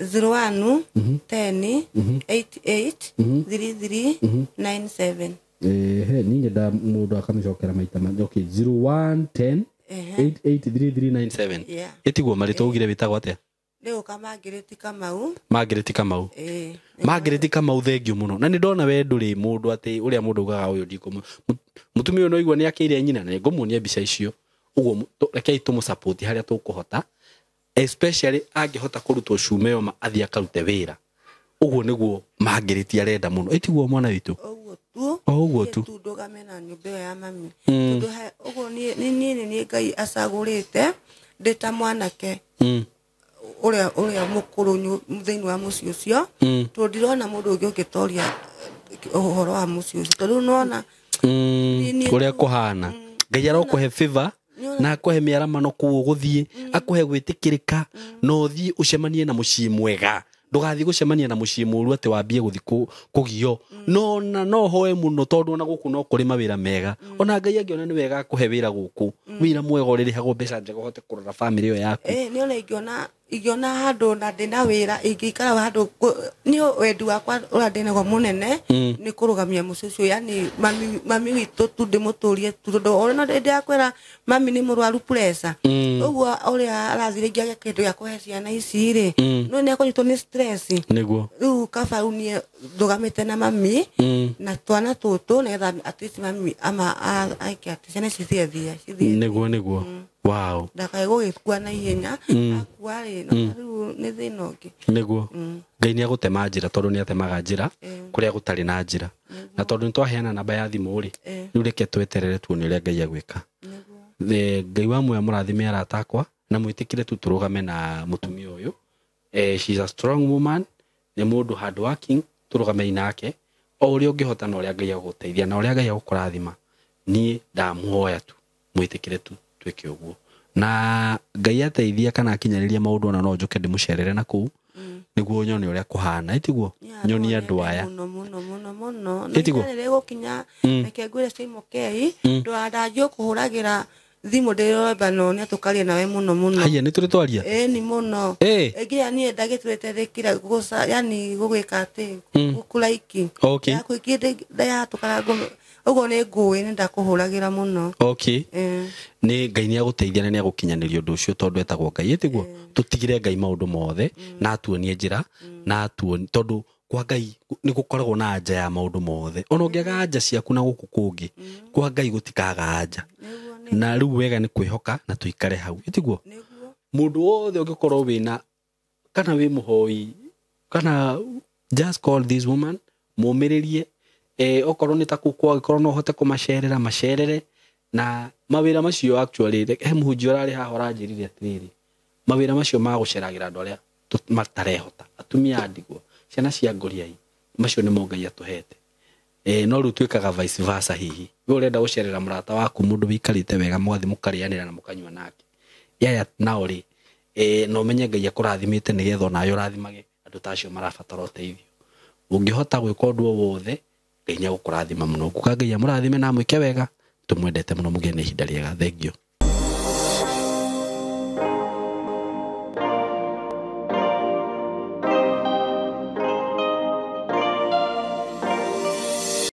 01 10 88 33 97. Ehe, niĩ ngenda mũndũ akamĩcokera maita ma okay, 01 10 88 33 97. Yeah. Ĩtiguo marĩtwa ugire wĩtagwo atĩa? Nĩ gũka Margaret Kamau. Margaret Kamau. Ĩĩ. Margaret Kamau, thengiũ mũno. Na nĩ ndona we ndũrĩ mũndũ atĩ ũrĩa mũndũ ugaga ũyũ ndikũmũ. Mũtumia ũyũ no igua nĩ akĩire nyina, na ngũmuonia mbica icio. Ũguo rekei tũmũsupport harĩa tũkũhota, especially angĩhota kũrutwo cuma ĩyo athiĩ akarute wĩra. Ũguo nĩguo Margaret arenda mũno. Ĩtiguo mwana witũ? Ũguo tu. O ũguo tu. Tu ndũgame na nyũmba ĩyo ya mami. Tondũ ũguo niĩ nĩ Ngai acagũrĩte ndĩ ta mwanake ũrĩa mũkũrũ thĩinĩ wa mũciĩ ũcio. Tondũ ndirona mũndũ ũngĩ ũngĩtoria ũhoro wa mũciĩ ũcio. Tondũ nĩwona ũrĩa kũhana. Ngai arokũhe favor na akũhe mĩaramano kũu ũgũthiĩ, akũhe gwĩtĩkĩrĩka, na ũthiĩ ũcemanie na mũciĩ mwega. Ndũgathiĩ gũcemania na mũciĩ mũru atĩ wambie gũthiĩ kũgio. No na no hoe mũno tondũ ona gũkũ no kũrĩ mawĩra mega. Ona Ngai angĩona nĩ wega akũhe wĩra gũkũ, wĩra mwega ũrĩrĩhagwo mbeca njega ũhote kũrora famĩlĩ ĩyo yaku. Nĩ ona ingĩona handũ na ndĩna wĩra, ingĩikara handũ, nĩ wendi wakwa ũrĩa ndĩnaguo mũnene nĩ kũrũgamia mũciĩ ũcio, yani mami witũ tu ndĩmũtũrie tu, tondũ ona ndĩrakwĩra mami nĩ mũrwaru pressure. Ũguo ũrĩa arathire ingĩage kĩndũ gĩa kũhe ciana ici rĩ, no nĩ ekũnyitwo nĩ stress. Nĩguo. Rĩu kaba rĩu niĩ ndũgamĩte na mami na twana tũtũ nĩgetha at least mami ama aike atĩ ciana ici cithiĩ. Nĩguo nĩguo. Wow. Ndakae gũgĩkua na ihenya, akua rĩ, no rĩu nĩ thĩna ũngĩ. Nĩguo. Ngai nĩ agũtema njĩra tondũ nĩ atemaga njĩra kũrĩa gũtarĩ na njĩra. Na tondũ nĩ twaheana namba ya thimũ rĩ, rĩu reke tweterere tuone ũrĩa Ngai agwĩka. Ngai wa muoyo mũrathime arata akwa na mwĩtĩkĩre tu tũrũgame na mũtumia ũyũ. She's a strong woman, nĩ mũndũ hard working, tũrũgamei nake o ũrĩa ũngĩhota na ũrĩa Ngai agũgũteithia na ũrĩa Ngai agũkũrathima. Niĩ ndamũhoya tu mwĩtĩkĩre tu twĩke ũguo. Na Ngai ateithia kana akinyanĩria maũndũ ona no njũke ndĩmũcerere na kũu nĩguo nyone ũrĩa kũhana. Ĩtiguo nyonie andũ aya mũno mũno mũno mũno. Ĩtiguo nĩ gũkinya reke ngwĩre Simokei ndwandanjio kũhũragĩra thimũ ndĩroba no nĩ tũkaria nawe mũno mũno. Haiya nĩ tũrĩ twaria? Ĩĩ ni mũno. Ĩngĩ niĩ ndagĩtwĩte rĩkira gũca yani gũgĩka atĩ gũkũlaiki. Okay. Yakwĩkire ndayatũkara ũguo nĩ ngũĩ nĩ ndakũhũragĩra mũno. Okay. Nĩ Ngai nĩ agũteithia na nĩ agũkinyanĩria ũndũ ũcio tondũ etagwo Ngai. Ĩtiguo tũtigire Ngai maũndũ mothe na atuonie njĩra na atuonie tondũ kwa Ngai nĩ gũkoragwo na anja ya maũndũ mothe. Ona ũngĩaga anja ciaku na gũkũ kũngĩ, kwa Ngai gũtikaga anja. Na rĩu wega nĩ kwĩhoka na tũikare hau. Ĩtiguo mũndũ wothe ũngĩkorwo wĩna kana wĩ mũhoi kana just call this woman mũmĩrĩrie. Okorwo nĩ ta kũu kwao angĩkorwo no ũhote kũmacerera macerere. Na mawĩra macio actually he mũhunjia ũrarĩ haha ũranjĩrire atĩrĩrĩ, mawĩra macio ma gũceragĩra andũ arĩa matarehota, atumia a ndigwa, ciana cia ngoriai, macio nĩmo Ngai atũhete. No rĩu twĩkaga vice versa. Hihi we ũrenda gũcerera mũrata waku mũndũ wĩikarĩte wega mũgathiĩ mũkarĩanĩra na mũkanyua nake, yaya nao rĩ, na ũmenye Ngai akũrathimĩte nĩgetha onawe ũrathimage andũ ta acio marabatara ũteithio. Ũngĩhota gwĩka ũndũ o wothe, Ngai nĩ egũkũrathima mũno. Nguga Ngai amũrathime na amwĩke wega. Tũmwendete mũno, mũgĩe na ihinda rĩega. Thengiũ.